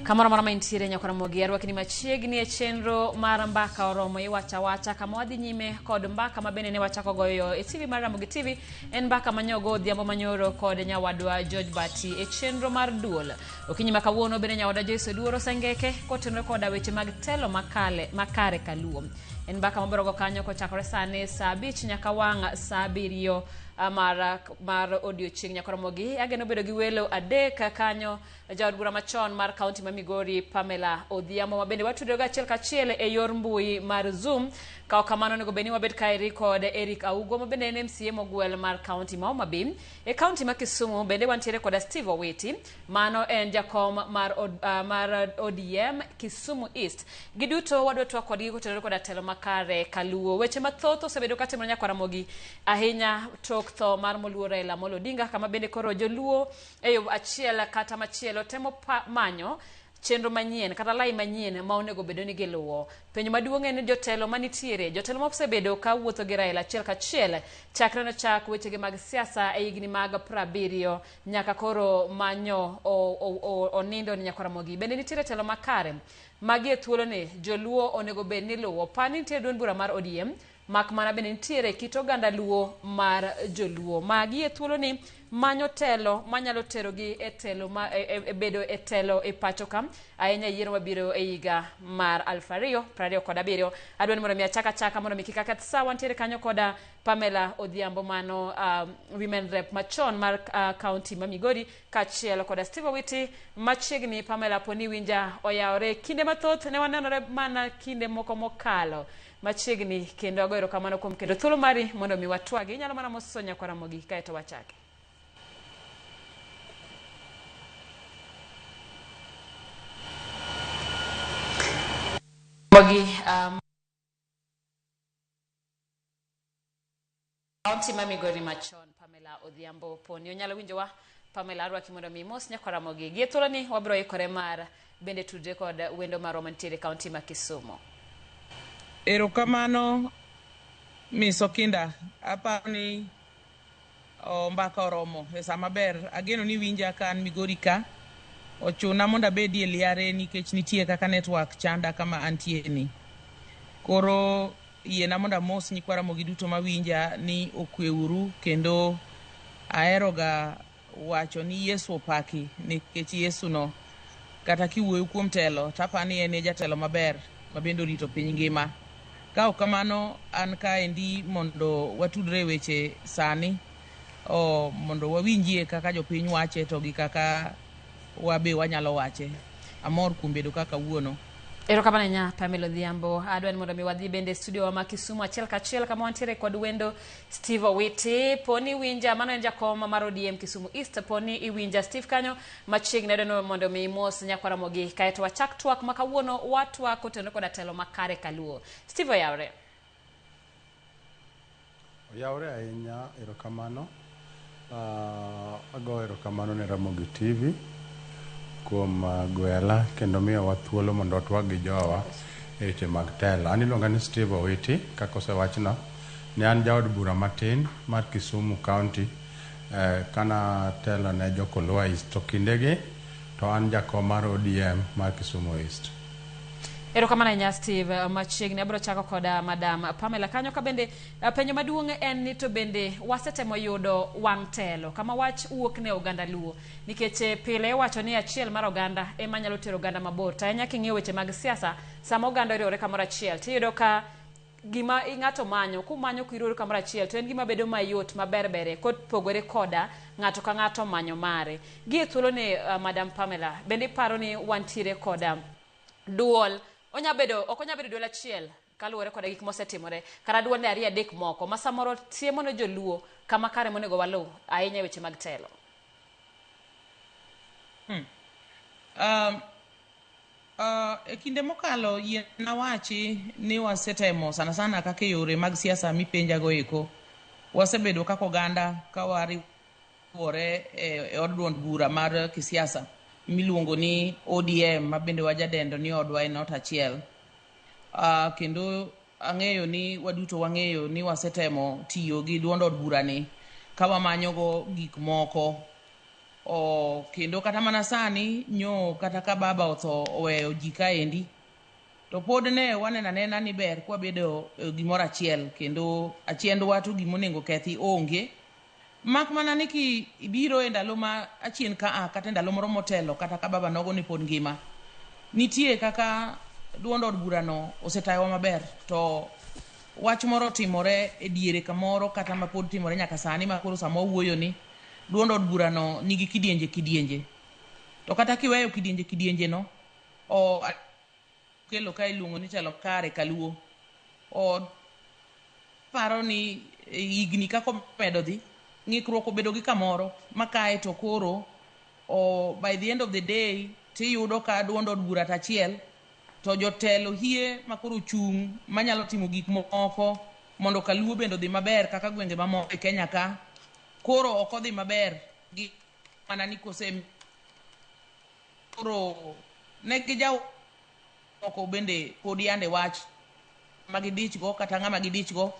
Kamoro amora ma intiere nyaka Ramogi, arwakni machiegni e chenro mar Mbaka Oromo Iwacho Awacha, kama wadhi nyime kod mbaka ma bende ne wachako goyo e TV mar Ramogi TV. En mbaka manyogo odhiambo manyoro kod nyawadwa George Bati e chenro mar duol. Okinyi ma kawuono bende nyawadwa Joyce Oduor osengeke kotenore koda weche mag telo makale, makare kaluo. En mbaka mabiro go kanyo kochakore sani saa 5 nyaka wang' saa 7 mar odiochieng' nyaka Ramogi. Ageno bedo gi welo adek kanyo. Jaod bura machon mar kaunti ma Migori Pamela Odhiambo ma bende watudore go achiel kachiel e yor mbui mar Zoom. Ka ok kamano onego bed ni wabed kaeri kod Eric Augo ma bende en MCA mogwel mar kaunti ma Homa Bay. E kaunti ma Kisumu bende wantiere koda Steve Owiti, mano en jakom mar ODM Kisumu East. Giduto wadwa twak kodgi kotenore koda telo makare kaluo. Weche mathoth osebedo katimore nyaka Ramogi ahinya tok tho mar moluor Raila Amolo Odinga, kama bende koro joluo e yo achiel kata machielo temo manyo chenro manyien kata lai manyien ma onego bedo ni giluwo. Penjo maduong' en ni jotelo manitiere, jotelo ma osebedo ka wuotho gi Raila achiel kachiel chakre nochak wechege mag siasa e higni mag 70 nyaka koro manyo onindo ni nyaka Ramogi. Bende nitiere telo makare magi e thuoloni joluo onego bed ni luwo. Par ni nitiere duond bura mar ODM mak mana bende nitiere kit oganda luo mar joluo. Magi e thuoloni manyo telo manyalo terogi e telo ma, e bedo e telo e pacho ka ahinya yiero mabiro e higa mar 2027. Adwa ni mondo mi achak achaka mondo mi kik aketh sa. Wantiere kanyo koda Pamela Odhiambo mano women rep machon mar county ma Migori kaachiel koda Steve Owiti machiegni. Pamela poni winja oyawore kinde mathoth ne wanenore mana kinde moko mokalo machiegni, kendo ago erokamano kuom kendo thuolo mari mondo mi watwagi. Inyalo mana moso nyakwa Ramogi kaeto wachake. Ramogi, kaunti ma Migori machon Pamela Odhiambo poni onyalo winjowa. Pamela arwaki mondo mi mos nyakwa Ramogi. Gi e thuoloni wabiro ikore mar bende tudre kod wendo marwa mantiere e kaunti ma Kisumu. Erokamano Miss Okinda, aparo ni mbaka oromo e saa maber. Ageno ni winja ka an Migori ka. Ochuna mondo abedie e liare nikech nitie kaka network chanda kama antie ni. Koro yiena mondo amos nyikwa Ramogi duto mawinja ni okweuru, kendo aheroga wacho ni Yesu opaki nikech Yesu no kata kiwuoyo kuom telo to apani en e jatelo maber ma bende orito piny ngima. Ka ok kamano an kaendi mondo watudre e weche sani mondo wawinjie kaka jopiny wache to gi kaka wabe wanyalo wache. Amor kuom bedo kaka kawuono. Erokamano ahinya Pamela Odhiambo. Adwa ni mondo mi wadhi bende e studio wa ma Kisumu achiel kachiel kama wantiere kod wendo Steve Owiti. Poni iwinja, mano en jakom mar ODM Kisumu East. Poni iwinja Steve kanyo machiegni, adwa ni mondo mi imos nyakwa Ramogi kaeto wachak twak ma kawuono watwak kotenore koda telo makare kaluo. Steve oyawre. Oyawre ahinya, erokamano. Ago erokamano ne Ramogi TV kuom gwela kendo miyowa thuolo mondo watwag gi jowa e weche mag telo. An iluonga ni Steve Owiti, kaka osewachno, ne an jaod bura matin mar Kisumu County kana telo ne jo Kolwa East, to kindegi to an jakom mar ODM mar Kisumu East. Erokamano ahinya Steve. Machiegni abiro chako koda Madam Pamela kanyo ka bende penjo maduong' en ni to bende wasetemo yudo wang' telo kama wach wuok ne oganda Luo, nikech pile iwacho ni achiel mar oganda ema nyalo tero oganda mabor, to ahinya king'iyo weche mag siasa sama oganda oriwore kamoro achiel tiyudo ka gima ng'ato manyo kumanyo kiriwori kamoro achiel to en gima bedo mayot maber bere kopogore koda ng'ato ka ng'ato manyo mare. Gi e thuoloni Madam Pamela, bende iparo ni wantiere koda duol onya bedo ok onya bedo duol achiel kaluwore koda gik mosetimore kata duonde ariyo adek moko ma samoro siemo ne joluo kama kare monego waluw ahinya e weche mag telo? E kinde mokalo yie nawachi ni wasetemo sana sana kaka e yore mag siasa mipenjago eko, wasebedo kaka oganda ka wariwore e od duond bura mar kisiasa miluongo ni ODM ma bende wajadendo ni odwa en ot achiel. Kendo ang'eyo ni waduto wang'eyo ni wasetemo tiyo gi duond od burani ka wamanyogo gik moko. O, kendo kata mana sani nyo kata ka baba otho oweyo ji kaendi, to pod ne waneno anena ni ber kwabedo gimoro achiel kendo achiendwa to gimonego kethi onge. Mak mana ni kibiro e ndalo ma achien ka a kata e ndalo moro motelo kata ka baba nogo ne pod ngima, nitie kaka duond od burano osetayowa maber to wach moro otimore e diere kamoro kata ma pod timore nyaka sani ma koro sama wawuoyo ni duond od burano nigi kidienje kidienje. To kata kiweyo kidienje kidienje no, o kelo ka iluongo ni telo kare kaluo. O paro ni higni kaka omedo dhi, ng'ikruok obedo gi kamoro ma kae to koro o by the end of the day tiyudo ka duond od bura tachiel to jotelo hie makoro ochung' manyalo timo gik moko mondo kaluo bende odhi maber kaka gwenge mamoko e Kenya ka koro ok odhi maber gi mana ni kose koro ne gijaw moko bende pod yande wach ma gidich go kata ng'ama gidich go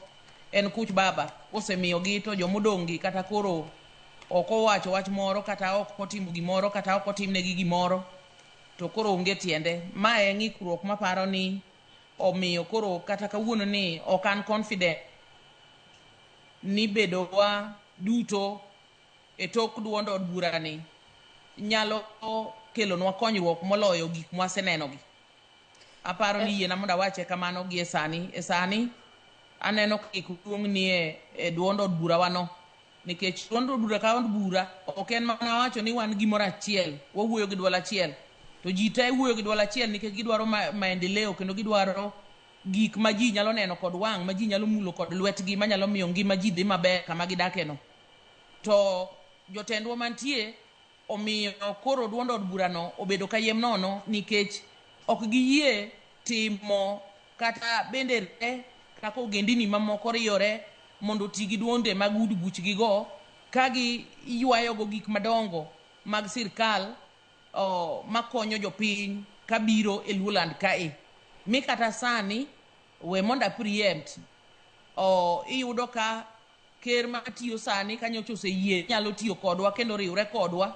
en kuch baba osemiyogi to jomodong' gi kata koro ok owacho wach moro kata ok otimo gimoro kata ok otimnegi gimoro to koro onge tiende. Ma e ng'ikruok maparo ni omiyo koro kata kawuono ni ok an confident ni bedowa duto e tok duond od burani nyalo kelonwa konyruok moloyo gik mwasenenogi. Aparo ni yiena mondo awache kamano gi e sani. E sani aneno ka gik duong' nie e duond od burawano nikech duond od bura ka od bura ok en mana wacho ni wan gimoro achiel, wawuoyo gi duol achiel. To ji te wuoyo gi duol achiel nikech gidwaro maendeleo kendo gidwaro gik ma ji nyalo neno kod wang', ma ji nyalo mulo kod lwetgi, manyalo miyo ngima ji dhi maber kama gidake no. To jotendwa mantie omiyo koro duond od burano obedo kayiem nono nikech ok giyie timo kata bende re kaka ogendini mamoko riyore mondo oti gi duonde mag udi buchgi go ka giywayogo gik madongo mag sirkal makonyo jopiny kabiro e Luoland kae. Mi kata sani we mondo a preempt iyudo ka ker matiyo sani ka nyocha oseyie nyalo tiyo kodwa kendo riwre kodwa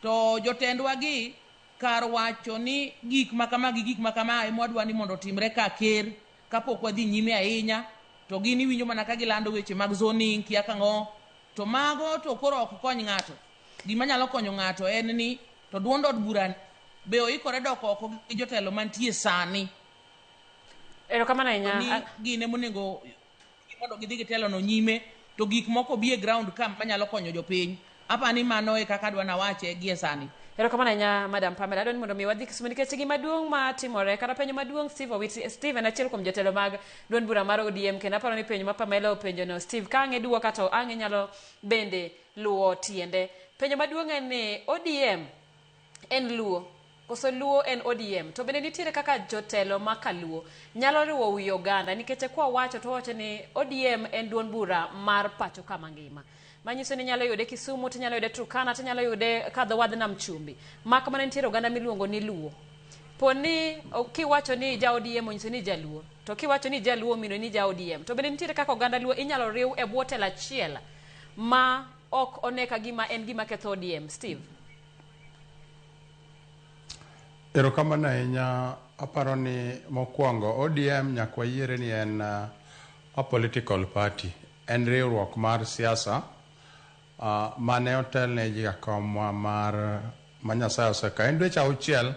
to jotendwa gi kar wacho ni gik ma kama gi gik ma kama ema wadwa ni mondo otimre ka ker kapok wadhi nyime ahinya to gin iwinjo mana ka gilando weche mag zoning kia kang'o to mago to koro ok kony ng'ato. Gima nyalo konyo ng'ato en ni to duond od bura be oikore dok oko gi jotelo mantie sani Erokamano ahinya. Ni gin emonego mondo gidhi gitelo no nyime to gik moko bi e ground ka manyalo konyo jopiny. Apani mano e kaka adwa nawache gie sani. Erokamano ahinya, Madam Pamela. Adwa ni mondo mi wadhi Kisumu nikech gima duong' ma timore kata penjo maduong' Steve Owiti. Steve en achiel kuom jotelo mag duond bura mar ODM kendo aparo ni penjo ma Pamela openjo no Steve ka ang' iduoka to ang' inyalo bende luwo tiende. Penjo maduong' en ni ODM en Luo koso Luo en ODM? To bende nitiere kaka jotelo ma kaluo nyalo riwo wi oganda nikech kwa wacho to wawacho ni ODM en duond bura mar pacho kama ngima. Manyiso ni inyalo yude Kisumu, tinyalo yude Turkana, tinyalo yude kadho wadh nam chumbi. Mak mana nitiere oganda miluongo ni Luo. Poni kiwacho ni ja ODM onyiso ni jaluo, to kiwacho ni jaluo omino ni ja ODM. To bende nitiere kaka oganda Luo inyalo riw e bwo telo achiel ma ok one ka gima en gima ketho ODM. Steve. Erokamano ahinya. Aparo ni mokwongo ODM nyaka wayiere ni en a political party. En riwruok mar siasa mane otelne gi jakomwa mar ma Nyasaye osekawo. En dweche 6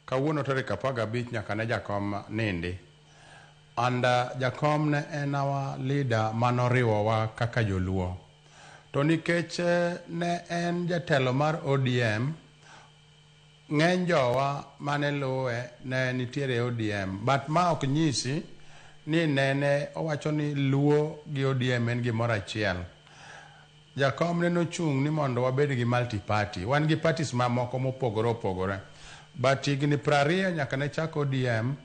kawuono tarik 15 nyaka ne jakom nindi. And jakom ne en our leader manoriwowa kaka joluo. To nikech ne en jatelo mar ODM, ng'eny jowa mane luwe ne nitiere e ODM. But ma ok nyisi ni nene owacho ni Luo gi ODM en gimoro achiel. Jakom ne nochung' ni mondo wabed gi multi party. Wan gi parties mamoko mopogore opogore. But higni 20 nyaka ne chak ODM,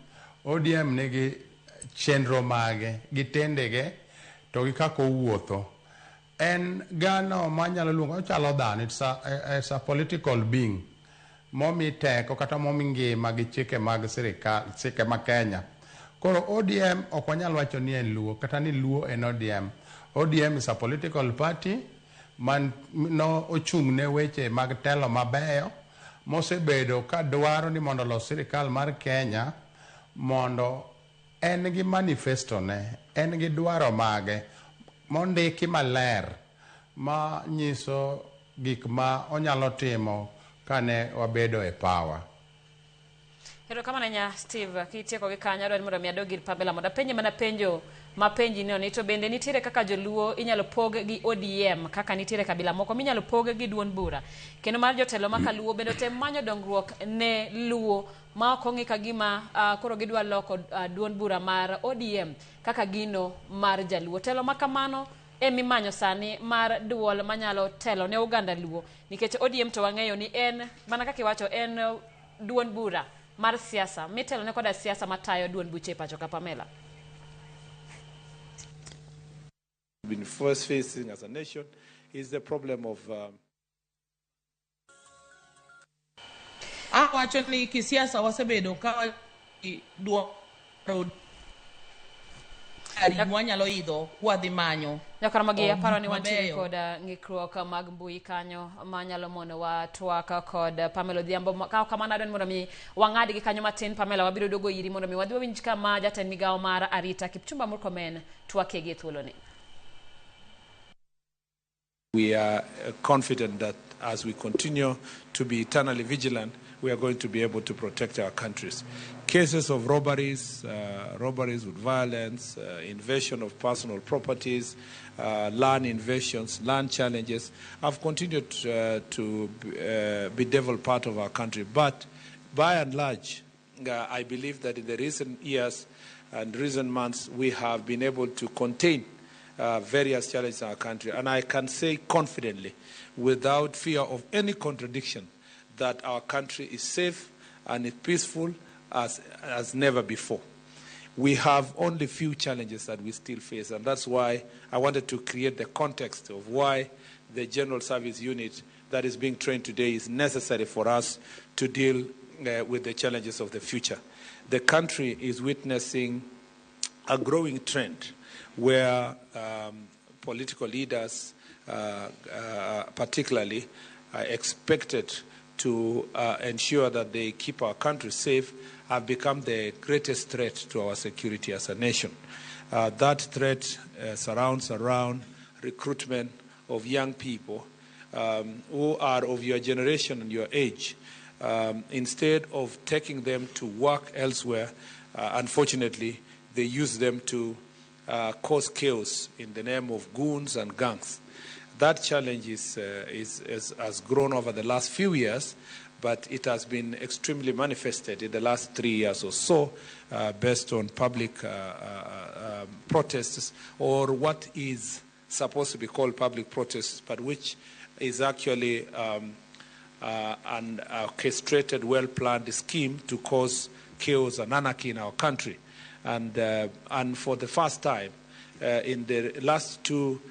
ODM nigi chenro mage, gi tendege, to gi kaka owuotho. En gano manyalo luongo, ochalo dhano, it's a political being momi teko kata momi ngima gi chike mag sirikal, chike ma Kenya. Koro ODM ok wanyal wacho ni en Luo, kata ni Luo en ODM. ODM is a political party man no ochung' ne weche mag telo mabeyo mosebedo ka dwaro ni mondo olos sirikal mar Kenya mondo en gi manifesto ne, en gi dwaro mage mondiki maler ma nyiso gik ma onyalo timo kane wabedo e power. Erokamano ahinya Steve, kitieko gi kanyo adwaro ni mondo mi adog ir Pamela mondo apenje mana penjo mapenji no ni to bende nitiere kaka joluo inyalo pog gi ODM kaka nitiere kabila moko minyalo pog gi duond bura kendo mar jotelo ma kaluo bende otem manyo dongruok ne luo ma ok ong'i ka gima koro gidwa loko duond bura mar ODM kaka gino mar jaluo. Telo ma kamano emimanyo sani mar duol manyalo telo ne oganda luo nikech ODM to wang'eyo ni en mana kaka iwacho en duond bura mar siasa mitelo ne koda siasa matayo duond buche e pacho ka Pamela. Been first facing as a nation is the problem of Awacho ni kisiasa wasebedo ka dwaro gari mwanyalo idho kwadhi manyo Nyakaramogi aparo ni wantiere mabeyo. kod ng'ikruok mag mbui kanyo manyalo monowa twak kod Pamela Odhiambo. Ka ok kamano adwaro ni mondo mi wang'ad gi kanyo matin Pamela, wabiro duogo iri mondo mi wadhi wawinj kama jatend migawo mar arita Kipchumba Murkomen twakie gi e thuoloni. We are confident that as we continue to be eternally vigilant, we are going to be able to protect our countries. Cases of robberies, robberies with violence, invasion of personal properties, land invasions, land challenges have continued to bedevil part of our country. But by and large, I believe that in the recent years and recent months, we have been able to contain various challenges in our country. And I can say confidently, without fear of any contradiction, that our country is safe and is peaceful as never before. We have only few challenges that we still face, and that's why I wanted to create the context of why the General Service Unit that is being trained today is necessary for us to deal with the challenges of the future. The country is witnessing a growing trend where political leaders, particularly, are expected to ensure that they keep our country safe, have become the greatest threat to our security as a nation. That threat surrounds around recruitment of young people who are of your generation and your age. Instead of taking them to work elsewhere, unfortunately, they use them to cause chaos in the name of goons and gangs. That challenge has grown over the last few years, but it has been extremely manifested in the last 3 years or so, based on public protests, or what is supposed to be called public protests, but which is actually an orchestrated, well-planned scheme to cause chaos and anarchy in our country. And for the first time in the last two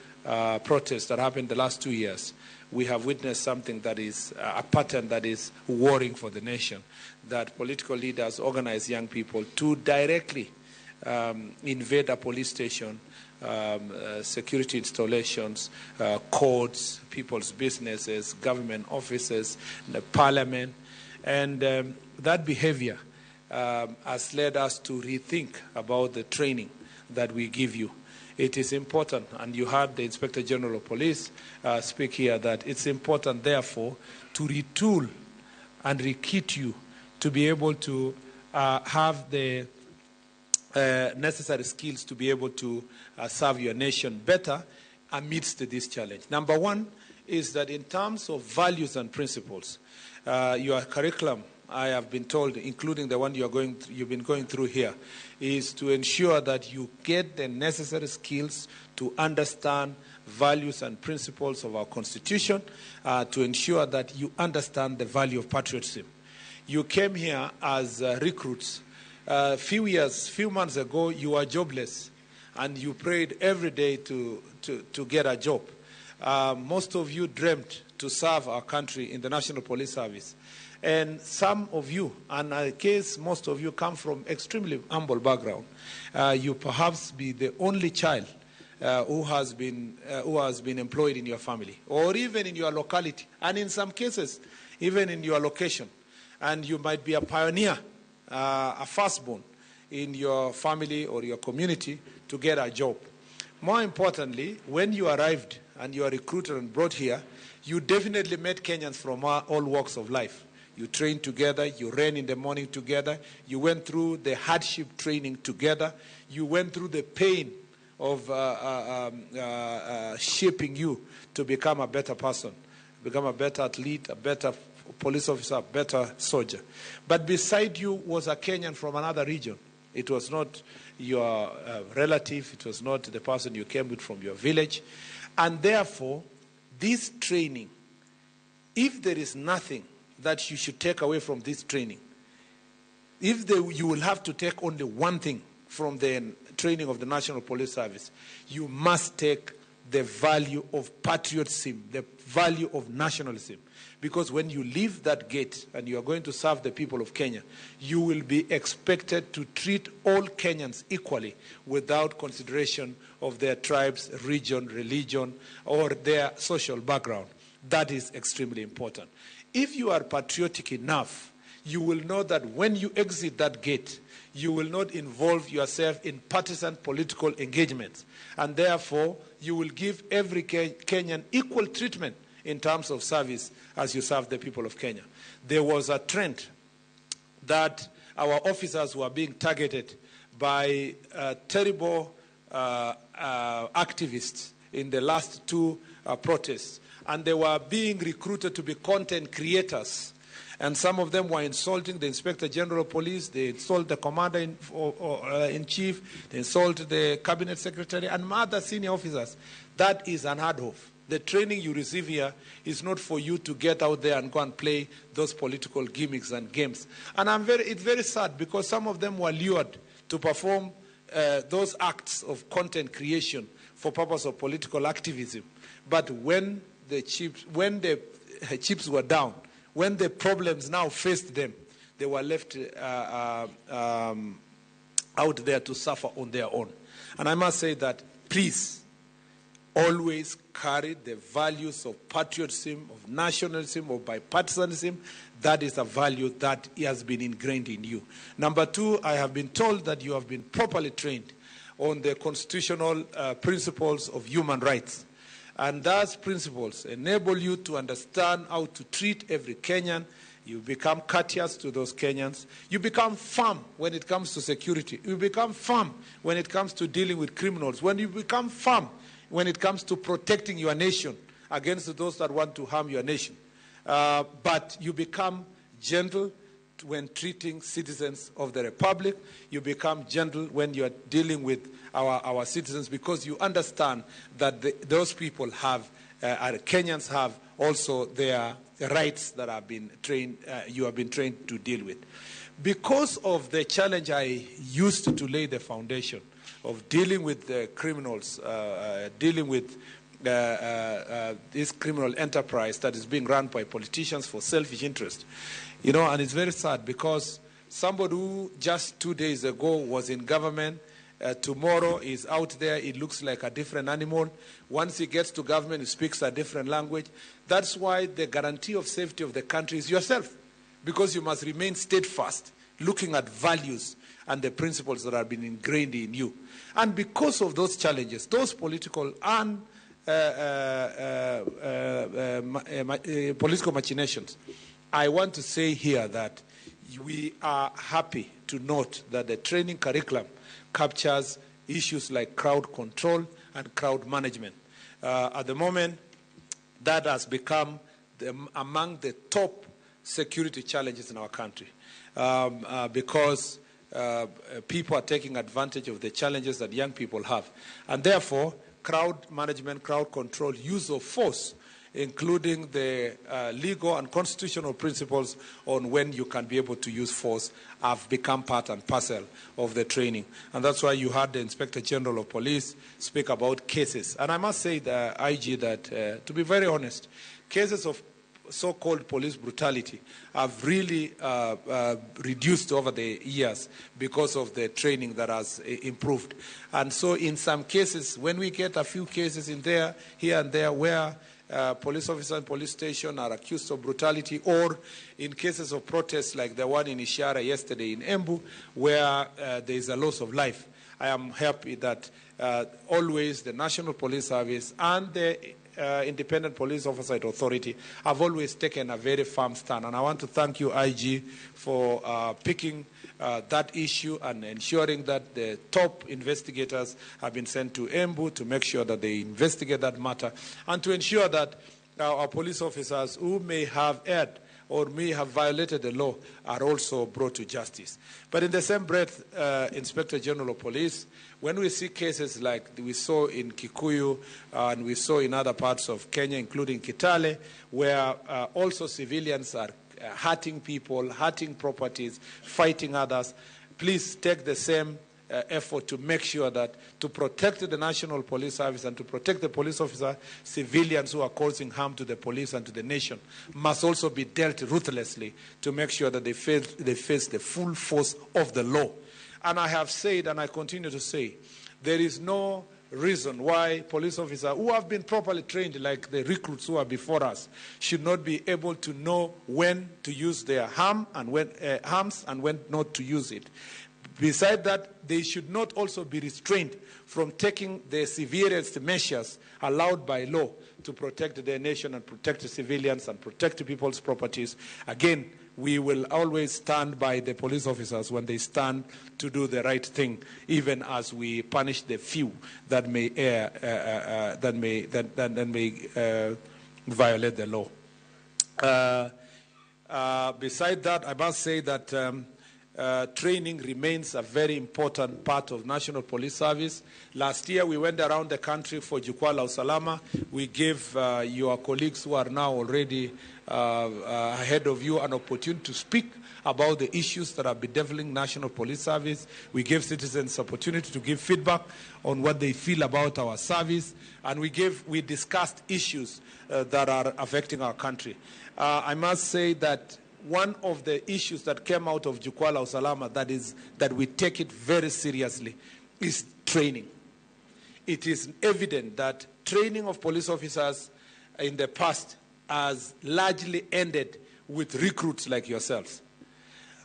protests that happened the last 2 years, we have witnessed something that is a pattern that is worrying for the nation, that political leaders organize young people to directly invade a police station, security installations, courts, people's businesses, government offices, the parliament. And that behavior has led us to rethink about the training that we give you. It is important, and you heard the Inspector General of Police speak here, that it's important, therefore, to retool and rekit you to be able to have the necessary skills to be able to serve your nation better amidst this challenge. Number one is that in terms of values and principles, your curriculum, I have been told, including the one you've been going through here, is to ensure that you get the necessary skills to understand values and principles of our Constitution, to ensure that you understand the value of patriotism. You came here as recruits. Few months ago, you were jobless, and you prayed every day to get a job. Most of you dreamt to serve our country in the National Police Service. And some of you, and in case most of you come from extremely humble background, you perhaps be the only child who has been employed in your family or even in your locality, and in some cases, even in your location. And you might be a pioneer, a firstborn in your family or your community to get a job. More importantly, when you arrived and you are recruited and brought here, you definitely met Kenyans from all walks of life. You trained together, you ran in the morning together, you went through the hardship training together, you went through the pain of shaping you to become a better person, become a better athlete, a better police officer, a better soldier. But beside you was a Kenyan from another region. It was not your relative, it was not the person you came with from your village. And therefore, this training, if there is nothing that you should take away from this training, if you will have to take only one thing from the training of the National Police Service, you must take the value of patriotism, the value of nationalism. Because when you leave that gate and you are going to serve the people of Kenya, you will be expected to treat all Kenyans equally without consideration of their tribes, region, religion, or their social background. That is extremely important. If you are patriotic enough, you will know that when you exit that gate, you will not involve yourself in partisan political engagements. And therefore, you will give every Kenyan equal treatment in terms of service as you serve the people of Kenya. There was a trend that our officers were being targeted by terrible activists in the last two protests. And they were being recruited to be content creators. And some of them were insulting the Inspector General of Police, they insulted the Commander in Chief, they insulted the Cabinet Secretary, and other senior officers. That is unheard of. The training you receive here is not for you to get out there and go and play those political gimmicks and games. And it's very sad because some of them were lured to perform those acts of content creation for purpose of political activism. But when the chips were down, when the problems now faced them, they were left out there to suffer on their own. And I must say that, please, always carry the values of patriotism, of nationalism, of bipartisanism. That is a value that has been ingrained in you. Number two, I have been told that you have been properly trained on the constitutional principles of human rights. And those principles enable you to understand how to treat every Kenyan. You become courteous to those Kenyans. You become firm when it comes to security. You become firm when it comes to dealing with criminals. When you become firm when it comes to protecting your nation against those that want to harm your nation. But you become gentle when treating citizens of the Republic. You become gentle when you are dealing with our citizens, because you understand that those people have, Kenyans have also their rights that have been trained, you have been trained to deal with. Because of the challenge I used to lay the foundation of dealing with the criminals, dealing with this criminal enterprise that is being run by politicians for selfish interest. You know, and it's very sad because somebody who just 2 days ago was in government, tomorrow is out there, it looks like a different animal. Once he gets to government, he speaks a different language. That's why the guarantee of safety of the country is yourself, because you must remain steadfast, looking at values and the principles that have been ingrained in you. And because of those challenges, those political and political machinations, I want to say here that we are happy to note that the training curriculum captures issues like crowd control and crowd management. At the moment, that has become among the top security challenges in our country, because people are taking advantage of the challenges that young people have. And therefore, crowd management, crowd control, use of force, including the legal and constitutional principles on when you can be able to use force, have become part and parcel of the training. And that's why you had the Inspector General of Police speak about cases. And I must say, the IG, that to be very honest, cases of so-called police brutality have really reduced over the years because of the training that has improved. And so in some cases, when we get a few cases in there, here and there, where police officers and police station are accused of brutality, or in cases of protests like the one in Ishiara yesterday in Embu, where there is a loss of life, I am happy that always the National Police Service and the Independent Police Oversight Authority have always taken a very firm stand. And I want to thank you, IG, for picking that issue and ensuring that the top investigators have been sent to Embu to make sure that they investigate that matter and to ensure that our police officers who may have erred or may have violated the law are also brought to justice. But in the same breath, Inspector General of Police, when we see cases like we saw in Kikuyu and we saw in other parts of Kenya, including Kitale, where also civilians are hurting people, hurting properties, fighting others, please take the same effort to make sure that to protect the National Police Service and to protect the police officer, civilians who are causing harm to the police and to the nation must also be dealt ruthlessly to make sure that they face the full force of the law. And I have said, and I continue to say, there is no reason why police officers who have been properly trained, like the recruits who are before us, should not be able to know when to use their harm and when arms and when not to use it. Beside that, they should not also be restrained from taking the severest measures allowed by law to protect their nation and protect the civilians and protect the people's properties. Again, we will always stand by the police officers when they stand to do the right thing, even as we punish the few that may err, that may violate the law. Beside that, I must say that training remains a very important part of National Police Service. Last year, we went around the country for Jukwaa la Usalama. We gave your colleagues who are now already ahead of you an opportunity to speak about the issues that are bedeviling National Police Service. We gave citizens opportunity to give feedback on what they feel about our service, and we discussed issues that are affecting our country. I must say that one of the issues that came out of Jukwaa la Usalama that we take it very seriously is training. It is evident that training of police officers in the past has largely ended with recruits like yourselves.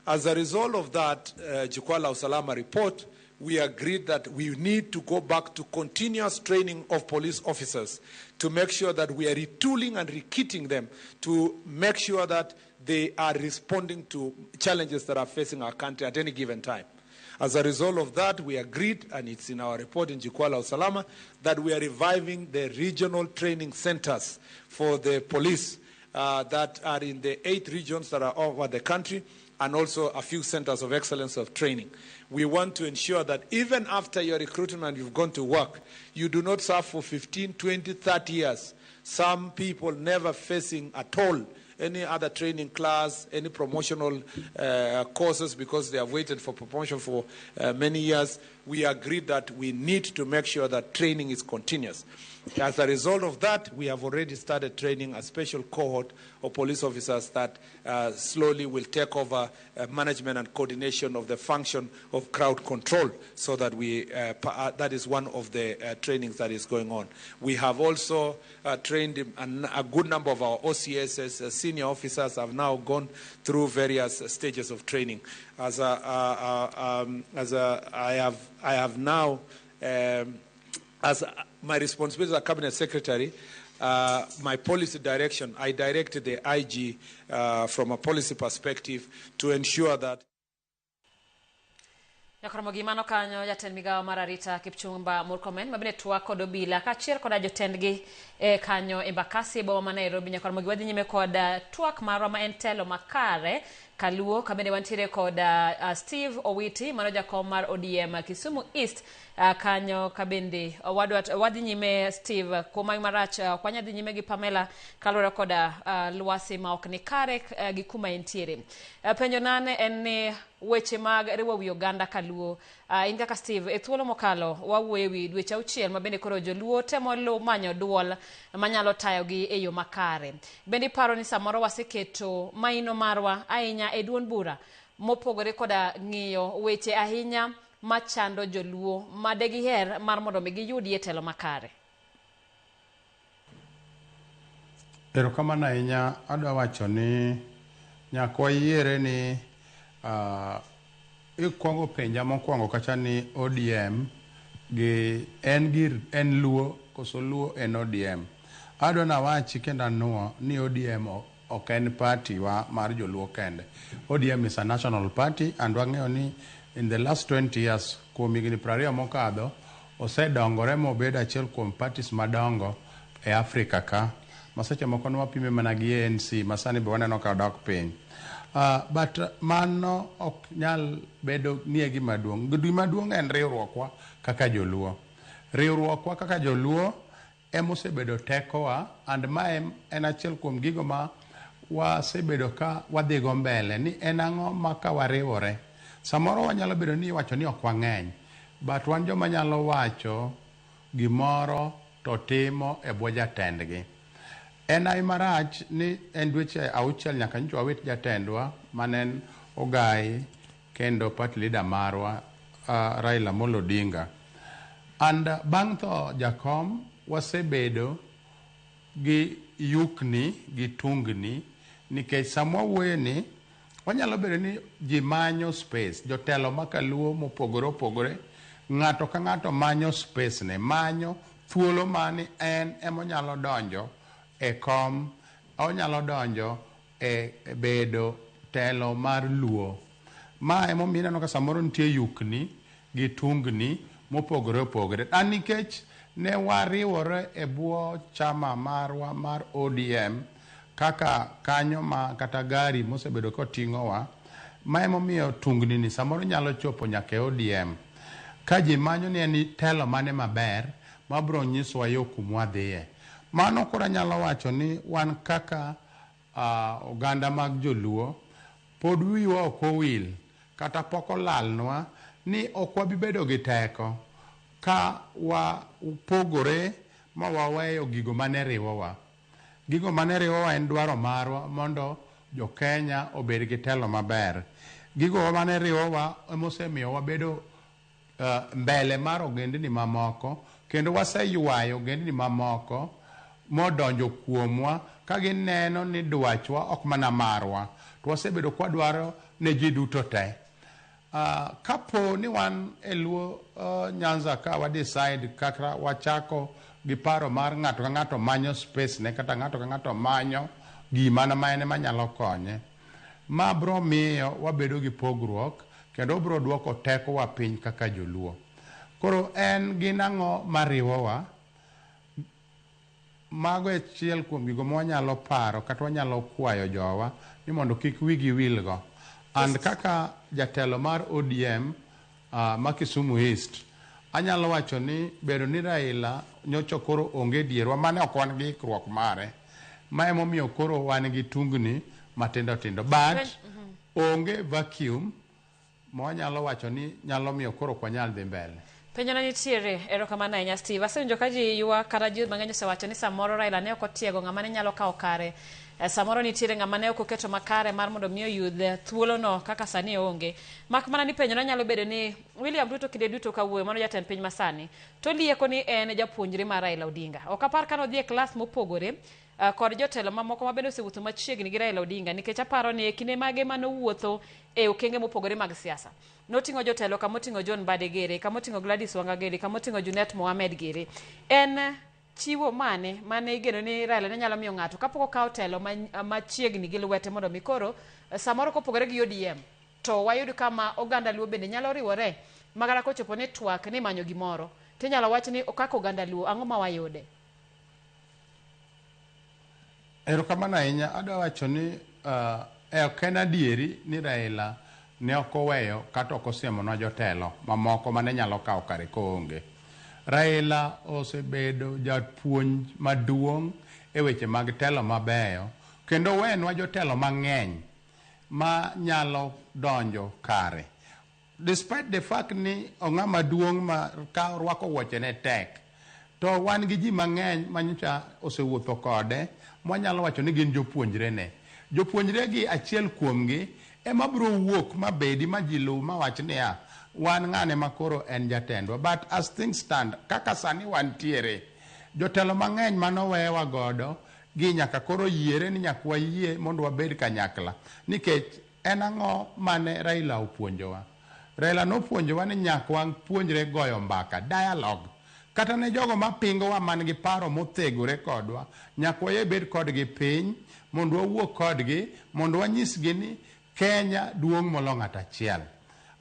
As a result of that Jukwaa la Usalama report, we agreed that we need to go back to continuous training of police officers to make sure that we are retooling and rekitting them to make sure that they are responding to challenges that are facing our country at any given time. As a result of that, we agreed, and it's in our report in Jukwaa la Usalama, that we are reviving the regional training centers for the police that are in the 8 regions that are over the country, and also a few centers of excellence of training. We want to ensure that even after your recruitment, you've gone to work, you do not serve for 15, 20, 30 years. Some people never facing at all any other training class, any promotional courses, because they have waited for promotion for many years. We agreed that we need to make sure that training is continuous. As a result of that, we have already started training a special cohort of police officers that slowly will take over management and coordination of the function of crowd control, so that we that is one of the trainings that is going on. We have also trained a good number of our OCSs, senior officers have now gone through various stages of training. I have now, as my responsibility as a cabinet secretary, my policy direction, I directed the IG from a policy perspective to ensure that. Nyakoromogi mano kanyo jatend migawo mar arita Kipchumba Murkomen mabende twak kod obila kaachiel koda jotendgi kanyo Embakasi e boma ma Nairobi. Nyakoromogi wadhi nyime kod twak marwa ma en telo makare Kaluo. Kabende wantiere kod Steve Owiti, mano jakom mar ODM Kisumu East kanyo. Kabende wadwa wadhi nyime, Steve, kuom marach ok wanyal dhi nyime gi Pamela kaluwore kod lwasi ma ok ni kare gi kuma entiere. Penjo nane en ni weche mag riwo wi oganda Kaluo. In kaka Steve, e thuolo mokalo wawuoyo ewi dweche 6 ma bende koro joluo temo lu manyo duol manyalo tayogi e yo makare. Bende iparo ni samoro waseketo maino marwa ahinya e duond bura mopogore koda ng'iyo weche ahinya machando joluo ma degiher mar mondo mi giyudie telo makare? Erokamano ahinya. Adwa wacho ni nyaka wayiere ni ikwongo penja mokwongo kacha ni ODM gi en gir en Luo koso Luo en ODM. Adwa nawachi kendo anuo ni ODM ok en party wa mar joluo kende. ODM is a national party, and wang'eyo ni in the last 20 years, kuom higni 20 mokadho, osedongore mobedo achiel kuom parties madongo e Afrika ka, ma seche moko ne wapime mana gi ANC ma sani be waneno ka odok piny. But mano ok nyal bedo ni e gima duong'. Gima duong' en riwruokwa kaka joluo. Riwruokwa kaka joluo emosebedo tekowa, and mae en achiel kuom gigo ma wasebedo ka wadhigo mbele ni en ang'o ma ka wariwore. Samoro wanyalo bedo ni iwacho ni ok wang'eny, but wan joma nyalo wacho gimoro to timo e bwo jatendgi. En ai marach ni en dweche 6 nyaka nyocha wawit jatendwa mane en Ogai kendo party leader marwa, Raila Amolo Odinga. And bang' tho jakom, wasebedo gi yukni gi tungni, nikech sama wawuoye ni wanyalo bedo ni ji manyo space, jotelo ma Kaluo mopogore opogore, ng'ato ka ng'ato manyo space ne, manyo thuolo mani en emonyalo donjo e kom, onyalo donjo e bedo telo mar Luo. Ma emomiyo ineno ka samoro nitie yukni gi tungni mopogore opogore. An nikech ne wariwore e bwo chama marwa mar ODM kaka kanyo ma kata gari mosebedo koting'owa, ma emomiyo tungni ni samoro nyalo chopo nyaka e ODM. Ka ji manyo ni en telo mane maber mabiro nyisowa yo kumwadhiye. Mano koro anyalo wacho ni wan kaka oganda mag joluo pod wiwa ok owil kata pok olalnwa ni ok wabi bedo gi teko ka wapogore ma waweyo gigo mane riwowa. Gigo mane riwowa en dwaro marwa mondo jo-Kenya obed gi telo maber. Gigo mane riwowa emosemiyo wabedo mbele mar ogendni mamoko, kendo waseywayo ogendni mamoko modonjo kuomwa ka gineno ni dwachwa ok mana marwa to wasebedo kwadwaro ne ji duto te. Kapo ni wan e Luo Nyanza ka wa decide kaka wachako gi paro mar ng'ato ka ng'ato manyo space ne, kata ng'ato ka ng'ato manyo gima ma en ema nyalo konye, ma biro miyo wabedo gi pogruok kendo biro duoko tekowa piny kaka joluo. Koro en gin ang'o mariwowa? Mago e achiel kuom gigo ma wanyalo paro kata wanyalo kwayo jowa ni mondo kik wigi wilgo. And kaka jatelo mar ODM ma Kisumu East, anyalo wacho ni bedo ni Raila nyocha koro onge dierwa, mane ok wan gi ikruok mare, ma emomiyo koro wan gi tungni matindo tindo, but onge vacuum ma wanyalo wacho ni nyalo miyo koro ok wanyal dhi mbele. Penjo na nitiere, erokamano ahinya, Steve. Asewinjo ka ji ywak kata ji mang'eny osewacho ni samoro Raila ne ok otiego ng'ama ne nyalo kawo kare. Samoro nitiere ng'ama ne ok oketo makare mar mondo mi oyud thuolono kaka sani oonge. Mak mana ni penjo na nyalo bedo ni William Ruto kinde duto kawuoyo, mano jatend piny masani, to lieko ni en japuonjre mar Raila Odinga. Ok apar ka nodhi e klas mopogore kod jotelo mamoko ma bende osewuotho machiegni gi Raila Odinga, nikech aparo ni e kinde mage manowuotho e okenge mopogore mag siasa, noting'o jotelo kamoting'o John Mbadi gere, kamoting'o Gladys Wanga gere, kamoting'o Junet Mohamed gere. En chiwo mane mane igeno ni Raila ne nyalo miyo ng'ato kapok okawo telo machiegni gi lwete, mondo mi koro samoro kopogore gi ODM to wayud kama oganda Luo bende nyalo riwore, magara kochopo ni twak ni manyo gimoro tinyalo wach ni kaka oganda Luo ang'o ma wayude? Erokamano ahinya. Adwa wacho ni Ok en adieri ni Raila ne ok oweyo kata ok osiemonwa jotelo mamoko mane nyalo kawo kare koonge. Raila osebedo japuonj maduong' e weche mag telo mabeyo kendo owenwa jotelo mang'eny ma nyalo donjo kare. Despite the fact ni ong'ama duong' ma ka rwako wuoche ne tek, to wan gi ji mang'eny manyocha osewuotho kode mwanyalo wacho ni gin jopuonjrene. Jopuonjre gi achiel kuomgi ema biro wuok mabedi ma ji luw mawach niya wan ng'ane ma koro en jatendwa. But as things stand, kaka sani wantiere, jotelo mang'eny manowewa godo gi nyaka koro yiere ni nyaka wayie mondo wabed kanyakla. Nikech en ang'o mane Raila opuonjowa? Raila nopuonjowa ni nyaka wapuonjre goyo mbaka, dialogue. Kata ne jogo mapingowa man gi paro mothegore kodwa, nyaka wayie bed kodgi piny mondo wawuo kodgi mondo wanyisgi ni Kenya duong' molo ng'ato achiel.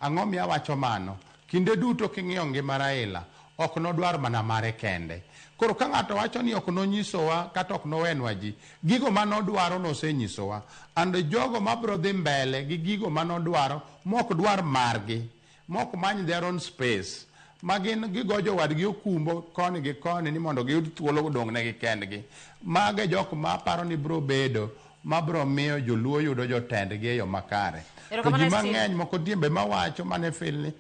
Ang'o miyo awacho mano? Kinde duto king'iyo ngima Raila, ok nodwar mana mare kende. Koro ka ng'ato wacho ni ok nonyisowa kata ok nowenwa ji, gigo manodwaro nosenyisowa. And jogo mabiro dhi mbele gi gigo manodwaro mok dwar margi, mok many their own space, ma gin gigo jowadgi okumbo koni gi koni ni mondo giyud thuolo odong' negi kendgi. Mago e jok ma aparo ni biro bedo mabiro miyo joluo yudo jotendgi e yo makare. To ji mang'eny moko diembe mawacho mane feel ni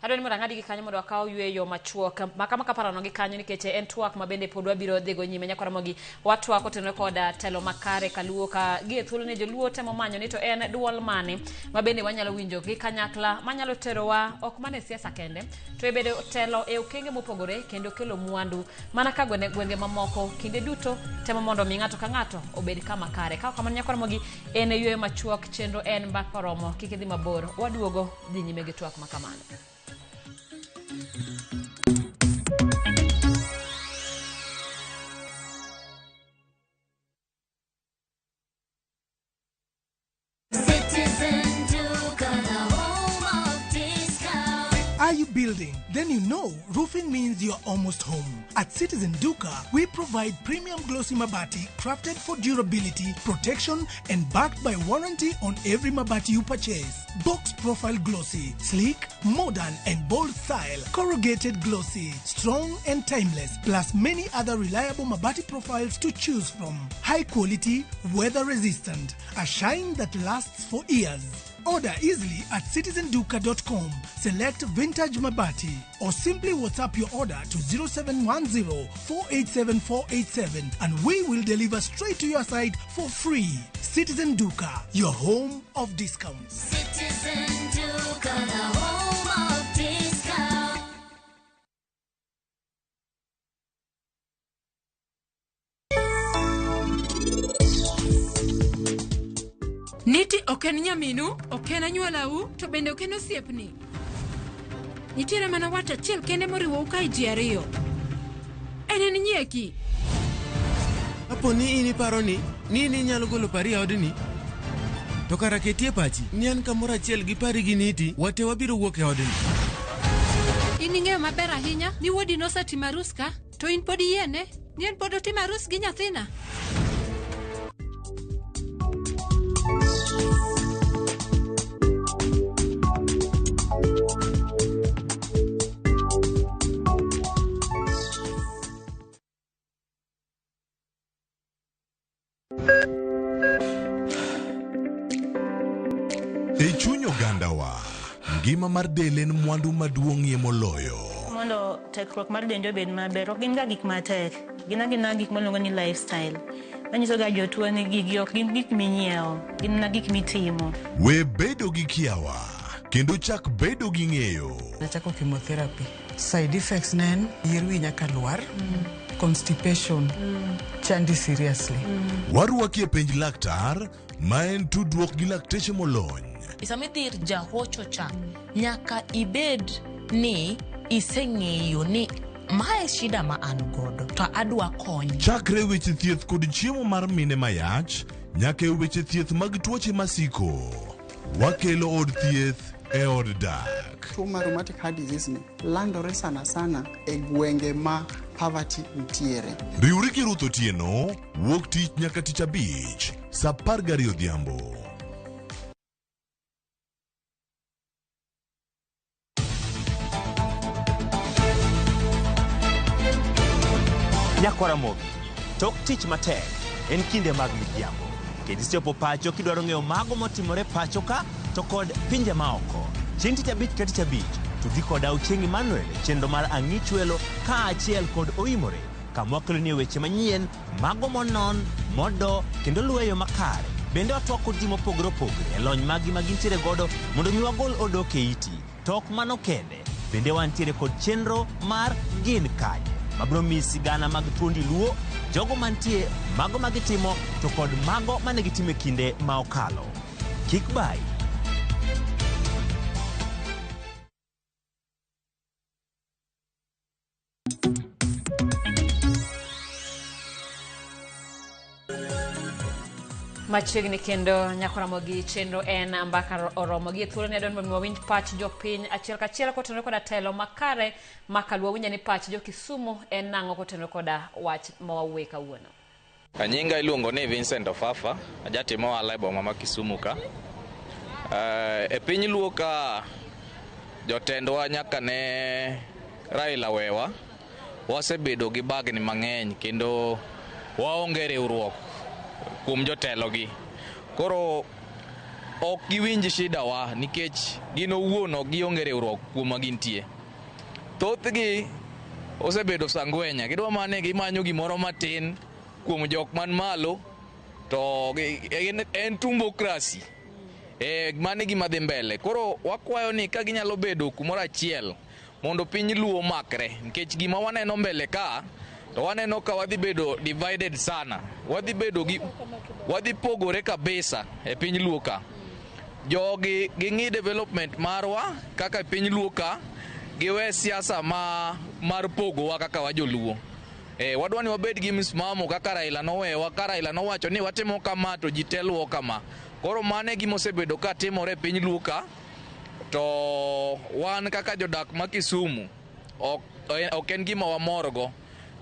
Adwa ni mondo ang'adi gi kanyo mondo wakaw yueyo machuok. Makama kaparano gi kanyo nikech en twak ma bende pod wabiro dhigo nyime. Nyakwa Ramogi watwak otenore koda telo makare kaluo ka gi e thuolo ni joluo temo manyo ni to en duol mane ma bende wanyalo winjo gi kanyakla manyalo terowa ok mana e siasa kende to e bedo telo e okenge mopogore kendo kelo mwandu mana ka gwenge mamoko kinde duto temo mondo mi ng'ato ka ng'ato obed kama kare. Ka ok kamano Nyakwa Ramogi en e yueyo machuok chenro en mbaka oromo kik idhi mabor waduogo dhi nyime gi twak makamano. Citizen Duka, the home of discount. Are you building? Then you know roofing means you're almost home. At Citizen Duka, we provide premium glossy mabati crafted for durability, protection, and backed by warranty on every mabati you purchase. Box profile glossy, sleek, modern, and bold style. Corrugated glossy, strong and timeless, plus many other reliable mabati profiles to choose from. High quality, weather resistant, a shine that lasts for years. Order easily at citizenduka.com. Select Vintage Mabati or simply WhatsApp your order to 0710 487 487 and we will deliver straight to your site for free. Citizen Duka, your home of discounts. Citizen Duka, the home of discount. Niti ok en nyaminu, ok en anyuolau, to bende ok en osiepni. Nitiere mana wach achiel kende moriwou kae ji ariyo. En en nyieki. Kapo ni in iparo ni in inyalo golo pari e odni, to kara ketie pachi ni an kamoro achiel gi pari gi niti, wate wabiro wuok e odni. In ing'eyo maber ahinya ni wuodi nosetimo arus ka, to in pod iyiene ni en pod otimo arus gi nyathina. E chuny ogandawa, ngima mar del en mwandu maduong'ie moloyo. Mondo tekruok mar dendi obed maber, ok gin ga gik matek. Gin agina gik miluongo ni lifestyle. Manyiso ga jotuo ni gigi ok gin gik minyiewo, gin mana gik mitimo. We bedo gi kiawa, kendo chak bedo gi ng'eyo. Nachako chemotherapy. Side effects ne en yier wi nyaka lwar, constipation, chandi seriously. Warwaki e penj laktar, ma en tudruok gi lakteche molony. Sama idhi ir jahocho cha, nyaka ibed ni iseng'eyo ni mae shida ma an godo to adwa kony. Chakre weche thieth kod chiemo mar mine mayach, nyaka e weche thieth mag tuoche masiko. Wakelo od thieth e od dak. Tuo mar rheumatic heart disease ni landore sana sana e gwenge ma poverty nitiere. Riwri gi Ruth Otieno, wuok tich nyaka tich abich, saa 12 odhiambo. Nyakwaramogi, tok tich matek en kinde mag midhiambo. Kendo isechopo pacho kidwaro ng'eyo mago motimore pacho ka to kod pinje maoko. Chieng' tich abich ka tich abich, tudri koda Ochieng' Emmanuel e chenro mar Ang'ichwelo kaachiel kod Oimore kama wakeloni weche manyien, mago monon, modo kendo luwo e yo makare. Bende watwak kod ji mopogore opogore e lony maggi ma gintiere godo mondo mi wagol odok e iti. To ok mano kende, bende wantiere kod chenro mar Gin Kanye mabiro miyi sigana mag thuondi Luo, jogo mantie, mago ma gitimo to kod mago mane gitimo e kinde ma okalo. Kik bayi. Machiegni kendo nyakoramogi chenro en mbaka oromo gi e thuolo ni adwaro mondo wawinj pach jopiny achiel kachiel kotenore koda telo makare ma kaluo winja ni pach jo Kisumu en nang'o kotenore koda wach ma wawuoye kawuono. Nyinga iluongo ni Vincent Ofafa, ajatimo ohala e boma ma Kisumu ka. E piny Luo ka jotendwa nyaka ne Raila wewa, wasebedo gi bagni mang'eny kendo waonge riwruok kuom jotelogi. Koro ok giwinj shida wa nikech gin owuon ok gionge riwruok kuoma gintie. Thothgi osebedo sangwenya, gidwa mana ni gimanyo gimoro matin kuom jok man malo to en tumbokrasi. Mano e gima dhi mbele. Koro wakwayo ni ka ginyalo bedo kumoro achiel mondo piny Luo omakre nikech gima waneno mbele ka to waneno ka wadhi bedo divided sana. Wadhi bedo gi wadhi pogore kabisa e piny Luo ka. Jogi ging'i development marwa kaka e piny Luo ka, giwe siasa mar pogowa kaka wajoluo. Wadwa ni wabed gi msimamo kaka Raila nowewa, ka Raila nowacho ni watimo kama to ji te luwo kama. Koro mano e gima osebedo ka timore e piny Luo ka, to wan kaka jodak ma Kisumu ok en gima wamorgo.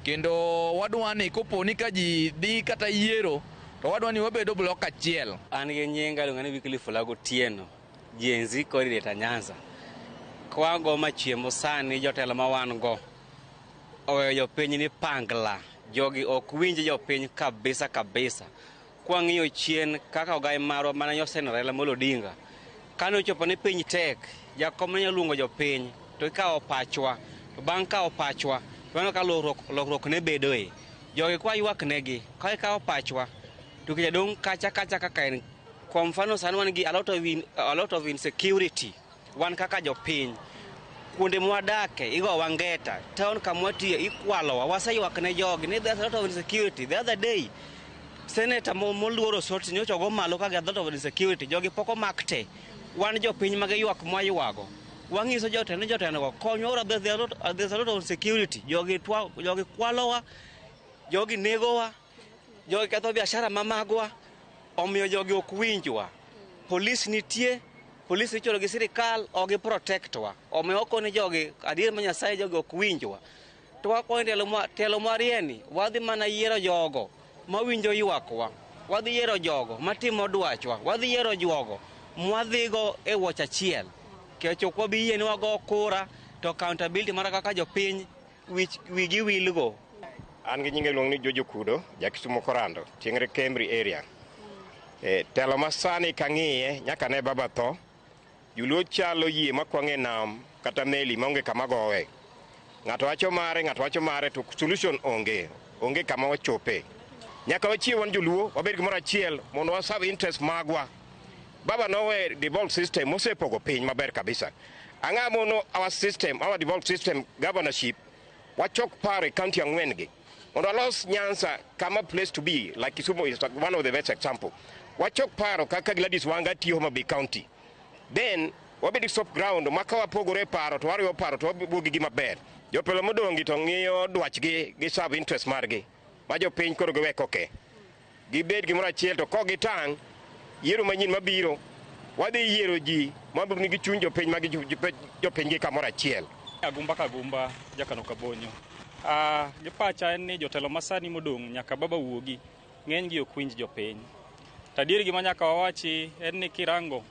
Kendo wadwa ni kopo ni ka ji dhi kata yiero, to wadwa ni wabedo blok achiel. An gi nyinga iluonga ni Wycliffe Olago Otieno, Gen Z coordinator Nyanza. Kwago machiemo sani jotelo ma wan go oweyo jopiny ni pangla. Jogi ok winj jopiny kabisa kabisa. Kwang'iyo chien kaka ogai marwa mana nyoseneno Raila Amolo Odinga. Kane ochopo ni piny tek, jakom ne nyalo luongo jopiny to ikawo pachwa. To bang' kawo pachwa, to waneno ka lokruok ne bedoe. Jogi kwa ywak negi, ka ikawo pachwa, to kech dong' kacha kacha kaka en. Kwa mfano sani wan gi a lot of insecurity. Wan kaka jopiny. Kuonde mwadake igowa ngeta, town kamwatiye ikwalowa, waseywak ne jogi ni there's a lot of insecurity. The other day, Senator moluoro Osotsi nyocha ogo malo ka a lot of insecurity, jogi pok omak te. Wan jopiny ma giywak mwaywago. Wang'iso jotelo ni jotelo go konywa, there's a lot of insecurity. Jogi kwalowa, jogi negowa, jogi ketho biashara ma magwa, omiyo jogi ok winjwa. Polis nitie, polis ichulo gi sirikal, ok gi protect wa. Omiyo wakoni jogi, adier ma Nyasaye jogi ok winjwa. To wakwayo telo mwarieni, wadhi mana yiero jogo mawinjo ywakwa. Wadhi yiero jogo matimo dwachwa. Wadhi yiero jogo mwadhigo e wuoch achiel. Nikech ok wabi yie ni wago kura to accountability mar kaka jopiny wigi wilgo. An gi nyinga iluongo ni Jojo Kudo, ja Kisumo Korando, tieng're Kemri area. Telo masani kang'iye nyaka ne baba tho, joluo chalo yie makwang' e nam kata meli maonge kama gowe. Ng'ato wacho mare, ng'ato wacho mare, to solution onge, onge kama wachope. Nyaka wachiew wan joluo, wabed gimoro achiel mondo wa serve interest magwa. Baba nowe devolved system mosepogo piny maber kabisa. Ang'o mono our system, our devolved system governorship, wachok paro e county ang'wen gi. Mondo walos Nyanza kama place to be, like Kisumu is one of the best example. Wachok paro kaka Gladys Wanga tiyo Homa Bay County. Then wabed gi soft ground ma ka wapogore paro to wariwo paro to wawuok gi gima ber. Jopelo modong' gi to ng'iyo dwachgi gi serve interest margi ma jopiny koro giwe koke. Gibed gimoro achiel to kok gitang' yiero manyien mabiro wadhi yiero ji mabiro nigi chuny jopiny ma jopiny gi kamoro achiel. Agumba Kagumba, Jakano Kabonyo. Gi pacha en ni jotelo masani modong' nyaka baba wuogi, ng'eny gi ok winj jopiny. To adier gima nyaka wawachi en ni kirango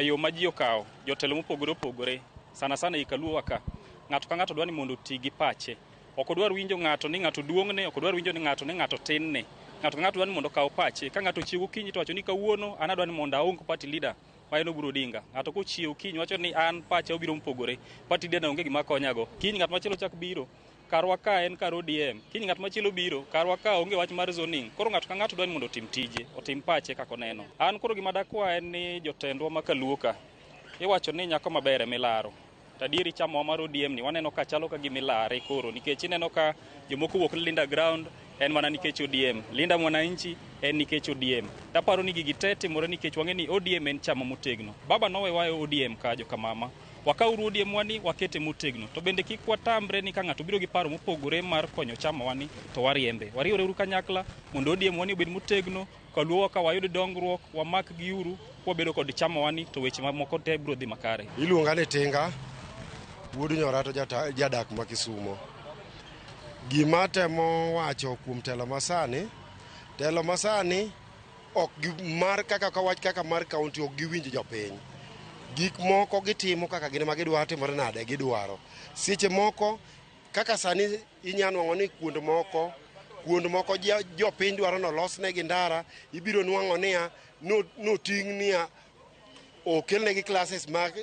yo ma ji okawo, jotelo mopogore opogore, sana sana ei Kaluowa ka, ng'ato ka ng'ato dwa ni mondo oti gi pache. Ok odwar winjo ng'ato ni ng'ato duong'ne, ok odwar winjo ni ng'ato ni ng'ato tinne. Ng'ato ka ng'ato dwaro ni mondo okaw pache. Ka ng'ato ochiew gokinyi to wacho ni kawuono an adwa ni mondo aong party leader ma en Oburu Odinga. Ng'ato kochiew kiny wacho ni an pacha obiro mopogore. Party leader onge gima konyago. Kiny ng'at machielo chak biro. Karwa ka en kar ODM. Kiny ng'at machielo biro, karwa ka onge wach mar zoning. Koro ng'ato ka ng'ato dwa ni mondo otim tije, otim pache kaka oneno. An koro gima dakwa en ni jotendwa ma kaluo ka, iwacho ni nyako maber ema ilaro. To adieri chamawa mar ODM ni waneno ka chalo ka gima ilare koro nikech ineno ka jomoko wuok Linda Ground en mana nikech ODM. Linda Mwananchi en nikech ODM. Taparo ni gigi te timore nikech wang'e ni ODM en chama motegno. Baba nowewa e ODM ka jokamama. Wakawuru ODM wani wakete motegno. To bende kik watamre ni ka ng'ato biro gi paro mopogore mar konyo chama wani to wariembe. Wariwre uru kanyakla mondo ODM wani obed motegno. Kaluowa ka wayud dongruok, wamak giuru, kwabedo kod chama wani to weche mamoko te biro dhi makare. Iluonga ni Tinga, wuod Nyora to jadak ma Kisumo. Gima temo wacho kuom telo masani, telo masani ok mar kaka kawach kaka mar kaunti ok giwinj jopiny. Gik moko gitimo kaka gin ema gidwaro timore nade gidwaro. Seche moko kaka sani inya nwang'o ni kuond moko jopiny dwaro nolosnegi ndara, ibiro nwang'o niya noting' niya okelnegi classes mag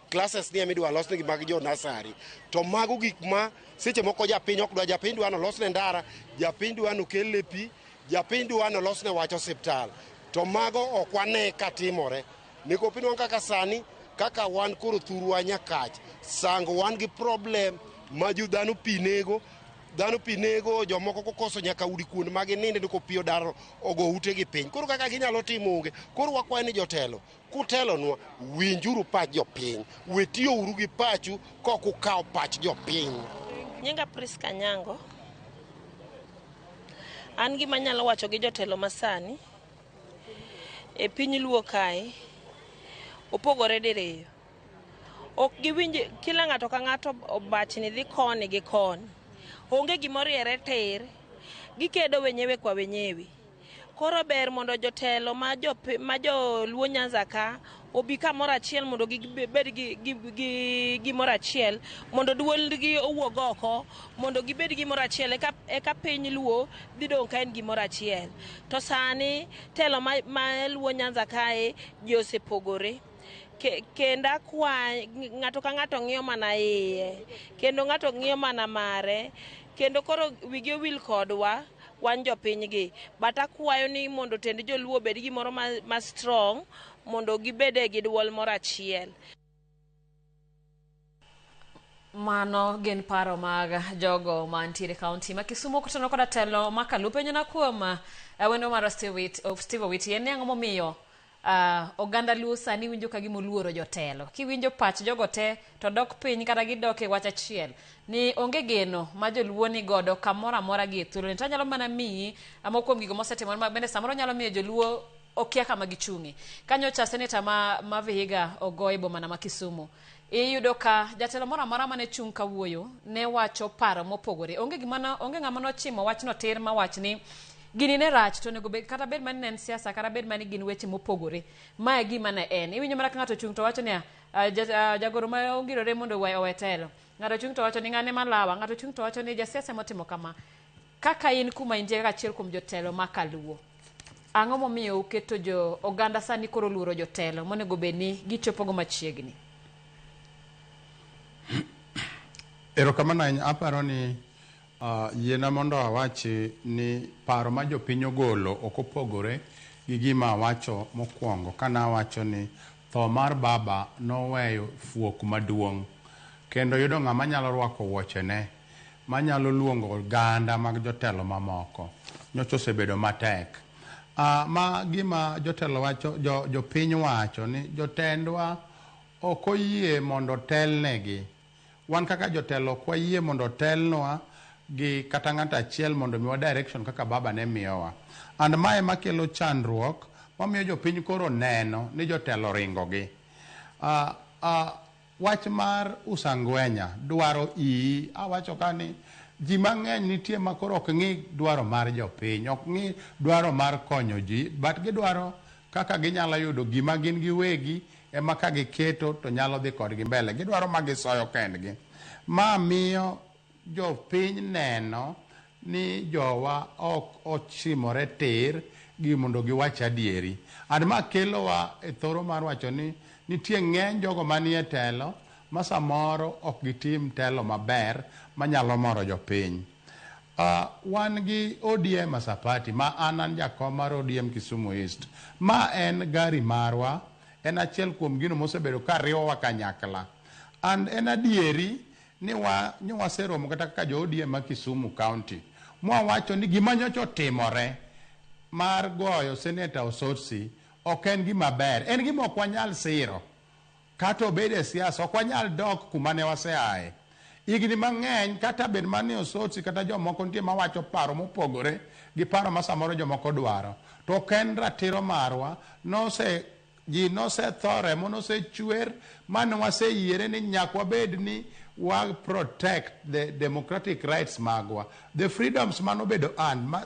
classes niya midwa losnegi mag jo nasari. To mago gik ma seche moko japiny ok dwa, japiny dwa nolosne ndara, japiny dwa nokelne pi, japiny dwa nolosne wach osiptal. To mago ok wane katimore. Nikop inwang'o kaka sani, kaka wan koro thurwa Nyakach, sango wan gi problem ma jo dhano pi nego, jomoko kokoso nyaka udi kuond ma gininde to pi odar ogo utegi piny. Koro kaka ginyalo timo onge. Koro wakwayo ni jotelo, kutelonwa, winjuru pach jopiny. We tiyouru gi pachu kok ukawo pach jopiny. Nyinga Priska Nyango. An gima anyalo wacho gi jotelo masani e piny Luo kae opogore diriyo. Ok giwinj, kila ng'ato ka ng'ato obachni dhi koni gi koni. Onge gimoriere tir. Gikedo wenyewe kwa wenyewe. Koro ber mondo jotelo ma jo Luo Nyanza ka obi kamoro achiel mondo gibed gi gimoro achiel, mondo duolgi owuog oko, mondo gibed gimoro achiel, eka piny Luo dhi dong' ka en gimoro achiel. To sani telo ma Luo Nyanza kae ji osepogore. Kendo akwa ng'ato ka ng'ato ng'iyo mana iye, kendo ng'ato ng'iyo mana mare, kendo koro wigi owil kodwa wan jopiny gi. But akwayo ni mondo tend joluo obed gimoro ma strong, mondo gibede gi duol moro achiel. Mano gin paro mag jogo mantiere kaunti ma Kisumu kotenore koda telo ma Kaluo. Penjona kuom wendo marwa Steve Owiti en ni ang'o momiyo oganda Luo sani winjo ka gima oluoro jotelo. Kiwinjo pach jogo te to dok piny kata gidok e wach achiel ni onge geno ma joluo ni godo kamoro amora gi e thuoloni. To anyalo mana miyi moko kuom gigo mosetimore ma bende samoro nyalo miyo joluo okia kama gichung'e. Kanyocha seneta ma Vihiga ogo e bomana ma Kisumu, iyudo ka jatelo moro amora mane chung' kawuoyo ne wacho paro mopogore. Onge ng'ama nochimo wachno tir mawach ni gini ne rach to onego bed kata bed mani ne en siasa kata bed mani gin weche mopogore. Mae gima ne en. Iwinjo mana ka ng'ato ochung' to wacho niya jagoro ma ongirore mondo owe telo. Ng'ato ochung' to wacho ni ng'ane malawa. Ng'ato ochung' to wacho ni jasiasa motimo kama. Kaka in kuma intie kaka achiel kuom jotelo ma Kaluo, ang'o momiyo uketo jo oganda sani koro luoro jotelo monego bed ni gichopogo machiegni? Erokamano ahinya. Aparo ni yiena mondo awachi ni paro ma jopiny ogolo ok opogore gi gima awacho mokwongo kane awacho ni tho mar baba noweyo fuok maduong' kendo yudo ng'ama nyalo rwako wuochene manyalo luongo oganda mag jotelo mamoko nyocha osebedo matek. Ma gima jotelo wacho, jopiny wacho ni jotendwa ok oyie mondo telnegi. Wan kaka jotelo ok wayie mondo telnwa gi kata ng'ato achiel mondo miwa direction kaka baba ne miyowa. And mae makelo chandruok mamiyo jopiny koro neno ni jotelo ringogi. Wach mar Usangwenya dwaro iyi, awacho ka ni ji mang'eny nitie ma koro ok ng'i dwaro mar jopiny, ok ng'i dwaro mar konyo ji, but gidwaro kaka ginyalo yudo gima gin giwegi ema ka giketo to nyalo dhi kodgi mbele. Gidwaro ma gisoyo kendgi. Ma miyo jopiny neno ni jowa ok ochimore tir gi mondo giwach adieri. And ma kelowa e thoro mar wacho ni nitie ng'eny jogo manie telo ma samoro ok gitim telo maber manyalo moro jopiny. Wan gi ODM as a party ma an an jakom mar ODM Kisumu East. Ma en gari marwa, en achiel kuom gino mosebedo ka riwowa kanyakla. And en adieri ni wa nyo waseromo kata kaka jo ODM ma Kisumu County mwawacho ni gima nyocha otimore mar goyo Senator Osotsi ok en gima ber. En gima ok wanyal siro. Kata obed e siasa, ok wanyal dok kuma ne waseaye. Higni mang'eny kata bed mana ni Osotsi kata jomoko nitie mawacho paro mopogore gi paro ma samoro jomoko dwaro. To ok en ratiro marwa, nose ji nosetho, remo nosechwer, mane waseyiere ni nyaka wabed ni wa protect the democratic rights magwa. The freedoms manobedo earned, ma,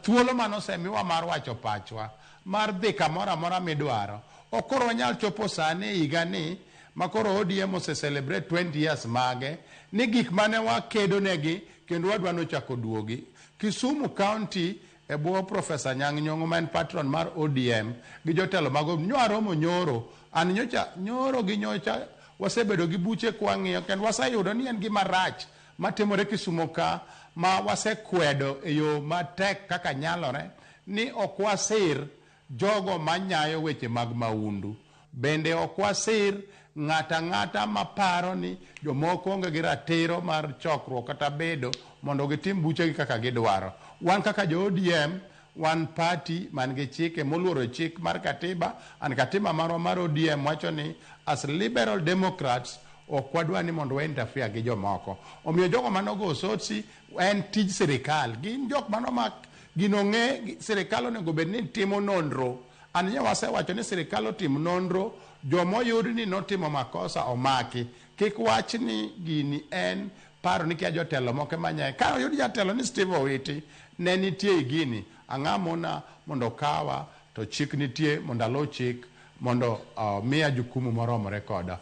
thuolo manosemiwa mar wacho pachwa, mar dhi kamoro amora midwaro. Ok koro wanyal chopo sani e higa ni ma koro ODM ose celebrate 20 years mage ni gik mane wakedo negi kendo wadwa nochako duogi. Kisumu County e bwo Professor Anyang' Nyong'o ma en patron mar ODM gi jotelo mag ODM nwaromo nyoro an nyocha nyoro gi nyocha wasebedo gi buche kwang'iyo kendo waseyudo ni en gima rach matimore Kisumo ka ma wasekwedo e yo matek kaka nyalore ni ok wasir jogo manyayo weche mag maundu. Bende ok wasir ng'ata ang'ata maparo ni jomoko onge gi ratiro mar chokruok kata bedo mondo gitim buchegi kaka gidwaro. Wan kaka jo ODM wan party man gi chike moluoro chik mar katiba and katiba marwa mar ODM wacho ni as liberal democrats ok wadwa ni mondo wa interfere gi jomoko. Omiyo jogo manogo Osotsi en tij sirikal. Gin jok manomak gino ng'e sirikal onego bed ni timo nonro. An nye wasewacho ni sirikal otim nonro jomoyud ni notimo makosa omaki. Kik wach ni gini en paro ni kia jotelo moko ema nyaye. Ka oyud jatelo ni Steve Owiti ne nitie e gini, ang'a mona mondo okawa to chik nitie mondo aluw chik mondo miya jukumu moromore koda.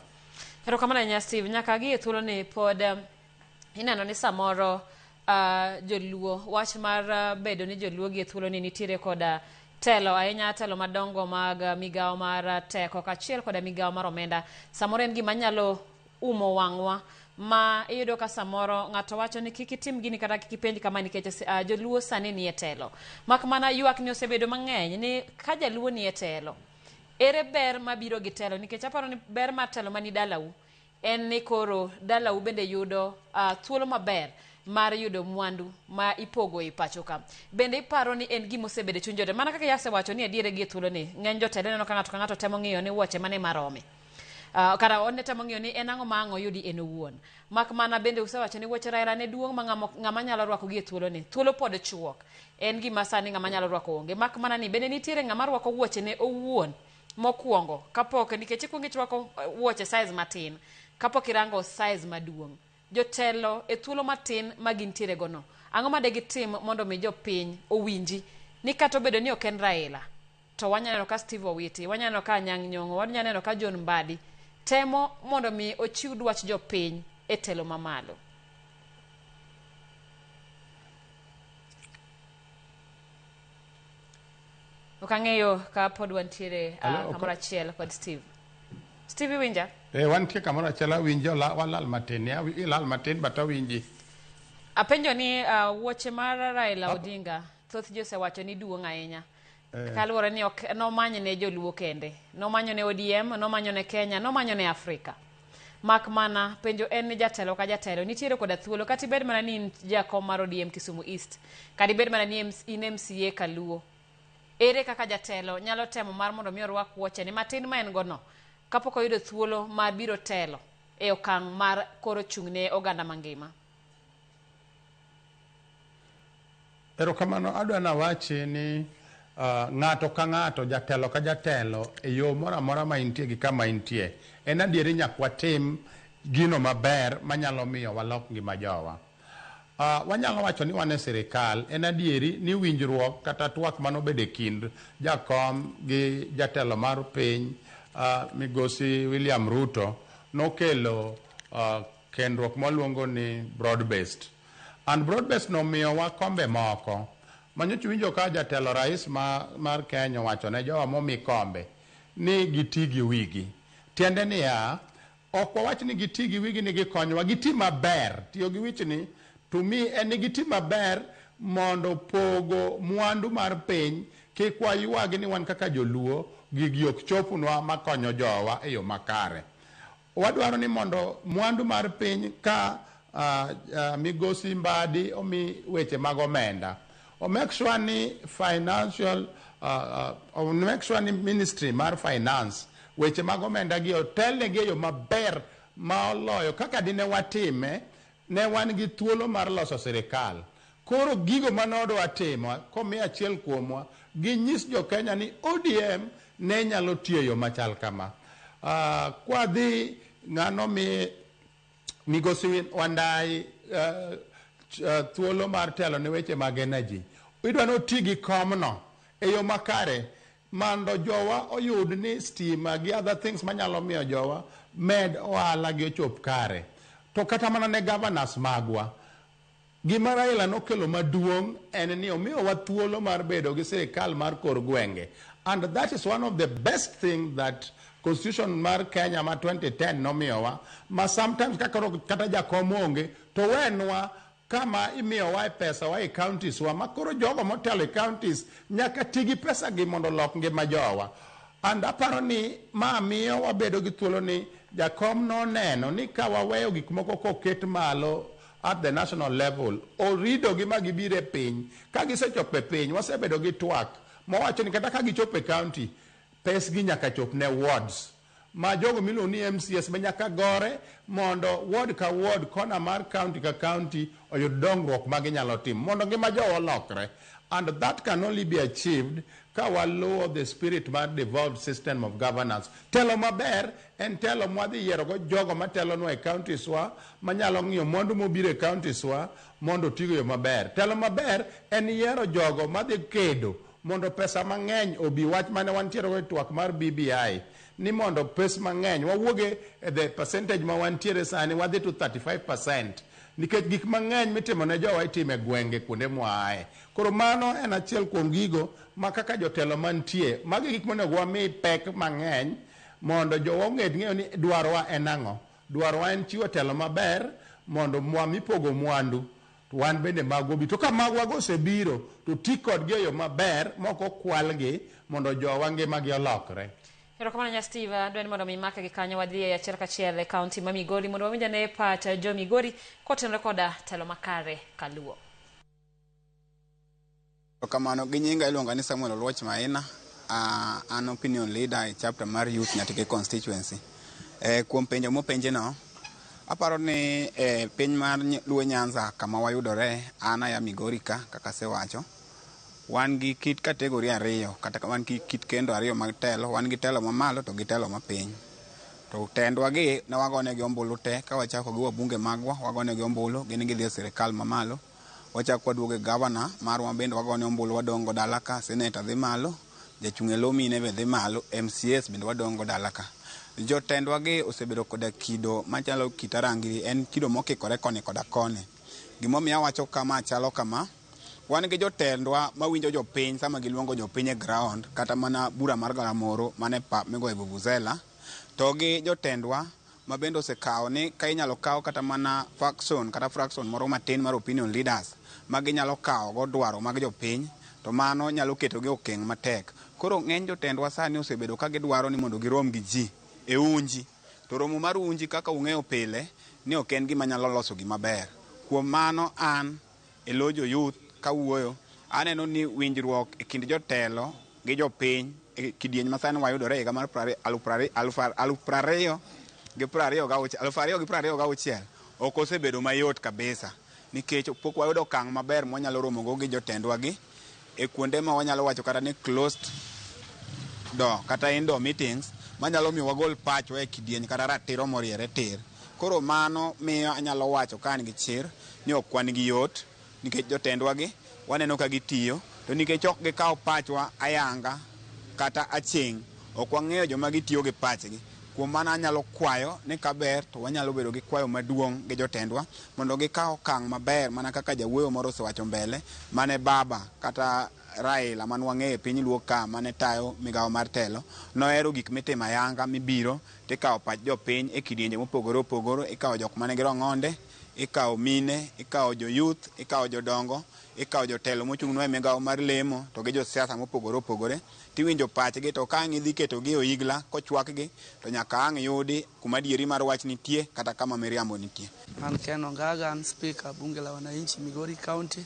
Erokamano ahinya Steve. Nyaka gi e thuoloni pod ineno ni samoro joluo wach mar bedo ni joluo gi e thuoloni nitiere koda telo ahinya telo madongo mag migawo mar teko kaachiel koda migawo mar omenda samoro en gima nyalo umo wang'wa ma iyudo ka samoro ng'ato wacho ni kik itim gini kata kik ipenj kama nikech joluo sani nie telo mak mana ywak ni osebedo mang'eny ni ka jaluo nie telo ere ber mabiro gi telo nikech aparo ni ber mar telo mani dalau en ni koro dalau bende yudo thuolo maber mar yudo mwandu ma ipogo e pacho ka. Bende iparo ni en gima osebedo e chuny jotelo mana kaka yasewacho ni adiere gi e thuolo ni ng'eny jotelo ineno ka ng'ato ka ng'ato temo ng'iyo ni wuoche mane marome. Kara one temo ng'iyo ni en ang'o ma ang' oyudi en owuon. Mak mana bende usewacho ni wuoche Raila ne duong' ma ng'ama nyalo rwako gi e thuolo ni. Thuolo pod chuok. En gima sani ng'ama nyalo rwako onge. Mak mana ni bende nitiere ng'ama rwako wuoche ne owuon mokwongo kapok nikech ikwongo irwako wuoche size matin kapok irango size maduong'. Jotelo e thuolo matin ma gintiere go no, ang'o ma de gitim mondo mi jopiny owinji ni kata obedo ni ok en Raila to wanyalo neno ka Steve Owiti, wanyalo neno ka Anyang' Nyong'o, wanyalo neno ka John Mbadi temo mondo mi ochiw dwach jopiny e telo mamalo. Ok ang'eyo ka pod wantiere kamoro achiel kod Steve. Steve iwinja? Wantie kamoro achiel awinji walal matin ya, ilal matin but awinji. Apenjo ni wuoche mar Raila Odinga thoth ji osewacho ni duong' ahinya. Kaluwore ni ok nomanyo ne joluo kende, nomanyo ne ODM, nomanyo ne Kenya, nomanyo ne Afrika. Mak mana penjo en ni jatelo ka jatelo nitiere koda thuolo kata ibed mana ni in jakom mar ODM Kisumu East, kata ibed mana ni in MCA Kaluo. Ere kaka jatelo nyalo temo mar mondo mi orwak wuoche ni matin ma en go no kapok oyudo thuolo mar biro telo e okang' mar koro chung' ne oganda mangima? Erokamano adwa nawachi ni ng'ato ka ng'ato, jatelo ka jatelo e yo moro amora ma intie gi kama intie, en adieri nyaka watim gino maber manyalo miyo walok ngima jowa. Wanyalo wacho ni wan e sirikal, en adieri ni winjruok kata twak manobedo e kind jakom gi jatelo mar piny migosi William Ruto nokelo kendruok mwaluongo ni broad based. And broad based no miyowa kombe moko. Manyocha winjo ka jatelo rais mar Kenya owacho ne jowa momi kombe ni giti gi wigi. Tiende niya, ok wawach ni giti gi wigi ni gikonywa, giti maber. Tiyo gi wichni to me en ni giti maber mondo pogo mwandu mar piny kik waywagi ni wan kaka joluo gigi ok chopnwa makonyo jowa e yo makare. Wadwaro ni mondo mwandu mar piny ka migosi Mbadi omi weche mag omenda, o make sure ni financial o make sure ni ministry mar finance weche mag omenda gi otelnegi e yo maber ma oloyo kaka dine watime ne wan gi thuolo mar loso sirikal. Koro gigo mane odwa timo komi achiel kuomwa ginyis jo Kenya ni ODM ne nyalo tiyo e yo machal kama. Kwadhi ng'ano mi migosi Wandayi thuolo mar telo ne weche mag energy. Idwa ni oti gi komno e yo makare mondo jowa oyud ni stima gi other things manyalo miyo jowa med ohala gi ochop kare. To kata mana ne governors magwa, gima Raila nokelo maduong' en ni omiyowa thuolo mar bedo gi sirikal mar kor gwenge. And that is one of the best thing that constitution mar Kenya ma 2010 nomiyowa, ma sometimes kaka kata jakom onge to wenwa kama imiyowa e pesa wa e counties wa, ma koro jogo motelo e counties nyaka ti gi pesa gi mondo olok ngima jowa. And aparo ni ma miyo wabedo gi thuolo ni jakom noneno ni ka waweyo gik moko koket malo at the national level, orido gi ma gibiro e piny. Ka gisechopo e piny, wasebedo gi twak mawacho ni kata ka gichopo e county, pesgi nyaka chop ne wards. Ma jogo miluongo ni MCS be nyaka gore mondo ward ka ward, kona mar county ka county oyud dongruok ma ginyalo timo mondo ngima jowa olokre. And that can only be achieved ka waluwo the spirit mar devolved system of governance. Telo maber en telo mwadhi yierogo jogo matelonwa e counties wa, manyalo ng'iyo mwandu mobiro e counties wa mondo otigo e yo maber. Telo maber en yiero jogo madhi kedo mondo pesa mang'eny obi. Wach mane wantiere go e twak mar BBI ni mondo pes mang'eny wawuoge e the percentage ma wantiere sani wadhi to 35%, nikech gik mang'eny mitimo ne jowa itimo e gwenge kuonde mwaaye. Koro mano en achiel kuom gigo ma kaka jotelo mantie, magi gik monego wami pek mang'eny mondo jowa ong'ed ng'eyo ni dwarowa en ang'o. Dwarowa en chiwo telo maber mondo mwa mipogo mwandu to wan bende magwa obi. To ka magwago osebiro to ti kodgi e yo maber mok okwalgi mondo jowa ngimagi olokre. Erokamano nya Steve, adwa ni mondo mi make gi kanyo wadhi e achiel kachiel e kaunti ma Migori mondo wawinj ane pach jo Migori kotenore koda telo makare kaluo. Kamano, gi nyinga iluonga ni Samuel Oluoch Maina, an opinion leader e chapter mar youth Nyatike constituency. Kuom penjo mopenji no, aparo ni e piny mar Luo Nyanza kama wayudore, an aya Migori ka kaka asewacho, wan gi kit category ariyo kata wan gi kit kendo ariyo mag telo, wan gi telo mamalo to gi telo mapiny. To tendwa gi ne wagonegi ombulu te ka wachako gi wabunge magwa, wagonegi ombulu, gin gidhi e sirikal mamalo. Wachako waduogo e gavana marwa bende wagone ombulu wadong' go dala ka, seneta dhi malo, jachung' e lo mine be dhi malo, MCAs bende wadong' go dala ka. Jotendwa gi osebedo koda kido machalo kit arangiri, en kido mokikore koni koda koni. Gimomiyo awacho kama chalo kama, wan gi jotendwa mawinjo jopiny sama giluongo jopiny e ground, kata mana bura mar galamoro mane pap migoye vuvuzela, to gi jotendwa ma bende osekawo ni ka inyalo kaw kata mana faction kata fraction moro matin mar opinion leaders ma ginyalo kawo go dwaro mag jopiny, to mano nyalo ketogi e okeng' matek. Koro ng'eny jotendwa sani osebedo ka gidwaro ni mondo girom gi ji e unji. To romo mar unji kaka ung'eyo pile ni ok en gima nyalo loso gima ber. Kuom mano an e lo jo youth kawuoyo, aneno ni winjruok e kind jotelo gi jopiny e kidieny ma sani wayudore higa mar 2026 ok osebedo mayot kabisa, nikech pok wayudo okang' maber mwanyalo romogo gi jotendwa gi e kuonde ma wanyalo wacho kata ni closed door kata indoor meetings manyalo miyo wagol pachwa e kidieny kata ratiro moriere tir. Koro mano miyo anyalo wacho ka an gi chir ni ok wan gi yot, nikech jotendwa gi waneno ka gitiyo, to nikech ok gikaw pachwa ayanga kata aching', ok wang'eyo joma gitiyo gi pachgi. Kuom mano anyalo kwayo ni kaber to wanyalo bedo gi kwayo maduong' gi jotendwa mondo gikaw okang' maber mana kaka jawuoyo moro osewacho mbele mane baba kata Raila man wang'eyo e piny Luo ka mane tayo migawo mar telo nohero gik mitimo ayanga mibiro tikawo pach jopiny e kidienje mopogore opogore ikawo jok manigi rong'onde ikawo mine ikawo jo youth ikawo jodongo ikawo jotelo mochung'nwa e migawo mar lemo to gi josiasa mopogore opogore tiwinjo pachgi to ka ang' idhi ketogi e oigla kochwakgi to nyaka ang' yudi kuma adieri mar wach nitie kata kama miriambo nitie. An Ken Ongaga, an Spika Bunge la Wananchi Migori County.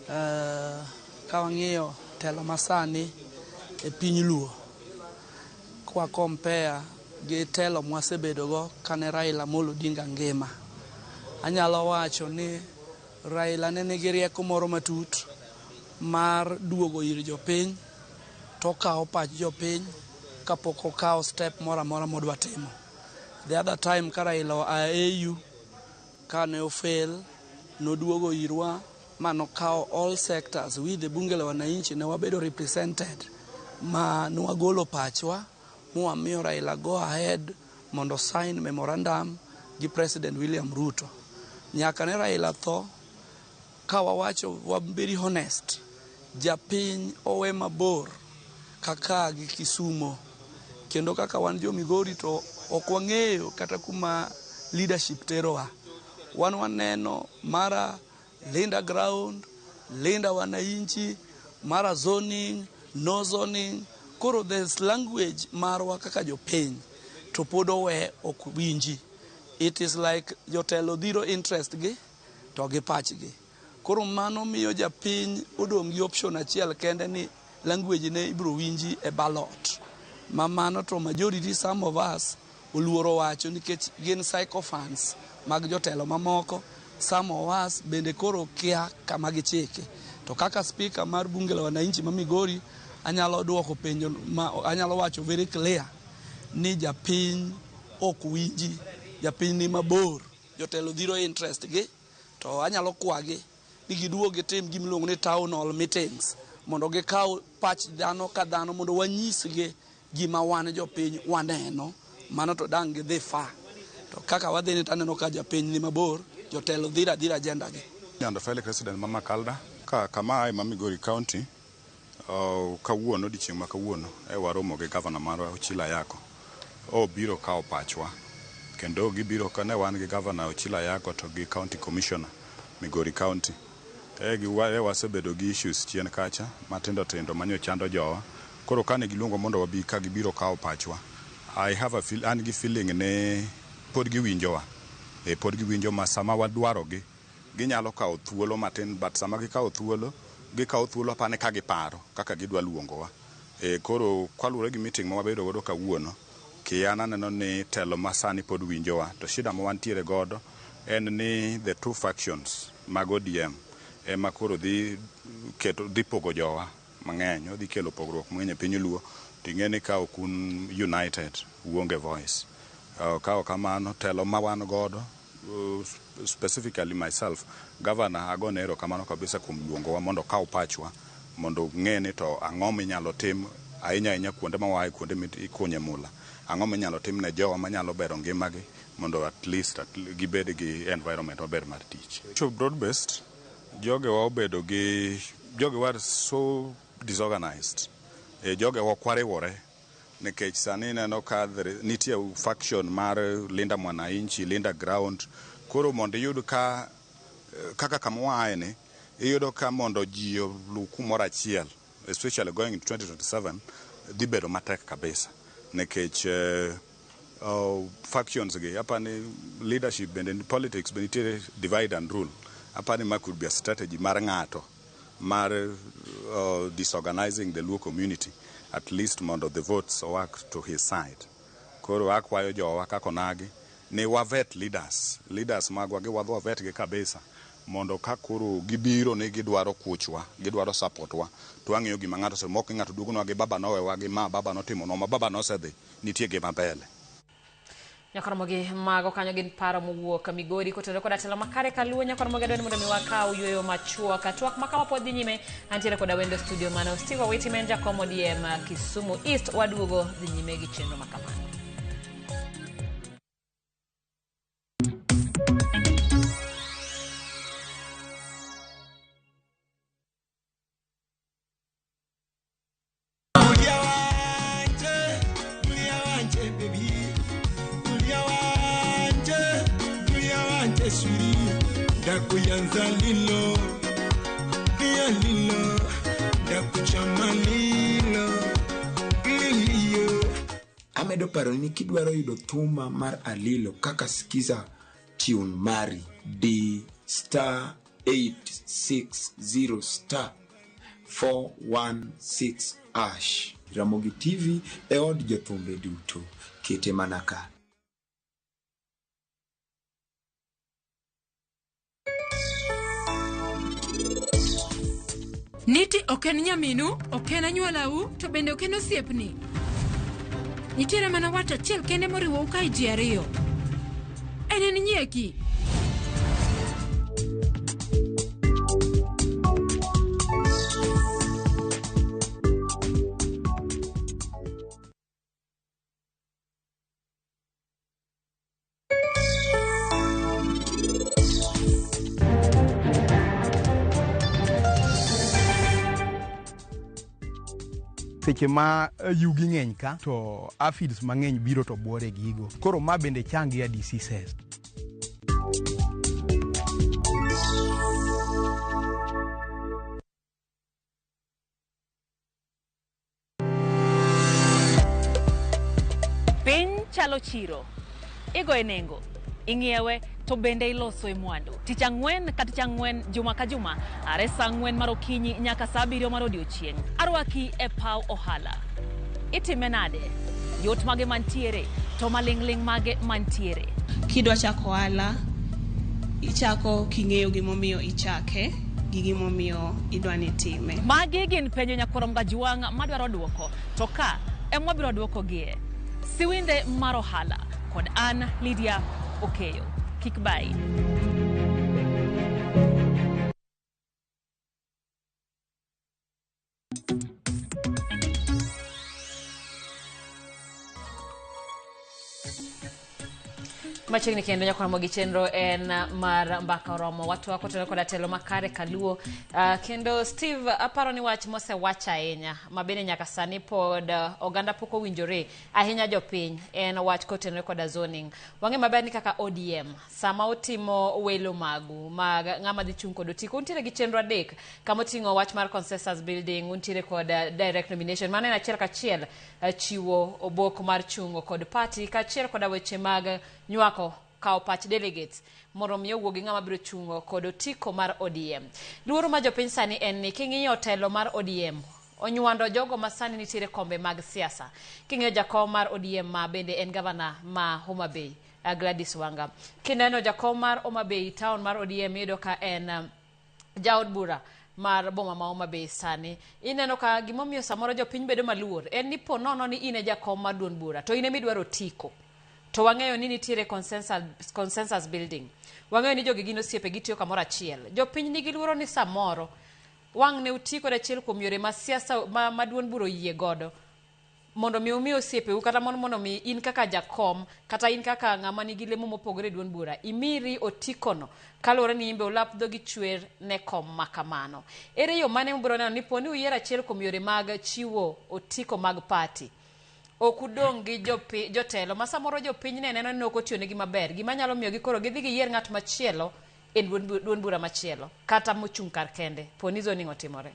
Ka wang'iyo telo masani e piny Luo, kwa compare gi telo mwasebedogo kane Raila Amolo Odinga ngima, anyalo wacho ni Raila ne nigi rieko moro matut mar duogo ir jopiny to okawo pach jopiny kapok okawo step moro amora modwa timo. The other time ka Raila oa AU kane ofail noduogo irwa ma nokawo all sectors with the Bunge la Wananchi ne wabedo represented ma nwagolo pachwa mwamiyo Raila go ahead mondo sign memorandum gi President William Ruto. Nyaka ne Raila tho ka wawacho wa very honest, japiny owe mabor kaka gi Kisumo kendo kaka wan jo Migori to ok wang'eyo kata kuma leadership terowa. Wan waneno mara Linda ground, Linda wananchi, mara zoning, no zoning. Koro there's language marwa kaka jopiny to pod owe ok winji. It is like jotelo dhiro interest gi to gi pachgi. Koro mano miyo japiny odong' gi option achiel kende ni language ne ibiro winji e ballot. Ma mano to majority some of us oluoro wacho nikech gin sycophants mag jotelo mamoko. Some of us bende koro kia kama gichike. To kaka speaker mar Bunge la Wananchi ma Migori anyalo duoko penjo ma anyalo wacho very clear ni japiny ok winji, japiny ni mabor, jotelo dhiro interest gi to anyalo kwagi ni giduog gitim gimiluongo ni town hall meetings mondo gikaw pach dhano ka dhano mondo wanyisgi gima wan jopiny waneno mano to dang' gidhi fa to kaka wadhi ni taneno ka japiny ni mabor jotelo dhiro adhira agenda gi. Nyando Felix resident ma Makalda ka kama ae ma Migori County kawuono odiochieng' ma kawuono e waromo gi gavana marwa Ochilo Ayako obiro kawo pachwa kendo gibiro ka ne wan gi gavana Ochilo Ayako to gi county commissioner Migori County e gi wasebedo gi issues chien kacha matindo tindo manyo chando jowa koro kane giluongo mondo wabi ka gibiro kawo pachwa I have a feel, an gi feeling ni pod giwinjowa e pod giwinjo ma sama wadwarogi ginyalo kawo thuolo matin but sama gikawo thuolo gikawo thuolo apani ka giparo kaka gidwa luongowa e koro kaluwore gi meeting ma wabedo godo kawuono kian aneno ni telo masani pod winjowa to shida ma wantiere godo en ni the two factions mag ODM ema koro dhi keto dhi pogo jowa mang'eny odhi kelo pogruok mang'eny e piny Luo ting'e ni ka ok un united uonge voice ka ok kamano telo ma wan godo specifically myself governor agone erokamano kabisa kuom luongowa mondo okaw pachwa mondo ng'e ni to ang'o minyalo tim ahinya ahinya kuonde ma wae kuonde mikunye mula ang'o minyalo tim ne jowa manyalo bero ngimagi mondo at least gibed gi environment maber mar tich. So broad based jogewa obedo gi jogewa are so disorganized e jogewa ok wariwore nikech sani ineno ka nitie faction mar Linda Mwananchi, Linda Ground koro mondo iyud ka kaka kama waaye ni iyudo ka mondo ji oluw kumoro achiel especially going into 2027 dhi bedo matek kabisa nikech factions gi apani leadership bende politics bende nitiere divide and rule apani ma could be a strategy mar ng'ato mar disorganizing the Luo community at least mondo the votes work to his side koro akwayo jowa kaka onagi ni wavet leaders leaders magwa gi wadhi wavet gi kabisa mondo ka koro gibiro ni gidwaro kuchwa gidwaro support wa to wang'iyo gima ng'ato ose mok ng'ato duogonwa gi baba nowewa gi ma baba notimonwa ma baba nosedhi nitie gima mbele. Nyakoromogi mago kanyo gin paro mowuok Migori kotenore koda telo makare kaluo nyakoromogi adwani mondo mi wakaw yueyo machuok twak ma kama pod dhi nyime antiere koda wendo studio mano Steve Owiti ma en jakom ODM Kisumu East waduogo dhi nyime gi chenro makamano. Ndakuyanza lilo ya lilo ndakuchama lilo lilio. Amedo paro ni kidwaro yudo thuma mar Alilo kaka Skiza tune mari D star 860 star 416 ash. Ramogi TV e od jothumbe duto. Kete mana ka. Niti ok en nyaminu, ok en anyuolau, to bende ok en osiepni. Nitiere mana wach achiel kende moriwou kae ji ariyo. En en nyieki. Seche ma yugi ng'eny ka to aphids mang'eny biro to buore gigo. Koro ma bende chang ya diseases. Piny chalo chiro. Igoye nengo, ing'iewe to bende iloso e mwandu. Tich ang'wen ka tich ang'wen, juma ka juma, are saa ang'wen mar okinyi nyaka saa abiriyo mar odiochieng'. Arwaki e paw ohala. Itime nade? Yot mage mantiere to maling'ling' mage mantiere. Kidwa chako ohala, ichako king'eyo gimomiyo ichake gi gimomiyo idwa ni itime. Magi gin penjo nyakwar Mgajwang' madwaro duoko, to ka ema wabiro duokogie. Siwinde mar ohala kod an Lydia Okeyo. Kik bayi. Machiegni kendo nyaka romo gi chenro en mar mbaka oromo watwa kotenore koda telo makare kaluo. Kendo Steve, aparo ni wach mosewach ahinya ma bende nyaka sani pod oganda pok owinjore ahinya jopiny en wach kotenore koda zoning. Wang'e maber ni kaka ODM sama otimo welo magu mag ng'ama dhi chung' kod otiko, untiere gi chenro adek kama oting'o wach mar consensus building, untiere kod direct nomination mano en achiel kachiel chiwo obok mar chungo kod party kaachiel koda weche mag nywako kawo pach delegates mondo mi owuo gi ng'ama biro chungo kod otiko mar ODM. Luoro ma jopiny sani en ni king'iyo telo mar ODM onywando jogo ma sani nitiere kombe mag siasa. King'iyo jakom mar ODM ma bende en gavana ma Homa Bay, Gladys Wanga. Kineno jakom mar Homa Bay town mar ODM iyudo ka en jaod bura mar boma ma Homa Bay sani. Ineno ka gimomiyo samoro jopiny bedo maluor en ni po nono ni in e jakom mar duond bura to in ema idwaro otiko. To wang'eyo ni nitiere consensus building. Wang'eyo ni jogi gin osiepe gitiyo kamoro achiel. Jopiny nigi luoro ni samoro wang' ne uti kod achiel kuom yore ma siasa ma duond bura oyie godo mondo mi umi osiepeu kata mondo mi in kaka jakom kata in kaka ng'ama nigi lemo mopogore e duond bura imiri otikono kaluwore ni imbe olap dhogi chwer ne kom ma kamano. Ere yo mane mubiro neno ni po ni uyiero achiel kuom yore mag chiwo otiko mag party ok udong' gi jotelo ma samoro jopiny ne neno ni ok otiyonegi maber, gima nyalo miyo gi koro gidhi giyier ng'at machielo e duond bura machielo kata mochung' kar kende po ni zoning otimore.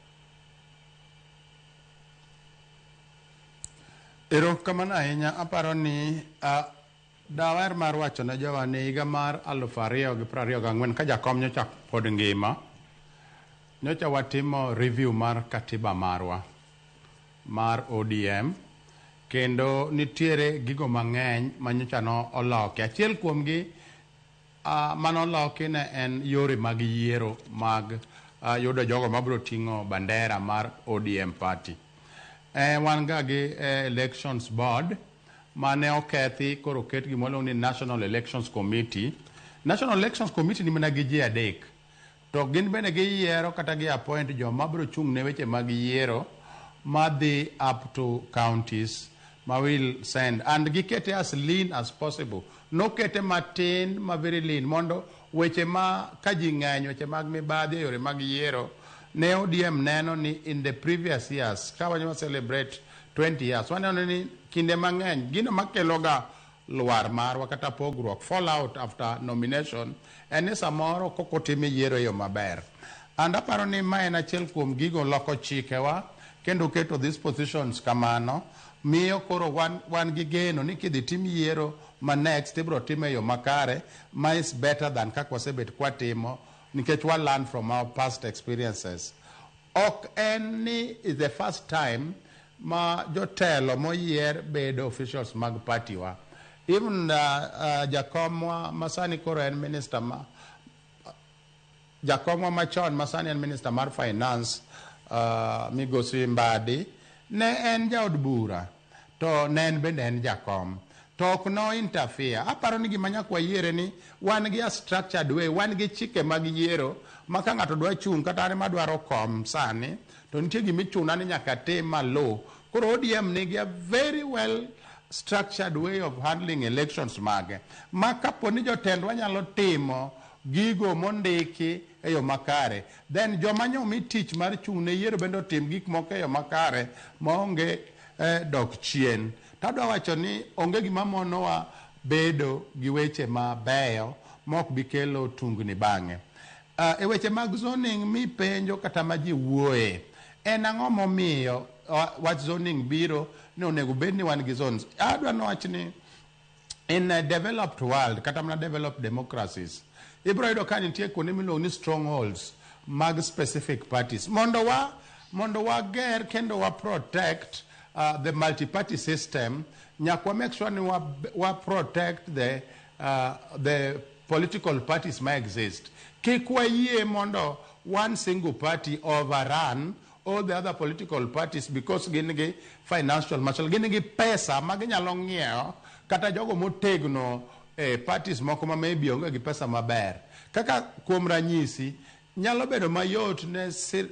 Erokamano ahinya. Aparo ni dawer mar wacho ne jowa ni higa mar 2024 ka jakom nyocha pod ngima, nyocha watimo review mar katiba marwa mar ODM kendo nitiere gigo mang'eny ma nyocha no oloki. Achiel kuomgi manoloki ne en yore mag yiero mag yudo jogo mabiro ting'o bandera mar ODM party. Wan ga gi elections board mane okethi koro oket gima iluongo ni National Elections Committee. National Elections Committee ni mana gi ji adek to gin bende giyiero kata gi appoint joma biro chung' ne weche mag yiero madhi up to counties ma will send and gikete as lean as possible. Nokete matin ma very lean mondo weche ma ka ji ng'eny weche mag mibadhi e yore mag yiero ne ODM neno ni in the previous years ka wanyalo celebrate 20 years waneno ni kinde mang'eny gino makeloga lwar marwa kata pogruok fallout after nomination en ni samoro kok otim yiero e yo maber. And aparo ni ma en achiel kuom gigo loko chikewa kendo keto these positions kamano miyo koro wan gi geno ni kidhi tim yiero ma next ibiro tim e yo makare ma is better than kaka wasebet kwatimo nikech wa learn from our past experiences. Ok en ni is the first time ma jotelo moyier bedo officials mag party wa. Even jakomwa masani koro en minister ma jakomwa machon masani en minister mar finance, migosi Mbadi, ne en jaod bura to ne en bende en jakom to ok no interfere. Aparo ni gima nyaka wayiere ni wan gi a structured way, wan gi chike mag yiero ma ka ng'ato dwa chung' kata an ema dwaro kom sani to nitie gimichuna ni nyaka tim malo. Koro ODM nigi a very well structured way of handling elections mage ma kapo ni jotendwa nyalo timo gigo mondiki e yo makare, then joma nyomi tich mar chung' ne yiero bende otim gik moko e yo makare maonge dok chien. Tadwa wacho ni onge gima monowa bedo gi weche mabeyo mok bi kelo tungni bang'e. E weche mag zoning mipenjo kata ma ji wuoye, en ang'o momiyo wach zoning biro ni onego bed ni wan gi zones? Adwa nowach ni in a developed world kata mana developed democracies, ibiro yudo ka nitie kuonde miluongo ni strongholds mag specific parties mondo wager kendo wa protect the multi-party system. Nyaka wa make sure ni wa protect the political parties ma exist. Kik wayie mondo one single party overrun all the other political parties because gin gi financial muscle, gin gi pesa ma ginyalo ng'iewo kata jogo motegno e parties moko ma maybe onge gi pesa maber. Kaka kuom ranyisi, nyalo bedo mayot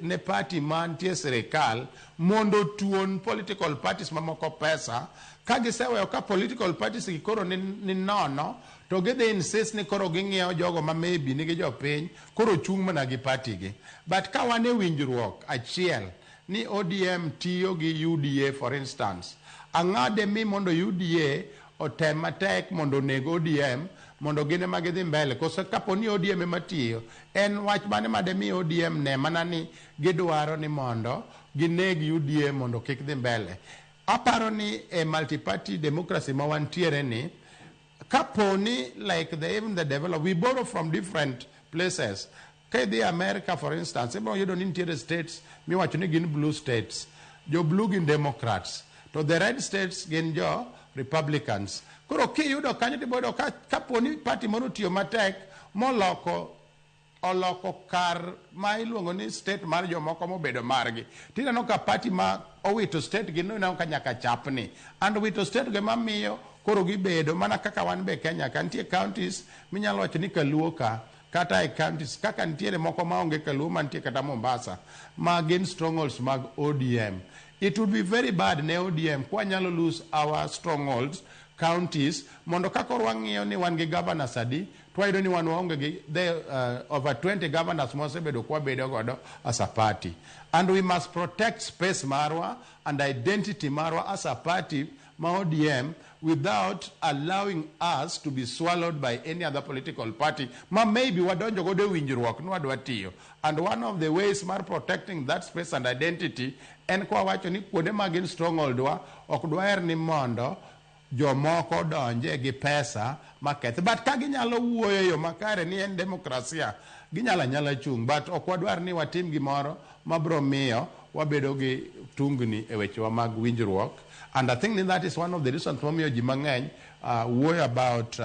ne party mantie sirikal mondo tuon political parties mamoko pesa. Ka giseweyo ka political parties gi koro ni nono, to gidhi insist ni koro ging'iewo jogo ma maybe nigi jopiny koro chung' mana gi party gi. But ka wan e winjruok achiel ni ODM tiyo gi UDA, for instance, ang'ade mi mondo UDA otem matek mondo oneg ODM mondo gin ema gidhi mbele, koso kapo ni ODM ema tiyo, en wach mane mademi ODM ne mana ni gidwaro ni mondo gineg UDA mondo kik dhi mbele? Aparo ni e multi-party democracy ma wantiere ni, kapo ni like the, even the develop, we borrow from different places. Ka idhi America, for instance, ibiro yudo ni nitiere states miwacho ni gin blue states. Jo blue gin Democrats to the red states gin jo Republicans. Koro kiyudo kanyo tibiro yudo ka kapo ni party moro otiyo matek moloko oloko kar ma iluongo ni state mar jomoko mobedo margi, tineno ka party ma owito state gi no ineno ka nyaka chapni and wito state go mamiyo koro gibedo mana kaka wan be Kenya ka nitie counties minyalo wacho ni kaluo ka kata e counties kaka nitiere moko maonge kaluo mantie kata Mombasa ma gin strongholds mag ODM. It would be very bad ne ODM kwanyalo lose our strongholds counties mondo ka koro wang'iyo ni wan gi governors adi to wayudo ni wan waonge gi the over 20 governors mwasebedo kwabedo godo as a party. And we must protect space marwa and identity marwa as a party ma ODM without allowing us to be swallowed by any other political party ma maybe wadonjo godo e winjruok ni wadwa tiyo. And one of the ways mar protecting that space and identity en kwa wacho ni kuonde ma gin stronghold wa ok dwaher ni mondo jomoko donje gi pesa maketh. But ka ginyalo wuoyo e yo makare ni en demokrasia, ginyalo anyala chung', but ok wadwar ni watim gimoro mabiro miyo wabedo gi tungni e wechewa mag winjruok. And I think ni that is one of the reasons momiyo ji mang'eny wuoyo about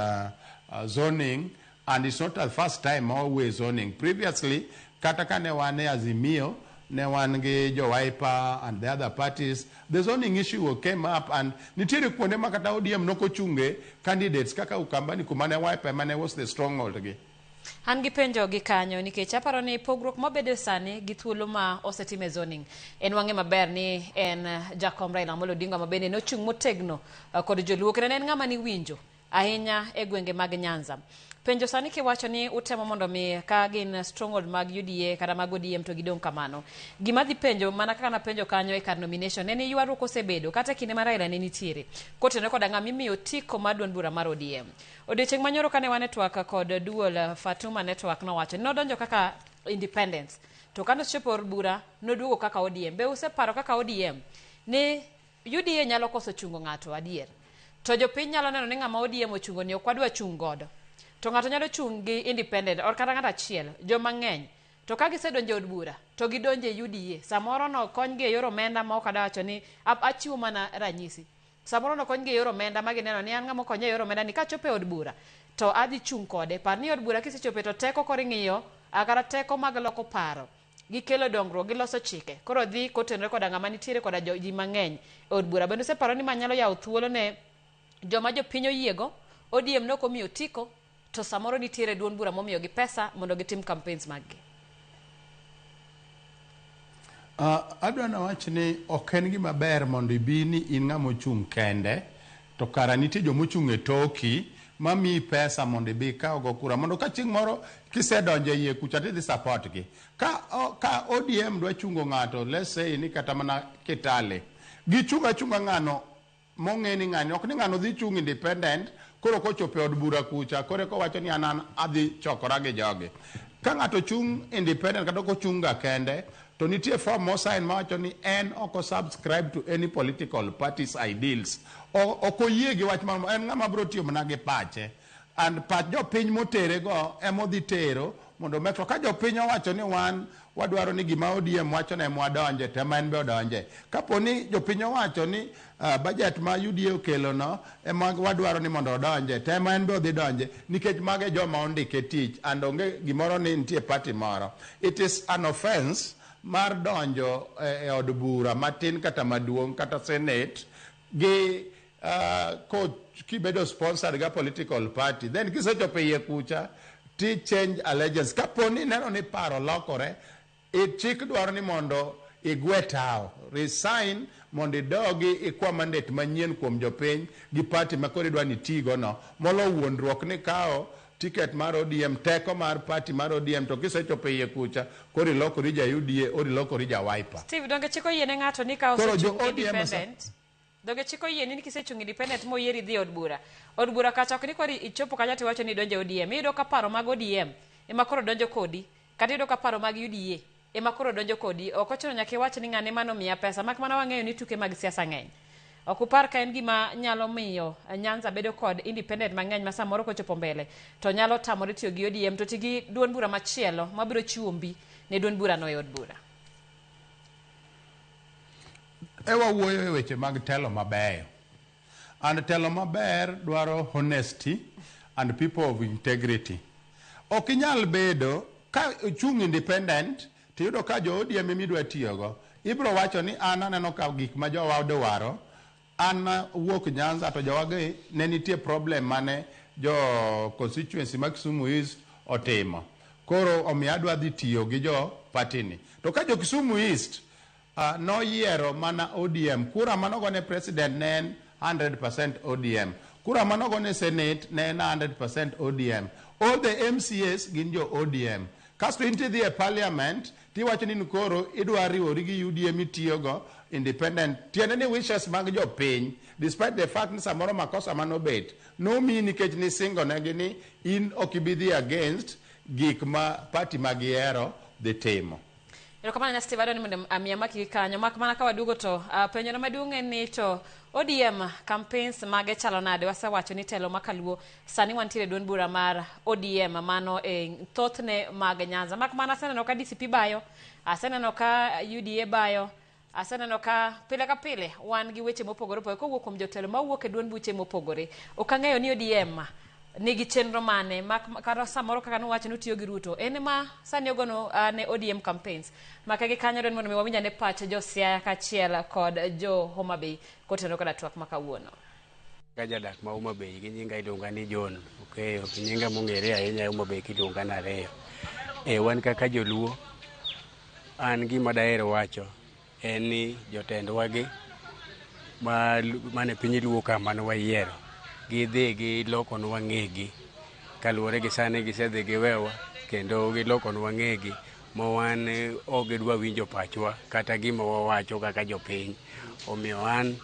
zoning. And it's not the first time ma wawuoyo zoning. Previously, kata ka ne wan e Azimio, ne wan gi jo Wiper and the other parties, the zoning issue came up and nitiere kuonde ma kata ODM nokochunge candidates kaka Ukambani kuma ne Wiper ema ne was the stronghold gi. An gi penjo gi kanyo nikech aparo ni pogruok mabedo sani gi thuolo ma osetim e zoning en wang'e maber ni en jakom Raila Amolo Odinga ma bende nochung' motegno kod joluo kendo ne en ng'ama niwinjo. ahinya e gwenge mag Nyanza. Penjo sani kiwacho ni utemo mondo mi ka gin stronghold mag UDA kata mag ODM to gidong' kamano. Gima dhi penjo mana kaka napenjo kanyo e kar nomination en ni ywaruok osebedo kata e kinde ma Raila ne nitiere kotenore koda ng'ama imiyo otiko mar duond bura mar ODM. Odiochieng' manyoro kane wan e twak kod duol Fatuma Network nowacho ni nodonjo kaka independence to kane ochopo od bura noduogo kaka ODM. Be useparo kaka ODM ni UDA nyalo koso chungo ng'ato adier to jopiny nyalo neno ni ng'ama ODM ochungo ni ok wadwa chung' godo to ng'ato nyalo chung' gi independent or kata ng'ato achiel joma ng'eny to ka gisedonjo e od bura to gidonjo e UDA samoro no konygi e yor omenda ma ok adwa wacho ni achiwo mana ranyisi samoro nokonygi e yor omenda ma gineno ni an ng'ama okonya e yor omenda ni kachopo e od bura to adhi chung' kode par ni od bura kisechope to teko koro ing'iyo kata teko mag loko paro gikelo dongruok giloso chike koro dhi kotenore koda ng'ama nitiere koda ji mang'eny e od bura bende useparo ni ma nyalo yawo thuolo ne joma jopiny oyiego ODM nok omiyo otiko to samoro nitiere duond bura momiyogi pesa mondo gitim campaigns mag gi. Adwa nawach ni ok en gima ber mondo ibi ni in ng'ama ochung' kende to kara nitie jomochung' e toki mamiyi pesa mondo ibi ikawgo kura mondo ka chieng' moro kisedonjo e iye kucha tidhi support gi. Ka ODM dwa chungo ng'ato, let's say ni kata mana Kitale, gichung' achunga ng'ano mong'e ni ng'ani ok ni ng'ano dhi chung' independent koro kochopo e od bura kucha koro eka owacho ni an adhi chokora gi jogi. Ka ng'ato chung' independent kata ok ochung' ga kende to nitie form mosign mawacho ni en ok o subscribe to any political party's ideals. Ok oyie gi wach mar en ng'ama biro tiyo mana gi pache. And pach jopiny motere go ema odhi tero mondo make sure. Ka jopiny owacho ni wan wadwaro ni gima ODM wacho no ema wadonje to ema en be odonje. Kapo ni jopiny owacho ni budget ma UDA okelo no ema wadwaro ni mondo odonje to ema en be odhi donje nikech mago e joma ondike tich and onge gimoro ni nitie party moro. It is an offense mar donjo e od bura matin kata maduong' kata senate gi kibedo sponsored ga political party, then kisechopo iye kucha ti change allegiance. Kapo ni ineno ni paro lokore, chik dwaro ni mondo igwe tao, resign mondo idogi ikwa mandate manyien kuom jopiny gi party ma koro idwa ni itigo no, molo wuondruok ni kawo ticket mar ODM, teko mar party mar ODM, to kisechopo iye kucha koro ilokori ja UDA or ilokori ja Wiper. Steve, donge chik oyiene ng'ato ni ka Koro jo osechung' ODM independent donge chik oyieni ni kisechung' independent moyieri dhi e od bura, od bura kacha ok ni koro ichopo kacha tiwacho ni idonjo e ODM. Iyudo ka paro mag ODM ema koro donjo kodi kata iyudo ka paro mag UDA ema koro donjo kodi. Ok ochuno nyaka iwach ni ng'ane mano miya pesa, mak mana wang'eyo ni tuke mag siasa ng'eny. Ok upar ka en gima nyalo miyo Nyanza bedo kod independent mang'eny ma samoro kochopo mbele to nyalo tamore tiyo gi ODM to ti gi duond bura machielo mabiro chiwo mbi ne duond bura no e od bura. E wawuoyo e weche mag telo mabeyo. And telo maber dwaro honesty and people of integrity. Ok inyal bedo ka ichung' independent tiyudo ka jo ODM ema idwa tiyogo. Ibiro wacho ni an aneno ka gik ma jowa dwaro, an wuok Nyanza to jowagi ne nitie problem mane jo constituency ma Kisumu East otimo. Koro omiyo adwa dhi tiyo gi jo party ni. To ka jo Kisumu East noyiero mana ODM, kura manogone president ne en 100% ODM. Kura manogone Senate ne en 100% ODM. All the MCAs gin jo ODM. Kasto in tidhi e parliament tiwacho ni koro idwa riwori gi UDA mitiyogo independent. Tiende ni wishes mag jopiny, despite the fact ni samoro makosa manobet, nomiyi nikech nisingo negi ni in ok ibi dhi against gik ma party ma gihero dhi timo. Erokamano nya Steve, adwa ni mondo amiya maki gi kanyo mak mana ka waduogo to penjo maduong' en ni to ODM campaigns mage chalo nade? Wasewacho ni telo makaluo sani wantiere e duond bura mar ODM mano e thothne mag Nyanza. Mak mana aseneno ka DCP bayo, aseneno ka UDA bayo, aseneno ka pile ka pile wan gi weche mopogore opogore kowuok kuom jotelo mawuok e duond buche mopogore. Ok ang'eyo ni ODM nigi chenro mane mak kata samoro kaka nuwacho ni utiyo gi Ruto en ma sani ogono ne ODM campaigns make gi kanyo dwani mondo mi wawinj ane pach jo Siaya kaachiel kod jo Homa Bay kotenore koda twak ma kawuono. Ka jadak ma Homa Bay gi nyinga iluonga ni John Okeyo, gi nyinga mong'ere ahinya e Homa Bay kiluonga ni Ariyo. E wan kaka joluo, an gima daher wacho en ni jotendwa gi mane piny luo ka mane wayiero Gidhi gilokonwa ng'egi kaluwore gi sani gisedhi giwewa kendo gilokonwa ng'egi ma wan ok gidwa winjo pachwa kata gima wawacho kaka jopiny. Omiyo an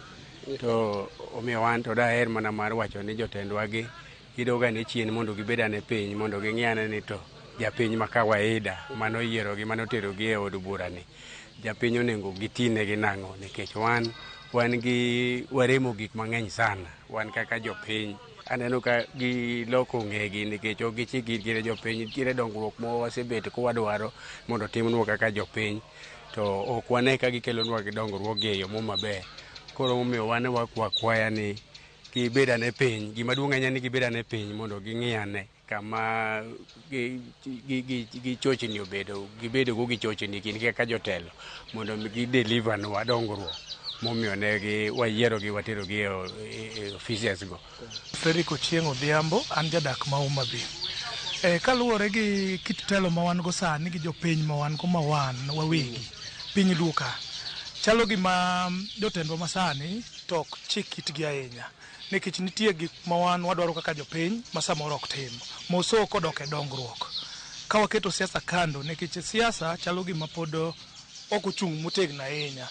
to daher mana mar wacho ni jotendwa gi gidog ane chien mondo gibed ane piny mondo ging'i ane ni to japiny ma kawaida manoyierogi manoterogi e od burani japiny onego gitinegi nang'o nikech wan gi waremo gik mang'eny sana wan kaka jopiny. Aneno ka giloko ng'egi nikech ok gichik itgi ne jopiny. Nitiere dongruok ma wasebet ka wadwaro mondo otimnwa kaka jopiny to ok wane ka gikelonwa dongruok e yo maber. Koro omiyo wan wakwa akwaya ni gibed ane piny. Gima duong' ahinya ni gibed ane piny mondo ging'i ane kama gichochni obedo gibedogo gi chochni gin kaka jotelo mondo mi gideliver nwa dongruok momiyo ne gi wayierogi waterogi e offices go. Fredrick Ochieng' Odhiambo, an jadak ma Homa Bay. Kaluwore gi kit telo ma wan go sani gi jopiny ma wan go ma wan wawegi piny Luo ka, chalo gima jotendwa masani to ok chik itgi ahinya nikech nitie gik ma wan wadwaro kaka jopiny ma samoro ok tim. Moso kodok e dongruok. Ka waketo siasa kando nikech siasa chalo gima pod ok ochung' motegno ahinya.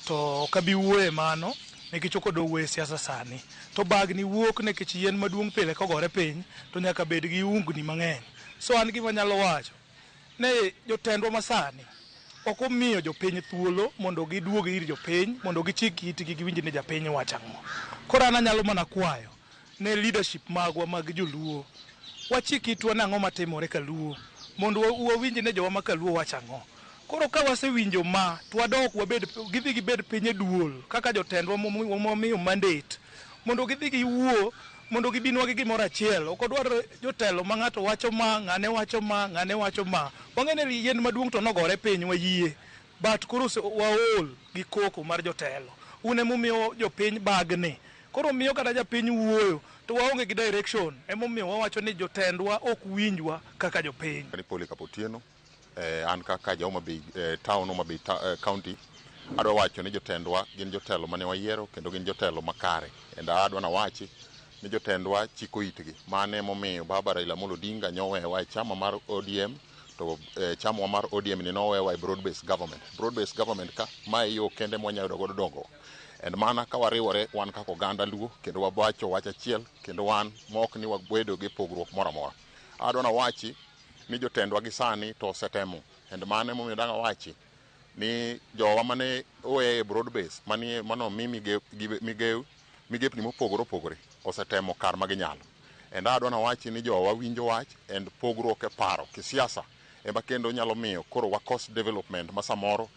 To ok abi wuoye mano nikech ok odwa wuoye siasa sani. To bagni wuok nikech yien maduong' pile kogore piny to nyaka bed gi ungni mang'eny. So an gima anyalo wacho ne jotendwa masani ok omiyo jopiny thuolo mondo giduog ir jopiny mondo gichik itgi giwinj ni japiny wacho ang'o. Koro an anyalo mana kwayo ne leadership magwa mag joluo wachik itwa nang'o matimore kaluo mondo wawinj ni jowa ma kaluo wacho ang'o. Koro ka wasewinjo ma to wadok wabed gidhi gibed piny e duol kaka jotendwa momiyo mandate mondo gidhi giwuo mondo gibinwa gi gimoro achiel. Ok odwar jotelo ma ng'ato wacho ma, ng'ane wacho ma, ng'ane wacho ma. Wang'e ni yien maduong' to nogore piny wayie. But koro waol gi koko mar jotelo. Un emomiyo jopiny bagni. Koro miyo kata japiny wuoyo to waonge gi direction. Emomiyo wawacho ni jotendwa ok winjwa kaka jopiny. Ni Polycarp Otieno, an kaka ja Homa Bay town, Homa Bay county, adwa wacho ni jotendwa gin jotelo mane wayiero kendo gin jotelo makare. And adwa nawachi ni jotendwa chiko itgi. Mane emomiyo Baba Raila Amolo Odinga nyowewa e chama mar ODM to chama mar ODM ni nowewa e broad based government. Broad based government ka mae yo kende mwanyalo yudo godo dongruok. And mana ka wariwore wan kaka oganda Luo kendo wawacho wach achiel kendo wan mok ni wabedo gi pogruok moro amora. Adwa nawachi ni jotendwa gi sani to osetemo. And mano emomiyo dang' awachi ni jowa mane owe e broad base manie mano mi migepni mopogore opogore osetemo kar ma ginyalo. And adwa nawachi ni jowa winjo wach and pogruok e paro kisiasa ema kendo nyalo miyo koro wakos development ma samoro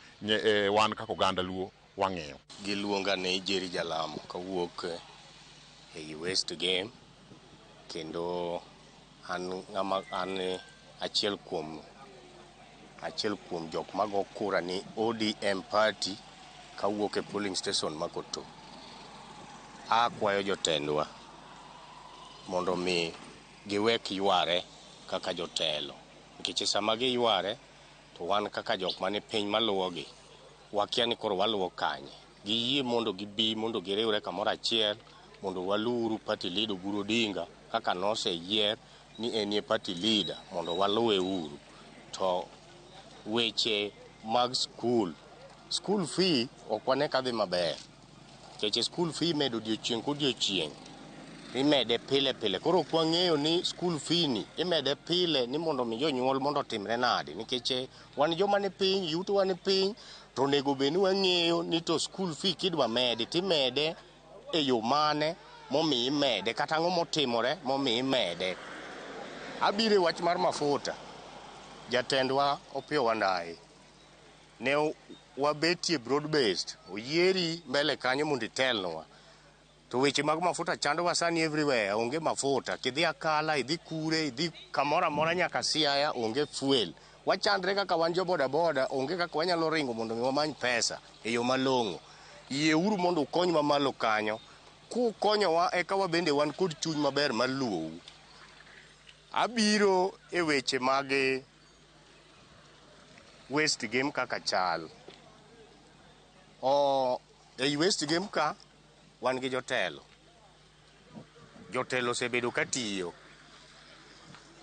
wan kaka oganda Luo wang'eyo. Giluonga ni Jerry Jalamo kawuok ei West Game kendo an ng'ama an achiel kuom jok mago kura ni ODM party kawuok e polling station ma Koto. Akwayo jotendwa mondo mi giwek yware kaka jotelo nikech sama giyware to wan kaka jok mane piny maluwogi wakia ni koro waluwo kanye. Giyie mondo gibi mondo giriwre kamoro achiel mondo waluwuru party leader Oburu Odinga kaka noseyier ni en e party leader mondo waluwe uru. To weche mag school fee ok wane kadhi maber nikech school fee imedo odiochieng' kodiochieng', imede pile pile. Koro ok wang'eyo ni school fee ni imede pile ni mondo mi jonyuol mondo otimre nade nikech wan joma ni piny, yutowa ni piny, to onego bed ni wang'eyo ni to school fee kidwa medi timede e yo mane momiyo imede kata ang'o motimore momiyo imede. Abiro e wach mar mafuta. Jatendwa Opiyo Wandayi ne wabetie broad based, oyieri mbele kanyo mondo itelnwa. To weche mag mafuta chandowa sani everywhere, onge mafuta. Kidhi Akala, idhi Kure, idhi kamoro amora nyaka Siaya, onge fuel. Wachandre kaka wan jo boda boda, onge kaka wanyalo ringo mondo mi wamany pesa e yo malong'o. Yieuru mondo ukonywa malo kanyo. Kukonyowa eka wabende wan kod chuny maber mar luwou. Abiro e weche mag West Game kaka chal. Ei West Game ka wan gi jotelo. Jotelo osebedo ka tiyo.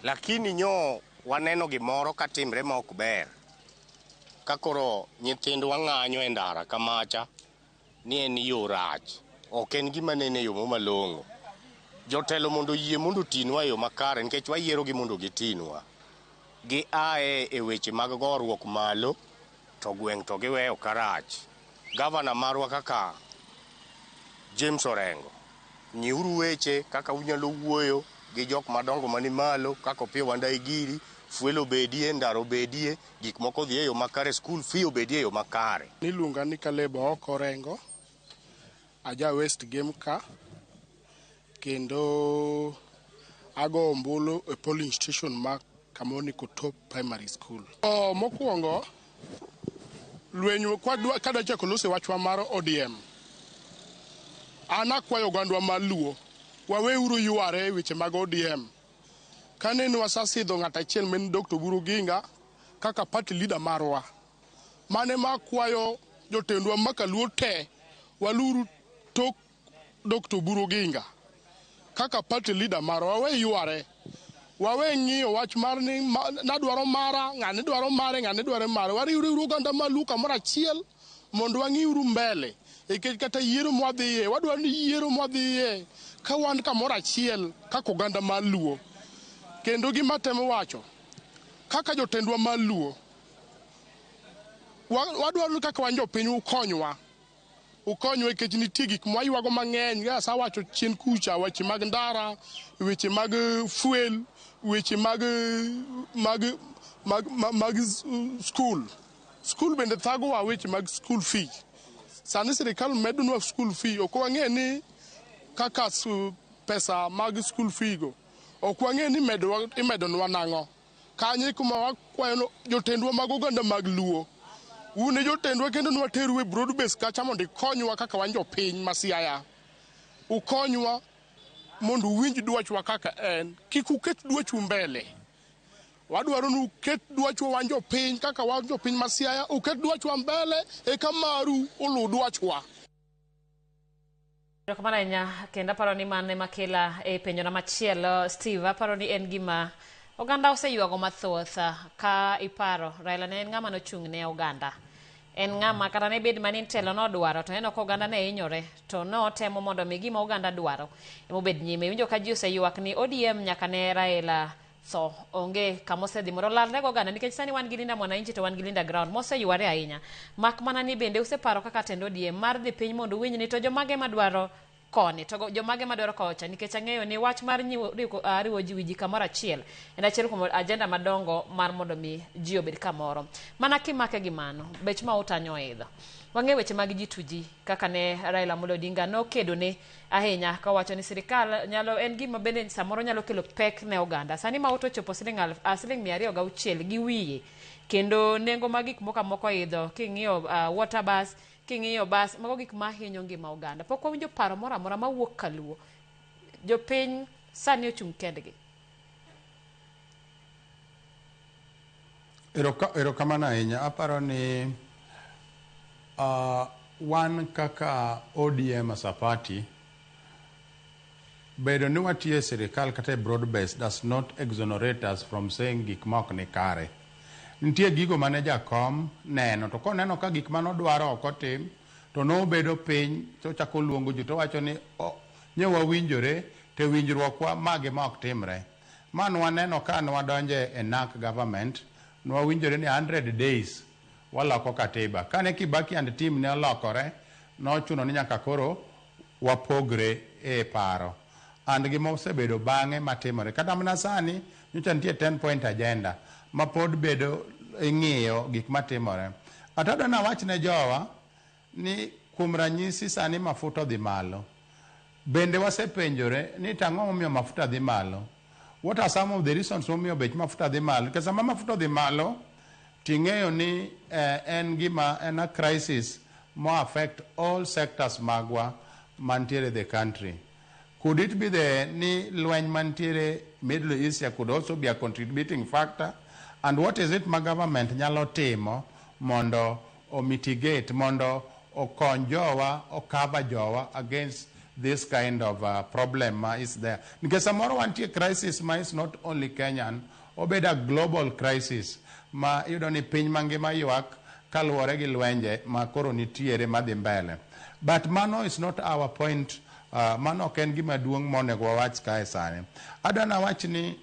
Lakini nyo waneno gimoro katimre ma ok ber. Ka koro nyithindwa ng'anyo e ndara kamacha ni en yo rach. Ok en gima nene e yo malong'o. Jotelo mondo oyie mondo otinwa e yo makare nikech wayierogi mondo gitinwa. Gi ae e weche mag goruok malo to gweng' to giweyo karach. Gavana marwa kaka James Orengo, ng'iuru weche kaka unyalo wuoyo gi jok madongo mani malo kaka Opiyo Wandayi giri, fuel obedie, ndara obedie, gik moko odhi e yo makare, school fee obedie e yo makare. Iluonga ni Caleb Ooko Orengo, aja West Gem ka, kendo ago ombulu e polling station ma Kamoni Koto Primary School. O, mokwongo, lweny kadwa chako loso e wachwa mar ODM, an akwayo ogandwa mar Luo, waweuru yware e weche mag ODM. Kane wasesidho ng'at achiel ma en Dr. Oburu Oginga kaka party leader marwa, mane ma akwayo jotendwa makaluo te, waluru tok Dr. Oburu Oginga kaka party leader marwa, wawe yware. Wawe ng'iyo wach mar ni nadwaro mara, ng'ane dwaro mare, ng'ane dwaro mare. Wariwre uru oganda mar Luo kamoro achiel mondo wang'iuru mbele. Nikech kata yiero mwadhiye, wadwaro ni yiero mwadhiye ka wan kamoro achiel kaka oganda mar Luo. Kendo gima atemo wacho, kaka jotendwa mar Luo, wadwaro ni kaka wan jopiny ukonywa. Ukonywa nikech nitie gik mwaywago mang'eny. Kaka asewacho chien kucha, weche mag ndara, weche mag fuel, weche mag school. School bende thagowa weche mag school fee. Sani sirikal medonwa school fee, ok wang'e ni kaka pesa mag school fee go, ok wang'e ni imedonwa nang'o. Kanye kuma wakwayo jotendwa mag oganda mag Luo. Un e jotendwa kendo nwateru e broad base kacha mondo ikonywa kaka wan jopiny ma Siaya. Ukonywa mondo uwinj dwachwa kaka en. Kik uket dwachu mbele. Wadwaro ni uket dwachwa wan jopiny kaka wan jopiny ma Siaya, uket dwachwa mbele eka maru oluw dwachwa. Erokamano ahinya kendo aparo ni mano ema kela e penjona machielo Steve, aparo ni en gima oganda oseywago mathoth ka iparo Raila ne en ng'ama nochung' ne oganda. En ng'ama kata ne bed mani telo nodwaro to neno ka oganda ne hinyore to notemo mondo mi gima oganda dwaro emobed nyime. Iwinjo ka ji oseywak ni ODM nyaka ne Raila tho onge kama osedhi mondo olalne go oganda nikech sani wan gi Linda Mwananchi to wan gi Linda Ground moseyware ahinya. Mak mana ni bende useparo kaka tend ODM mar dhi piny mondo uwinj ni to jomage madwaro koni to jomage madwaro kocha nikech ang'eyo ni wach mar riwo ji wi ji kamoro achiel en achiel kuom agenda madongo mar mondo mi ji obed kamoro. Mana kimake gi mano, bech mauta nyoidho. Wang'eyo weche mag G2G kaka ne Raila Amolo Odinga nokedo ne ahinya kowacho ni sirikal nyalo en gima bende samoro nyalo kelo pek ne oganda. Sani mauta ochopo siling 206 gi wiye kendo nengo mag gik moko moko oidho king'iyo water bus, king'iyo bus, mago gik mahinyo ngima oganda. Pok wawinjo paro moro amora mawuok kaluo. Jopiny sani ochung' kendgi. Erokamano ahinya. Aparo ni wan kaka ODM as a party, bedo ni watiyo e sirikal kata e broad base does not exonerate us from saying gik ma ok ni kare. Nitie gigo mane jakom neno, to koneno ka gik manodwaro ok otim, to nobedo piny to ochako luongo ji to owacho ni nye wawinjore to winjruokwa magi ma ok timre. Ma nwaneno ka nwadonje e NARC government, nwawinjore ni 100 days waloko katiba. Kane Kibaki and team ne olokore, nochuno ni nyaka koro wapogre e paro. And gima osebedo bang'e matimore. Kata mana sani, nyocha nitie 10 point agenda ma pod bedo ing'iyo gik matimore. Atadwa nawach ne jowa ni kuom ranyisi sani mafuta odhi malo. Bende wasepenjore ni tang'o momiyo mafuta dhi malo? What are some of the reasons momiyo bech mafuta dhi malo? Nikech sama mafuta odhi malo, ting'eyo ni en gima en a crisis mo affect all sectors magwa mantiere the country. Could it be the ni lweny mantiere Middle East could also be a contributing factor? And what is it ma government nyalo timo mondo o mitigate, mondo okony jowa, o cover jowa against this kind of problem ma is there. Nikech samoro wantie crisis ma is not only Kenyan, obedo a global crisis ma iyudo ni piny mangima ywak kaluwore gi lwenje ma koro nitiere madhi mbele. But mano is not our point. Mano ok en gima duong' monego wawach kae sani. Adwa nawach ni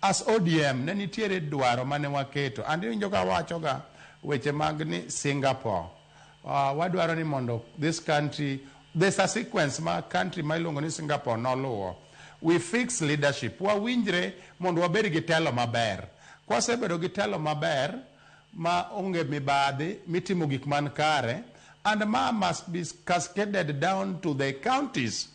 as ODM ne nitiere dwaro mane waketo. And iwinjo ka wawachoga weche mag ni Singapore. Wadwaro ni mondo this country, there's a sequence ma country ma iluongo ni Singapore noluwo. We fix leadership. Wawinjre mondo wabed gi telo maber. Kwasebedo gi telo maber ma onge mibadhi, mitimo gik man kare, and ma must be cascaded down to the counties.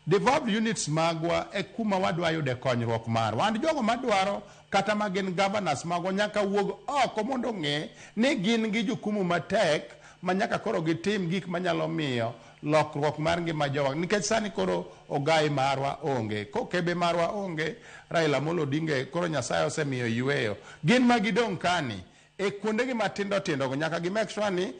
Devolved units magwa e kuma wadwa yude konyruok marwa. And jogo madwaro kata ma gin governors magwa nyaka wuog oko mondo ong'e ni gin gi jukumu matek ma nyaka koro gitim gik manyalo miyo lokruok mar ngima jowa. Nikech sani koro ogai marwa onge, kokebe marwa onge, Raila Amolo Odinga koro Nyasaye osemiyo yweyo. Gin ma gidong' kani, e kuondegi matindo tindo go nyaka gi make sure ni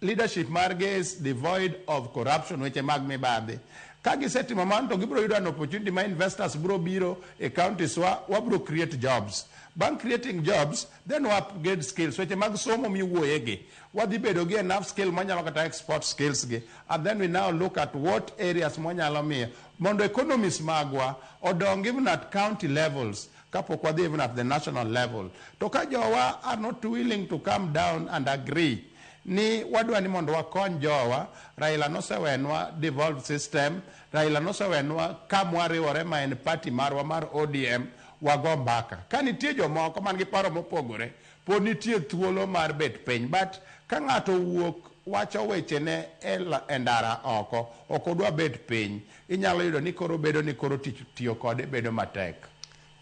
leadership margi is devoid of corruption, weche mag mibadhi. Ka gisetimo mano to gibiro yudo an opportunity ma investors biro biro e counties wa, wabiro create jobs. Bang' creating jobs, then wa upgrade skills. Weche mag somo miwuoye gi, wadhi bedo gi enough skill mwanyalo kata export skills gi. And then we now look at what areas mwanyalo miyo mondo economies magwa odong even at county levels kapok wadhi even at the national level. To ka jowa are not willing to come down and agree ni wadwa ni mondo wakony jowa, Raila nosewenwa devolved system, Raila nosewenwa kamwariwore ma en party marwa mar ODM, wago mbaka. Ka nitie jomoko man gi paro mopogore, pod nitie thuolo mar bet piny. But ka ng'ato owuok wacho wechene e ndara oko, ok odwa bet piny, inyalo yudo ni koro bedo ni koro tich tiyo kode bedo matek.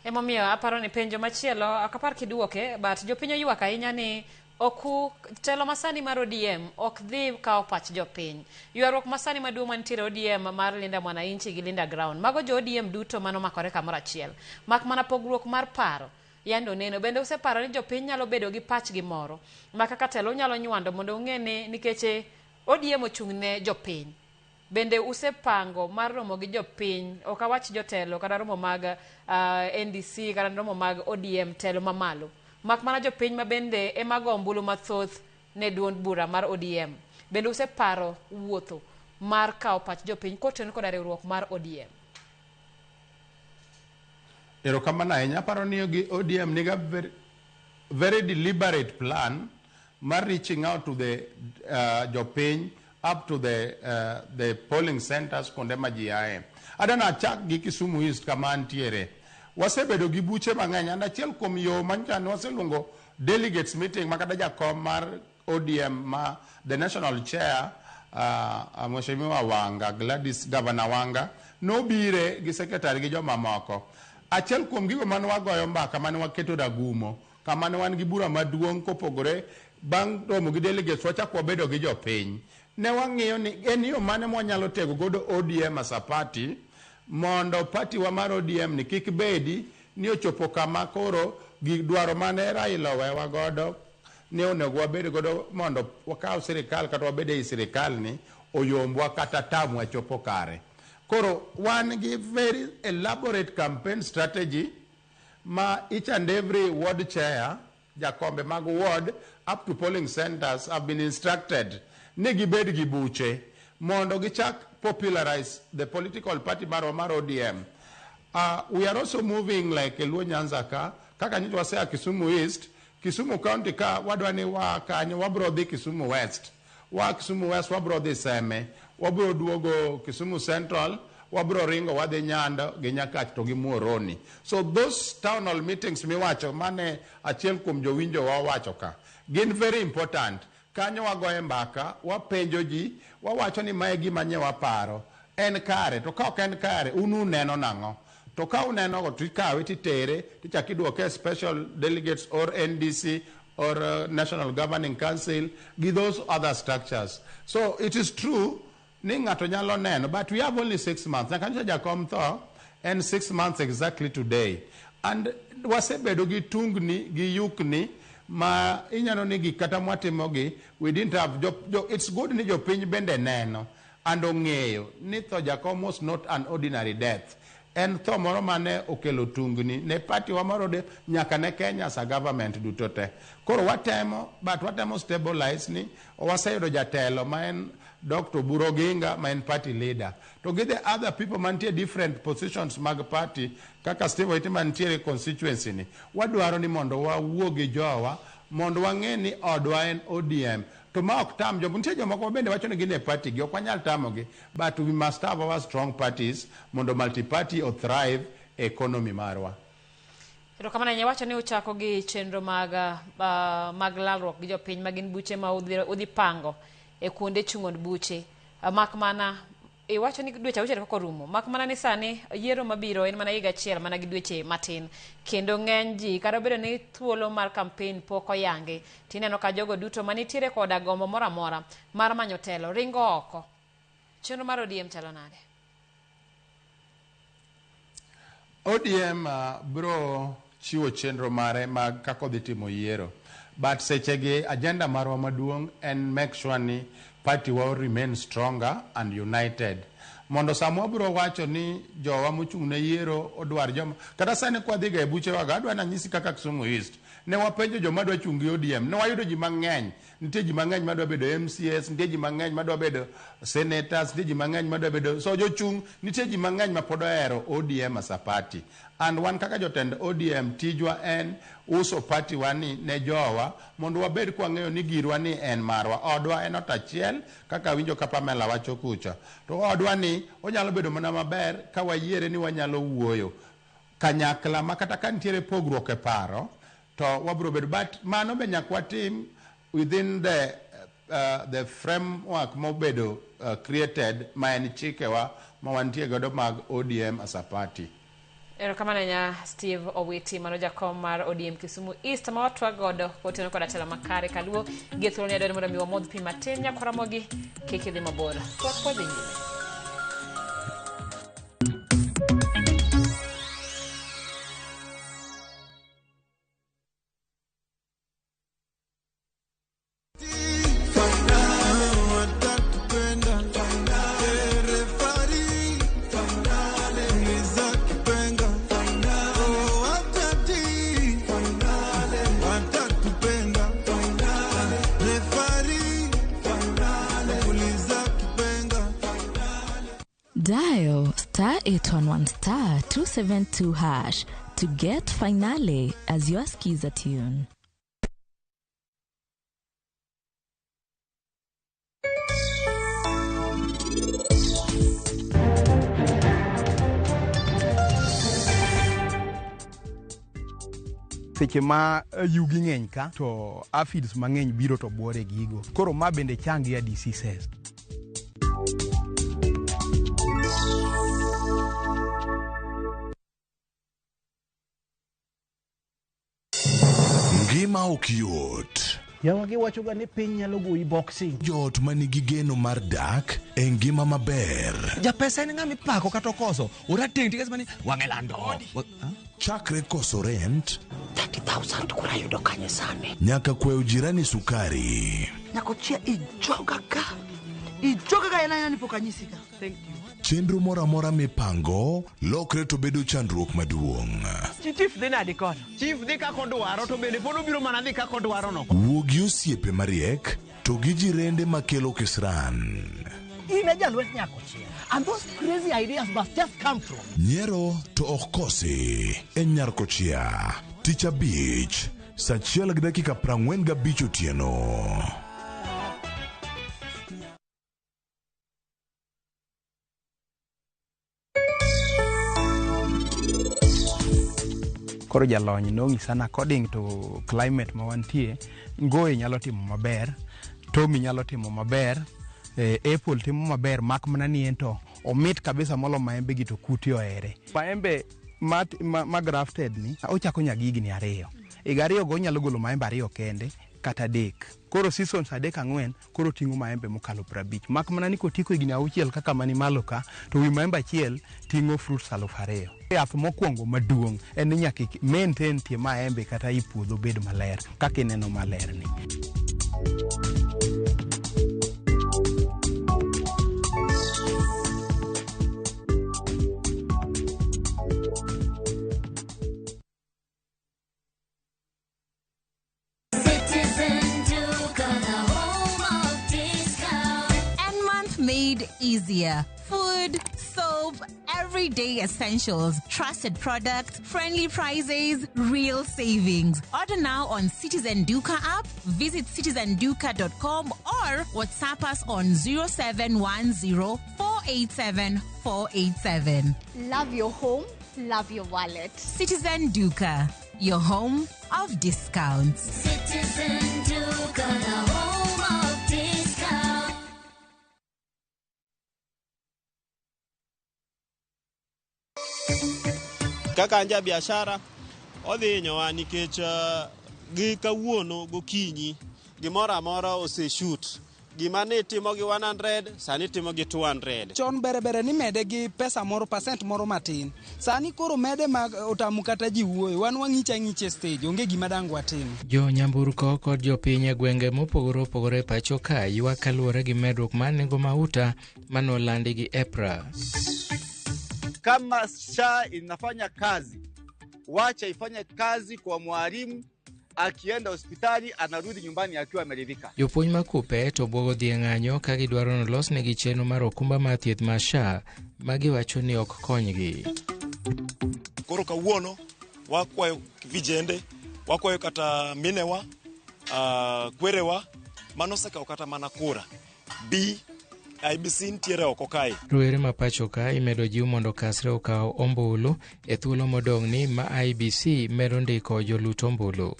Emomiyo aparo ni penjo machielo, ok apar kiduoke, but jopiny oywak ahinya ni oku telo masani mar ODM ok dhi kawo pach jopiny. Ywaruok masani maduong' mantiere ODM mar Linda Mwananchi gi Linda Ground. Mago jo ODM duto manomakore kamoro achiel. Mak mana pogruok mar paro. Yando neno. Bende useparo ni jopiny nyalo bedo gi pachgi moro ma kaka telo unyalo nywando mondo ung'e ni nikech ODM ochung' ne jopiny. Bende usepango mar romo gi jopiny, ok awach jotelo kata romo mag NDC kata romo mag ODM telo mamalo. Mak mana jopiny ma bende ema go ombulu mathoth ne duond bura mar ODM. Bende useparo wuotho mar kawo pach jopiny kotenore koda riwruok mar ODM. Erokamano ahinya. Aparo ni ODM niga very, very deliberate plan mar reaching out to the jopiny up to the polling centers kuonde ma ji ae. Adwa achak gi Kisumu East kama antiere. Wasebedo gi buche mang'eny and achiel kuom yo manyocha ne waseluongo delegates meeting ma kata jakom mar ODM ma the national chair, Mheshimiwa Wanga, Gladys Governor Wanga, nobire gi secretary gi jomamoko. Achiel kuom gigo mane wagoyo mbaka mane waketo ragumo kama ne wan gi bura maduong' kopogore bang' romo gi delegates wachak wabedo gi jopiny. Ne wang'iyo ni en yo mane mwanyalo tego godo ODM as a party mondo party wa mar ODM ni kik bedi ni ochopo kama koro gik dwaro mane Raila owewa godo ni onego wabed godo mondo wakaw sirikal kata wabed ei sirikal ni oyombwa kata tamwa chopo kare. Koro wan gi very elaborate campaign strategy ma each and every ward chair, jakombe mag ward up to polling centers have been instructed ni gibed gi buche mondo gichak popularize the political party marwa mar ODM. We are also moving like Luo Nyanza ka, kaka nyocha wasea Kisumu East, Kisumu County ka wadwa ni wa kanyo wabro dhi Kisumu West. Wa Kisumu West wabro dhi Seme, wabro duogo Kisumu Central, wabro ringo wadhi Nyando gi Nyakach to gi Muhoroni. So those town hall meetings miwacho mane achiel kuom jowinjo wa owacho ka, gin very important. Kanyo wagoye mbaka, wapenjo ji, wawacho ni mae gima nye waparo. En kare, to ka ok en kare, un uneno nang'o? To ka uneno go tikawe titere, tichak iduoke e special delegates or NDC or National Governing Council gi those other structures. So it is true ni ng'ato nyalo neno, but we have only 6 months. Nyaka nyocha jakom tho, en 6 months exactly today. And wasebedo gi tungni, gi yukni, ma inyalo ni gik kata mwatimogi, we didn't have, jo, jo, it's good ni jopiny bende neno. and ong'eyo ni tho Jakom was not an ordinary death. En tho moro mane okelo tungni ne party wa mar ODM nyaka ne Kenya as a government duto te. Koro watemo, but watemo stabilize ni waseyudo jatelo ma en Dr. Oburu Oginga ma en party leader. To gi the other people mantie different positions mag party kaka Steve Owiti mantiere constituency ni, wadwaro ni mondo wawuo gi jowa mondo wang'e ni odwa en ODM. To ma ok tam jomoko, nitie jomoko ma bende wacho ni gin e party gi, ok wanyal tamogi, but we must have our strong parties mondo multi-party o thrive e economy marwa. Erokamano ahinya. Iwacho ni uchako gi chenro mag, mag lalruok gi jopiny ma gin buche ma udhi, udhi pango e kuonde chung' od buche. Mak mana iwacho ni dweche auchiel kaka orumo, mak mana ni sani yiero mabiro en mana higa achiel mana gi dweche matin. Kendo ng'eny ji kata obedo ni thuolo mar campaign pok oyangi, tineno ka jogo duto manitiere koda gombo moro amora mar manyo telo ringo oko. Chenro mar ODM chalo nade? ODM bro chiwo chenro mare mag kaka odhi timo yiero. But sechegi agenda marwa maduong' en make sure ni party wa remain stronger and united. Mondo sama wabro wacho ni jowa mochung' ne yiero odwar joma kata sani kwadhi ga e buchewa ga adwa nanyisi kaka Kisumu East ne wapenjo joma dwa chung' gi ODM ne wayudo ji mang'eny nitie ji mang'eny madwa bedo MCAs nitie ji mang'eny madwa bedo senators nitie ji mang'eny madwa bedo so jochung' nitie ji mang'eny ma pod ohero ODM as a party and wan kaka jotend ODM tijwa en uso party wa ni ne jowa mondo wabed kwang'eyo ni girwa ni en marwa odwa en ot achiel kaka winjo ka Pamela wacho kucha to odwa ni onyalo bedo mana maber ka wayiere ni wanyalo wuoyo kanyakla ma kata ka nitiere pogruok e paro to wabro bedo but mano be nyaka watim within the framework mobedo created ma en chikewa ma wantie godo mag ODM as a party. Erokamano ahinya Steve Owiti, mano jakom mar ODM Kisumu East ma watwak godo kotieno koda telo makare kaluo gi thuolo ni adwaro mondo mi wamodh pi matin nyaka Ramogi kik idhi mabor. Twak wadhi nyime. Dial star 811 star 272 hash to get Finale as your skiza tune. Seche ma yugi ng'eny ka to aphids mang'eny biro to buore gigo. Koro ma bende chang ya diseases. Ngima ok yot. Yawa giwachoga ni piny nyalo goyi boxing. Joot ma nigi geno mar dak e ngima maber. Japesa en ng'ama ipako kata okoso. Orateng' tikes mani wang'e lando. Chakre koso rent 30,000 koro ayudo kanye sani. nyaka kwayo jirani sukari. Nyakochia ijoga ka. Ijoga ka en aena ni pok anyisi ka. Thank you. Chenro moro amora mipango lokre to bedo chandruok maduong'. Chief dhi nadi kono? Chief dhi kaka odwaro to bende pod obiro mana dhi kaka odwaro no. Wuo gi osiepe mariek to gi jirende makelo kisran. In e jalwet Nyakochia. And those crazy ideas must just come from. Nyiero to ok kosi e Nyarkochia. Tich abich, saa achiel gi dakika 45 otieno. Koro jalony nong'isa ni according to climate ma wantie, Ngoe nyalo timo maber, Tommy nyalo timo maber, Apple timo maber mak mana ni en to omit kabisa molo maembe gi to kute ohere. Maembe ma grafted ni ochako nyago higni 2. Higa 2 go onyalo golo maembe 2 kende kata 3. Koro seasons 3 4 koro ting'o maembe mokalo 50. Mak mana ni kotieko higni 6 kaka mani malo ka, to wi maembe achiel ting'o fruits 2000. Yath mokwongo maduong' en ni nyaka maintain tie maembe kata i puodho bed maler kaka ineno maler ni. easier. Food, soap, everyday essentials, trusted products, friendly prices, real savings. Order now on Citizen Duka app, visit citizenduka.com or WhatsApp us on 0710 487 487. Love your home, love your wallet. Citizen Duka, your home of discounts. Citizen Duka, the home of discount. Kaka an ja biashara odhi hinyowa nikech gi kawuono gokinyi gimoro amora oseshoot gima ne itimo gi 100 sani itimo gi 200. Chon bere bere ni mede gi pesa moro percent moro matin. Sani koro mede mag otamu kata ji wuoyo. Wan wang'icha ang'icha e stage onge gima dang' watim. Jo nyamburko kod jopiny e gwenge mopogore opogore e pacho ka ywak kaluwore gi medruok mar nengo mauta manolandi gi EPRA. Kama SHA inafanya kazi, wacha ifanye kazi kwa mwalimu. Akienda hospitali anarudi nyumbani akiwa ameridhika. Jopuonj ma KUPPET to bwogo dhi e ng'anyo ka gidwaro ni olosnegi chenro mar okumba mar thieth mar SHA ma giwacho ni ok konygi. Koro kawuono wakwayo vijende, wakwayo kata minewa, kwerewa manosekawo kata mana kura bi IEBC nitiere oko kae. Rowere ma pacho ka imedo jiw mondo kasre okaw ombulu e thuolo modong' ni ma IEBC medo ndiko jolut ombulu.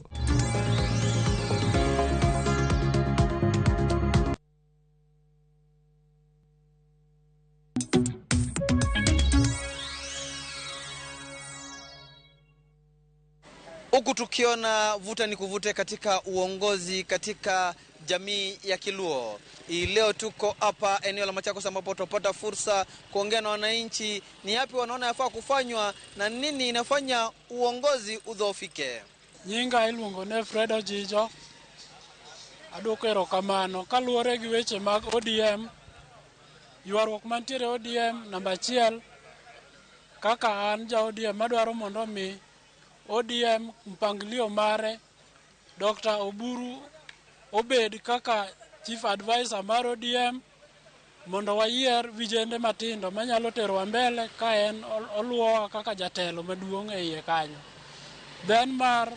Huku tukiona vuta ni kuvute katika uongozi katika jamii ya Kiluo. Hii leo tuko hapa eneo la Machakos ambapo tutapata fursa kuongea na wananchi ni yapi wanaona yafaa kufanywa na nini inafanya uongozi udhoofike. Nyinga iluongo ne Fred Ojijo. Aduoko erokamano kaluwore gi weche mag ODM. Ywaruok mantiere ODM namba 1 kaka an ja ODM madwaro mondo mi ODM mpangilio mare Dr. Oburu obed kaka chief advisor mar ODM mondo wayier vijende matindo manyalo terowa mbele ka en oluwowa kaka jatelo maduong' e iye kanyo. Then mar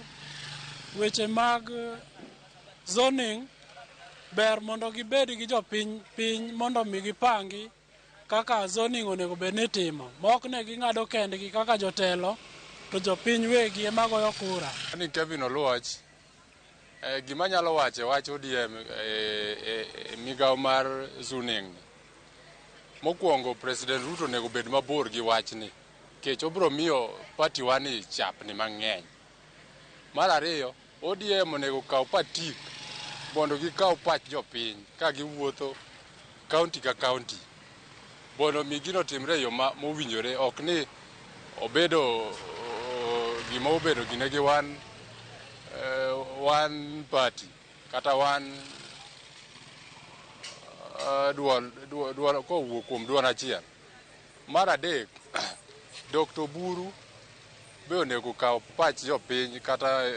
weche mag zoning ber mondo gibed gi jopiny piny mondo mi gipangi kaka zoning onego bed ni itimo mok ne ging'ado kendgi kaka jotelo to jopiny wegi ema goyo kura. Ani Kevin Oluoch. Gima nyalo wacho wach ODM migawo mar zoning. Mokwongo President Ruto onego bed mabor gi wachni nikech obiro miyo party wa ni chapni mang'eny. Mar ariyo, ODM onego kaw patik mondo gikaw pach jopiny ka giwuotho county ka county mondo mi gino timre e yo mowinjore, ok ni obedo gima obedo gine gi one party kata one duol kowuok kuom duol achiel. Mar adek, Dr. Oburu be onego kaw pach jopiny kata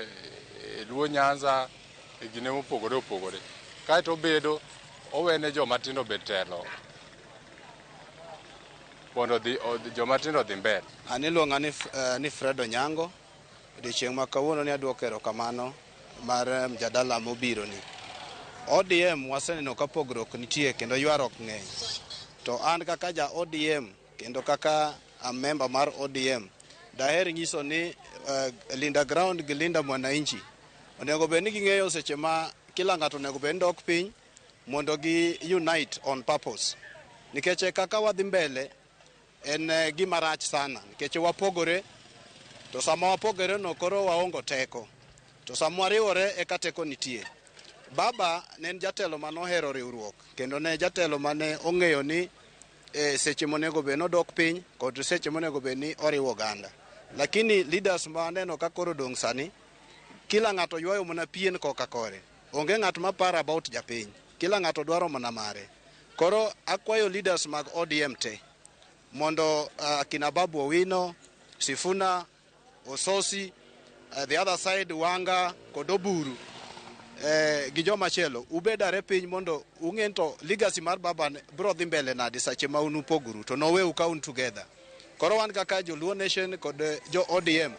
Luo Nyanza e gine mopogore opogore. Kaeto obedo owene joma tindo obed telo mondo joma tindo odhi mbele. An iluonga ni Fred Onyango. Odiochieng' ma kawuono ni aduoko erokamano mar mjadala mobiro ni. ODM waseneno ka pogruok nitie kendo ywaruok ng'eny. To an kaka ja ODM kendo kaka a member mar ODM daher nyiso ni Linda Ground gi Linda Mwananchi onego bed ni ging'eyo seche ma kila ng'ato onego bed ni dok piny mondo gi unite on purpose. Nikech kaka wadhi mbele en gima rach sana nikech wapogore. To sama wapogore no koro waongo teko. To sama wariwore eka teko nitie. Baba ne en jatelo manohero riwruok kendo ne jatelo mane ong'eyo ni seche monego bed nodok piny kod seche monego bed ni oriwo oganda. Lakini leaders ma aneno ka koro dong' sani, kila ng'ato ywayo mana pien koka kore. Onge ng'at ma paro about japiny. Kila ng'ato dwaro mana mare. Koro akwayo leaders mag ODM te mondo kina Babu Owino, Sifuna, Ososi, the other side Wanga kod Oburu gi joma chielo ubed are piny mondo ung'e ni to legacy mar baba biro dhi mbele nade sache ma un upogoru to noweu ka un together. Koro wan kaka Joluo Nation kod jo ODM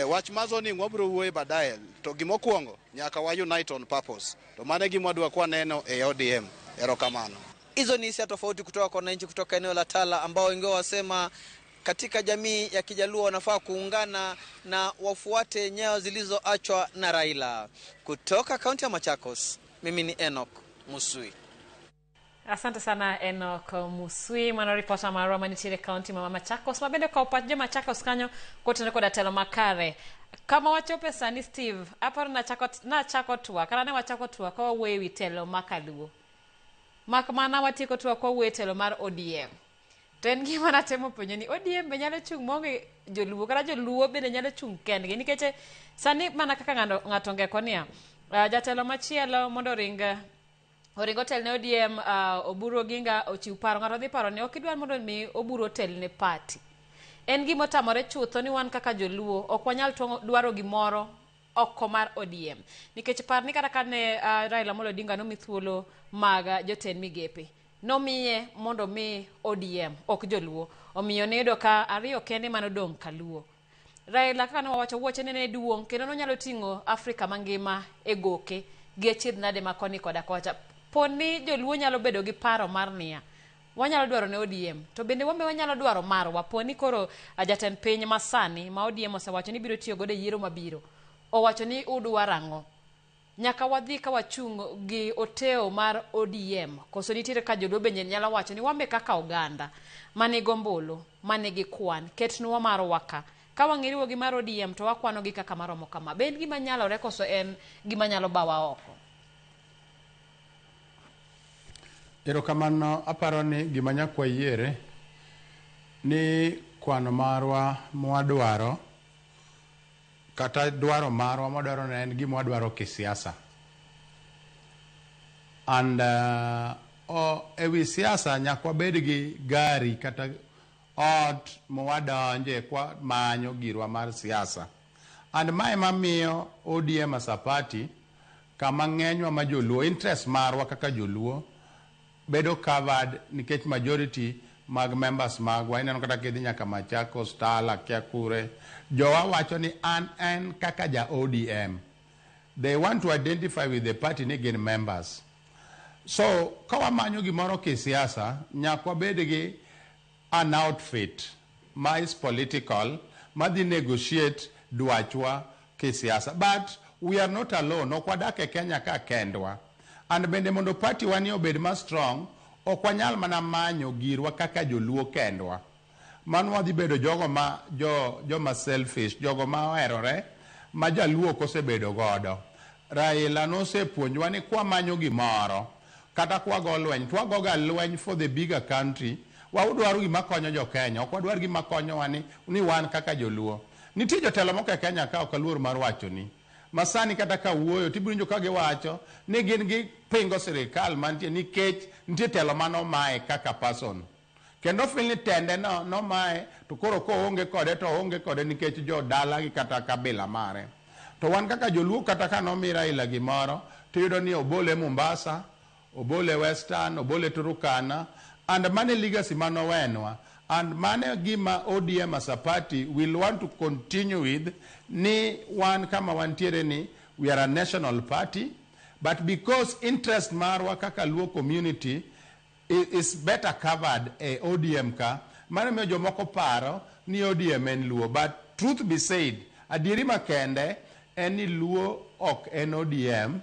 wach mar zoning wabiro wuoye baadaye to gimokwongo nyaka wa unite on purpose to mano e gima wadwa kwaneno e ODM. Erokamano. Hizo ni hisia tofauti kutoka kwa wananchi kutoka eneo la Tala ambao wengi wao wasema katika jamii ya Kijaluo wanafaa kuungana na wafuate nyayo zilizoachwa na Raila. Kutoka kaunti ya Machakos, mimi ni Enoch Musui. Asante sana Enoch Musui, mano ripota marwa manitiere e kaunti ma Machakos, ma bende okawo pach jo Machakos kanyo kotenore koda telo makare. Kama wachope sani Steve, aparo nachako, nachako twak, kata ne wachako twak ka wawuoyo ewi telo ma kaluo. Mak mana watieko twak kwawuoyo e telo mar ODM. To en gima natemo penjo ni ODM be nyalo chung' maonge joluo kata joluo bende nyalo chung' kendgi nikech sani mana kaka ng'ato ng'ato ongeko niya, jatelo machielo mondo oring oring otel ne ODM Oburu Oginga ochiw paro ng'ato dhi paro ni ok idwar mondo mi Oburu otel ne party. En gima otamore chutho ni wan kaka joluo ok wanyal twang'o dwaro gimoro oko mar ODM. Nikech par ni kata kane Raila Amolo Odinga nomi thuolo mag jotend migepe, nomiye mondo mi ODM, ok joluo. Omiyo niyudo ka ariyo kende manodong' kaluo. Raila kaka ne wawacho wuoche ne ne duong' kendo nonyalo ting'o Afrika mangima e goke gi achiedh nade ma koni koda kocha. Poni joluo nyalo bedo gi paro mar niya, wanyalo dwaro ne ODM, to bende wambe wanyalo dwaro marwa poni koro jatend piny masani ma ODM osewacho ni biro tiyo godo e yiero mabiro, owacho ni udwaro ang'o? Nyaka wadhi ka wachung' gi oteo mar ODM, koso nitiere ka joluo bende nyalo wacho ni wambe kaka oganda manigi ombulu, manigi kwan, ketnwa marwa ka. Ka wang' iriwo gi mar ODM to wakwano gi kaka maromo kama. Be en gima nyalore koso en gima nyalo bawa oko? Erokamano, aparo ni gima nyaka wayiere ni kwano marwa mwadwaro kata dwaro marwa mwadwaro ne en gima wadwaro kisiasa. And ewi siasa nyaka wabed gi gari kata ot mwadonje kwa manyo girwa mar siasa. And mae mamiyo ODM as a party kama ng'enywa ma joluo, interest marwa kaka joluo bedo covered nikech majority mag members magwa ineno kata kidhi nyaka Machakos, Tala, kia kure jowa wacho ni an en kaka ja ODM they want to identify with the party ni gin members so ka wamanyo gimoro kisiasa nyaka wabed gi an outfit ma is political madhi negotiate dwachwa kisiasa but we are not alone ok wadak e Kenya ka kendwa and bende mondo party wa ni obed ma strong ok wanyal mana manyo girwa kaka joluo kendwa mano wadhi bedo jogo ma jo joma selfish jogo ma oherore ma jaluo ok osebedo godo Raila nosepuonjwa ni kwamanyo gimoro kata kwago lweny to wagoga lweny for the bigger country wadwaro gima konyo jo Kenya ok wadwar gima konyowa ni wan kaka joluo nitie jotelo moko e Kenya ka ok aluor mar wachoni masani kata ka wuoyo tibiro winjo ka giwacho ni gin gipingo sirikal mantie nikech nitie telo manomaye kaka person kendo feel ni tende no nomaye to koro koonge kode to oonge kode nikech jodala gi kata kabila mare to wan kaka joluo kata ka nomi Raila gimoro tiyudo ni obole Mombasa obole Western obole Turkana and mane legacy manowenwa and mane gima ODM as a party will want to continue with ni wan kama wantiere ni we are a national party but because interest marwa kaka Luo community is better covered e ODM ka mano miyo jomoko paro ni ODM en Luo but truth be said adieri makende en ni Luo ok en ODM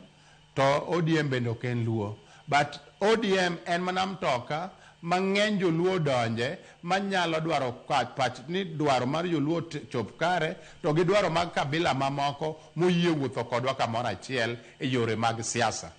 to ODM bende ok en Luo but ODM en mana mtoka ma ng'eny joluo odonje manyalo dwaro pach ni dwaro mar joluo chop kare to gi dwaro mag kabila mamoko moyie wuotho kodwa kamoro achiel e yore mag siasa.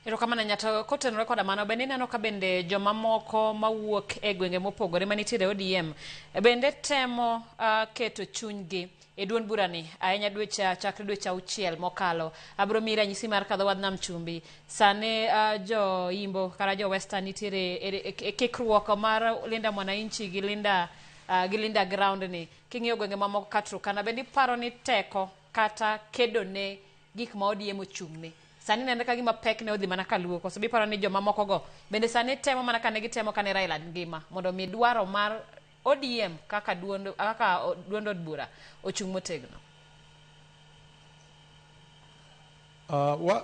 Erokamano ahinya to kotenore koda mano bende ineno ka bende jomamoko mawuok e gwenge mopogore manitiere e ODM bende temo keto chunygi e duond burani ahinya dweche chakre dweche auchiel mokalo. Abiro miyi ranyisi mar kadho wadh nam chumbi. Sani jo Imbo kata jo Western nitiere e kikruok mar Linda Mwananchi gi Linda Ground ni. King'iyo gwenge mamoko ka Turkana bende iparo ni teko kata kedo ne gik ma ODM ochung'ne. Sani nenre ka gima pek ne odhi mana kaluo koso biparo ni joma moko go bende sani temo mana kane gitemo kane Raila ngima mondo mi dwaro mar ODM kaka duond kaka duond od bura ochung' motegno.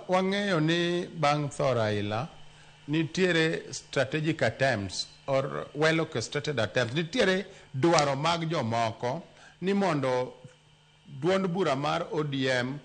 Wang'eyo ni bang' tho Raila nitiere strategic attempts or well orchestrated attempts nitiere dwaro mag jomoko ni mondo duond bura mar ODM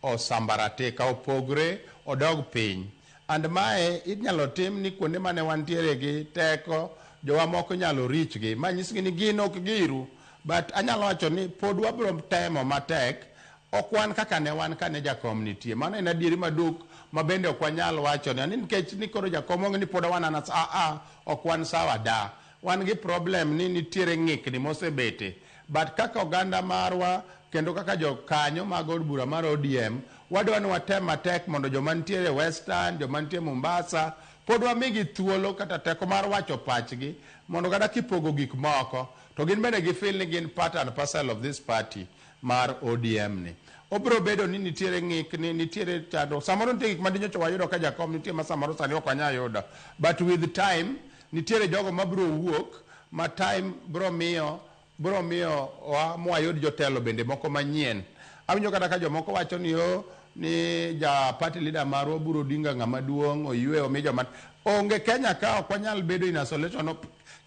osambaratika opogre odog piny and mae inyalo tim ni kuonde mane wantiere gi teko jowa moko inyalo reach gi ma nyisgi ni gin ok giru but anyalo wacho ni pod wabiro temo matek ok wan kaka ne wan kane jakom nitie mano en adieri maduk ma bende ok wanyal wacho ni nikech ni koro jakom onge ni pod wan ana a a ok wan sawa da wan gi problem ni nitiere ng'ikni mosebete but kaka oganda marwa kendo kaka jokanyo mag od bura mar ODM wadwa ni watem matek mondo joma nitiere Western joma nitie Mombasa pod wamigi thuolo kata teko mar wacho pachgi mondo kata kipogo gik moko to gin bende gifeel ni gin part and parcel of this party mar ODM ni obiro bedo ni nitiere ng'ikni nitiere chandruok samoro nitie gik ma dinyocha wayudo ka jakom nitie ma samoro sani ok wanyal yudo but with time nitiere jogo mabiro wuok ma time biro miyo biro miyo wa mwayud jotelo bende moko manyien awinjo kata ka jomoko wacho ni o ni ja party leader marwa Oburu Odinga ng'ama duong' oywe omi joma onge Kenya ka ok wanyal bedo in isolation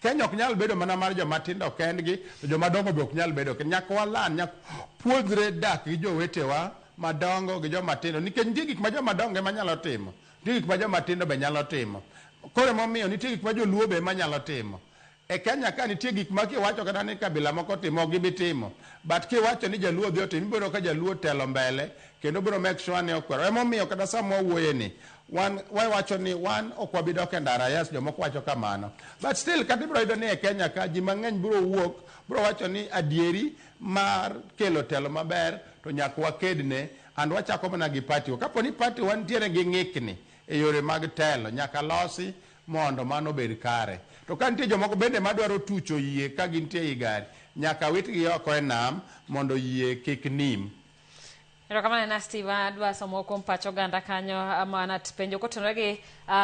Kenya ok nyal bedo mana mar joma tindo kendgi to joma dongo be ok nyal bedo nyaka walan nyaka puonjre dak gi jowetewa madongo gi joma tindo nikech nitie gik ma joma dongo ema nyalo timo nitie gik ma joma tindo be nyalo timo koro emomiyo nitie gik ma joluo be ema nyalo timo e Kenya ka nitie gik ma kiwacho kata ni kabila moko timo ok gibi timo but kiwacho ni jaluo dhi otim ibiro ka jaluo telo mbele kendo biro make sure ni okwero emomiyo kata sama wawuoye ni wan wawacho ni wan ok wabi dok e ndara yes jomoko wacho kamano but still kata ibiro yudo ni e Kenya ka ji mang'eny biro wuok biro wacho ni adieri mar kelo telo maber to nyaka wakedne and wachako mana gi party wa kapo ni party wa nitiere gi ng'ikni e yore mag telo nyaka losi mondo mano obed kare to ka nitie jomoko bende madwaro tucho yie ka gintie ei gari nyaka witgi oko e nam mondo yie kik nim Erokamano na Steve, adwa somo kuom pach oganda kanyo mana penjo kotenore gi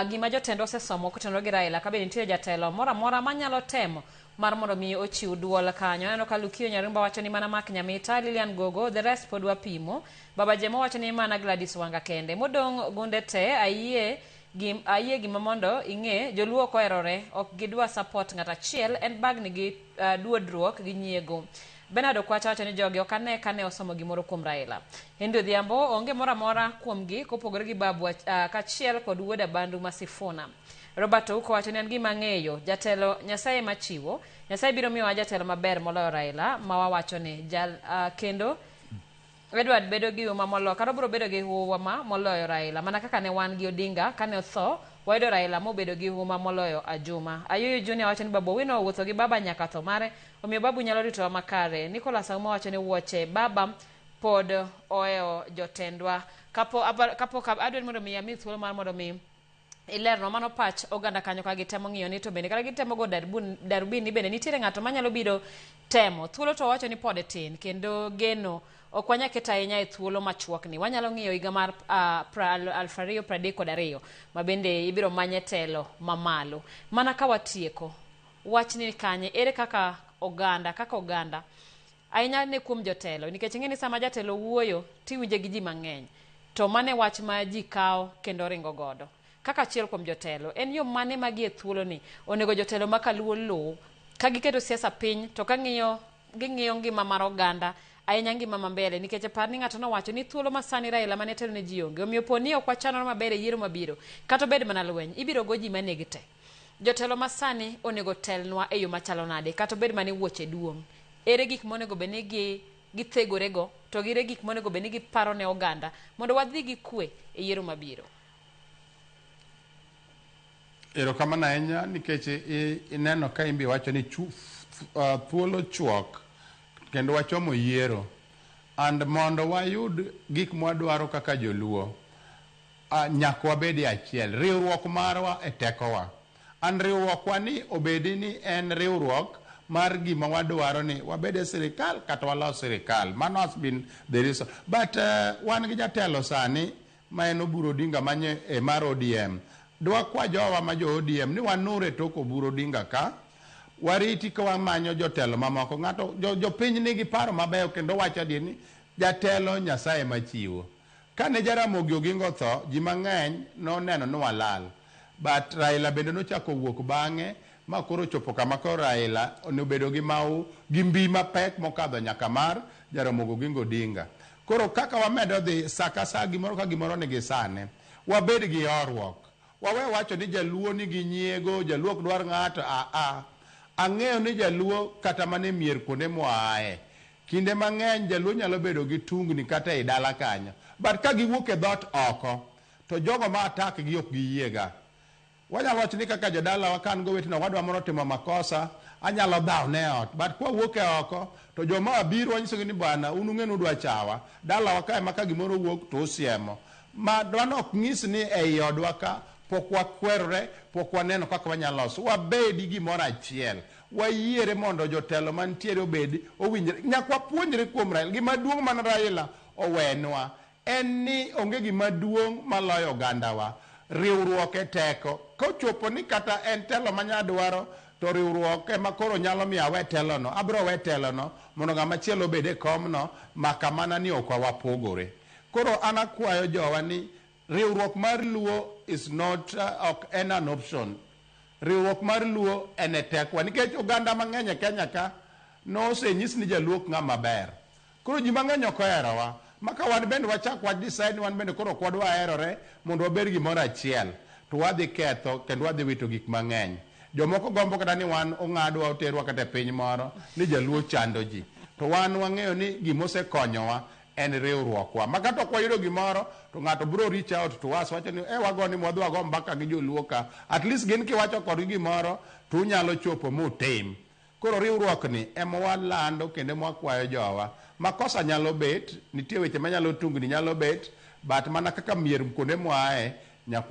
gima jotendwa osesomo kotenore gi Raila ka be nitie jatelo moro amora manyalo temo mar mondo mi ochiw duol kanyo. Aneno ka Lukio Nyarumba wacho ni mana Mark Nyamita, Lilian Gogo, the rest pod wapimo. Baba Jemo wacho ni mana Gladys Wanga kende. Modong' gunde te ayie ayie gima mondo ing'e joluo ok oherore ok gidwa support ng'at achiel en bagni gi duodruok gi nyiego. Bernard Okwacha wacho ni jogi ok ane kane osomo gimoro kuom Raila. Henry Odhiambo onge moro amora kuomgi kopogore gi Babu kaachiel kod wuod Abandu ma Sifuna. Robert Ouko wacho ni an gima ang'eyo jatelo Nyasaye ema chiwo Nyasaye biro miyowa jatelo maber moloyo Raila ma wawacho ni jal kendo Edward bedo gi huma moloyo kata obiro bedo gi huma moloyo Raila mana kaka ne wan gi Odinga kane otho wayudo Raila mobedo gi huma moloyo Ajuma. Ayuyu Junior wacho ni Babu Owino owuotho gi baba nyaka tho mare omiyo Babu nyalo ritowa makare. Nicholas Auma wacho ni wuoche baba pod ohewo jotendwa. Kapok adwa mondo mi ami thuolo mar mondo mi ilerno mano pach oganda kanyo ka gitemo ng'iyo ni to bende kata gitemo go darubin ni bende nitiere ng'ato manyalo biro temo thuolo to wacho ni pod tin kendo geno ok wanyal keto ahinya e thuolo machuok ni wanyalo ng'iyo higa mar 2032 ma bende ibiro manye telo mamalo mana ka watieko wachni kanye ere kaka oganda ahinya ne kuom jotelo nikech ing'e ni sama jatelo wuoyo tiwinje gi ji mang'eny to mane wach ma ji kawo kendo ringo godo kaka achiel kuom jotelo en yo mane magi e thuolo ni onego jotelo ma kaluo luw ka giketo siasa piny to ka ging'iyo ngima mar oganda ahinya ngima ma mbele nikech apar ni ng'ato nowacho ni thuolo ma sani Raila mane telo ne ji onge omiyo po ni ok wachanore maber e yiero mabiro kata obed mana lweny ibiro go ji manegi te jotelo ma sani onego telnwa e yo machalo nade kata obed mana wuoche duong' ere gik monego bed ni githegorego to gire gik monego bed ni giparo ne oganda mondo wadhi gi kwe e yiero mabiro. Erokamano ahinya nikech ineno ka imbi wacho ni thuolo chuok kendo wachomo yiero and mondo wayud gik mwadwaro kaka joluo nyaka wabed e achiel riwruok marwa e tekowa and riwruokwa ni obedi ni en riwruok mar gima wadwaro ni wabed e sirikal kata walos sirikal. Mano has been the reason. But wan gi jatelo sani ma en Oburu Odinga manye e mar ODM. Dwakwa jowa ma jo ODM ni wanur e tok Oburu Odinga ka wariti ka wamanyo jotelo mamoko. Ng'ato jopiny nigi paro mabeyo kendo wacho adier ni jatelo Nyasaye machiwo. Kane Jaramogi Oginga otho, ji mang'eny noneno ni walal. But Raila bende nochako wuok bang'e ma koro chopo kama koro Raila obedo gi mau gi mbi mapek mokadho nyaka mar Jaramogi Oginga Odinga. Koro kaka wamedo dhi sa ka sa gimoro ka gimoro nigi sane. Wabed gi horuok. Wawe wacho ni jaluo nigi nyiego, jaluo ok dwar ng'ato, a. Ang'eyo ni jaluo kata mana e mier kuonde mwaaye. Kinde mang'eny jaluo nyalo bedo gi tungni kata ei dala kanyo. But ka giwuok e dhoot oko, to jogo ma attack gi ok giyiega. Wanyalo wacho ni kaka jodalawa ka an gowetena wadwa moro timo makosa, anyalo dhaw ne ot. But kwawuok e oko, to joma biro wanyisogi ni bwana, un ung'e ni udwa chawa. Dalawa ka ema ka gimoro wuok to usiemo. Ma mano ok nyis ni ei odwa ka pok wakwerore, pok waneno kaka wanyalo loso. Wabedi gimoro achiel. Wayiere mondo jotelo mantiere obed owinjre. Nyaka wapuonjre kuom Raila. Gima duong' man Raila owenwa en ni onge gima duong' maloyo ogandawa. Riwruok e teko. Kochopo ni kata en telo manyadwaro, to riwruok ema koro nyalo miyo awe telono. Abro we telono mondo ng'ama chielo obed e komno, maka mana ni ok wapogore. Koro an akwayo jowa ni riwruok mar Luo is not ok en an option. Riwruok mar Luo en e tekwa nikech oganda mang'eny e Kenya ka nosenyis ni jaluo ok ng'ama ber. Koro ji mang'eny ok oherowa. Ma ka wan bende wachak wa decide ni wan bende koro ok wadwa herore mondo wabed gimoro achiel, to wadhi ketho kendo wadhi wito gik mang'eny. Jomoko gombo kata ni wan ong'adwa oterwa kata e piny moro ni jaluo chando ji. To wan wang'eyo ni gimosekonyowa en riwruokwa. Ma kata ok wayudo gimoro, to ng'ato biro reach out to us wacho ni e wago ni wadhi wago mbaka gi joluo ka. At least gin kiwacho kodgi gimoro to unyalo chopo mutim. Koro riwruok ni ema walando kendo ema wakwayo jowa. Makosa nyalo bet, nitie weche manyalo tungni nyalo bet, but mana kaka mier kuonde mwaaye nyaka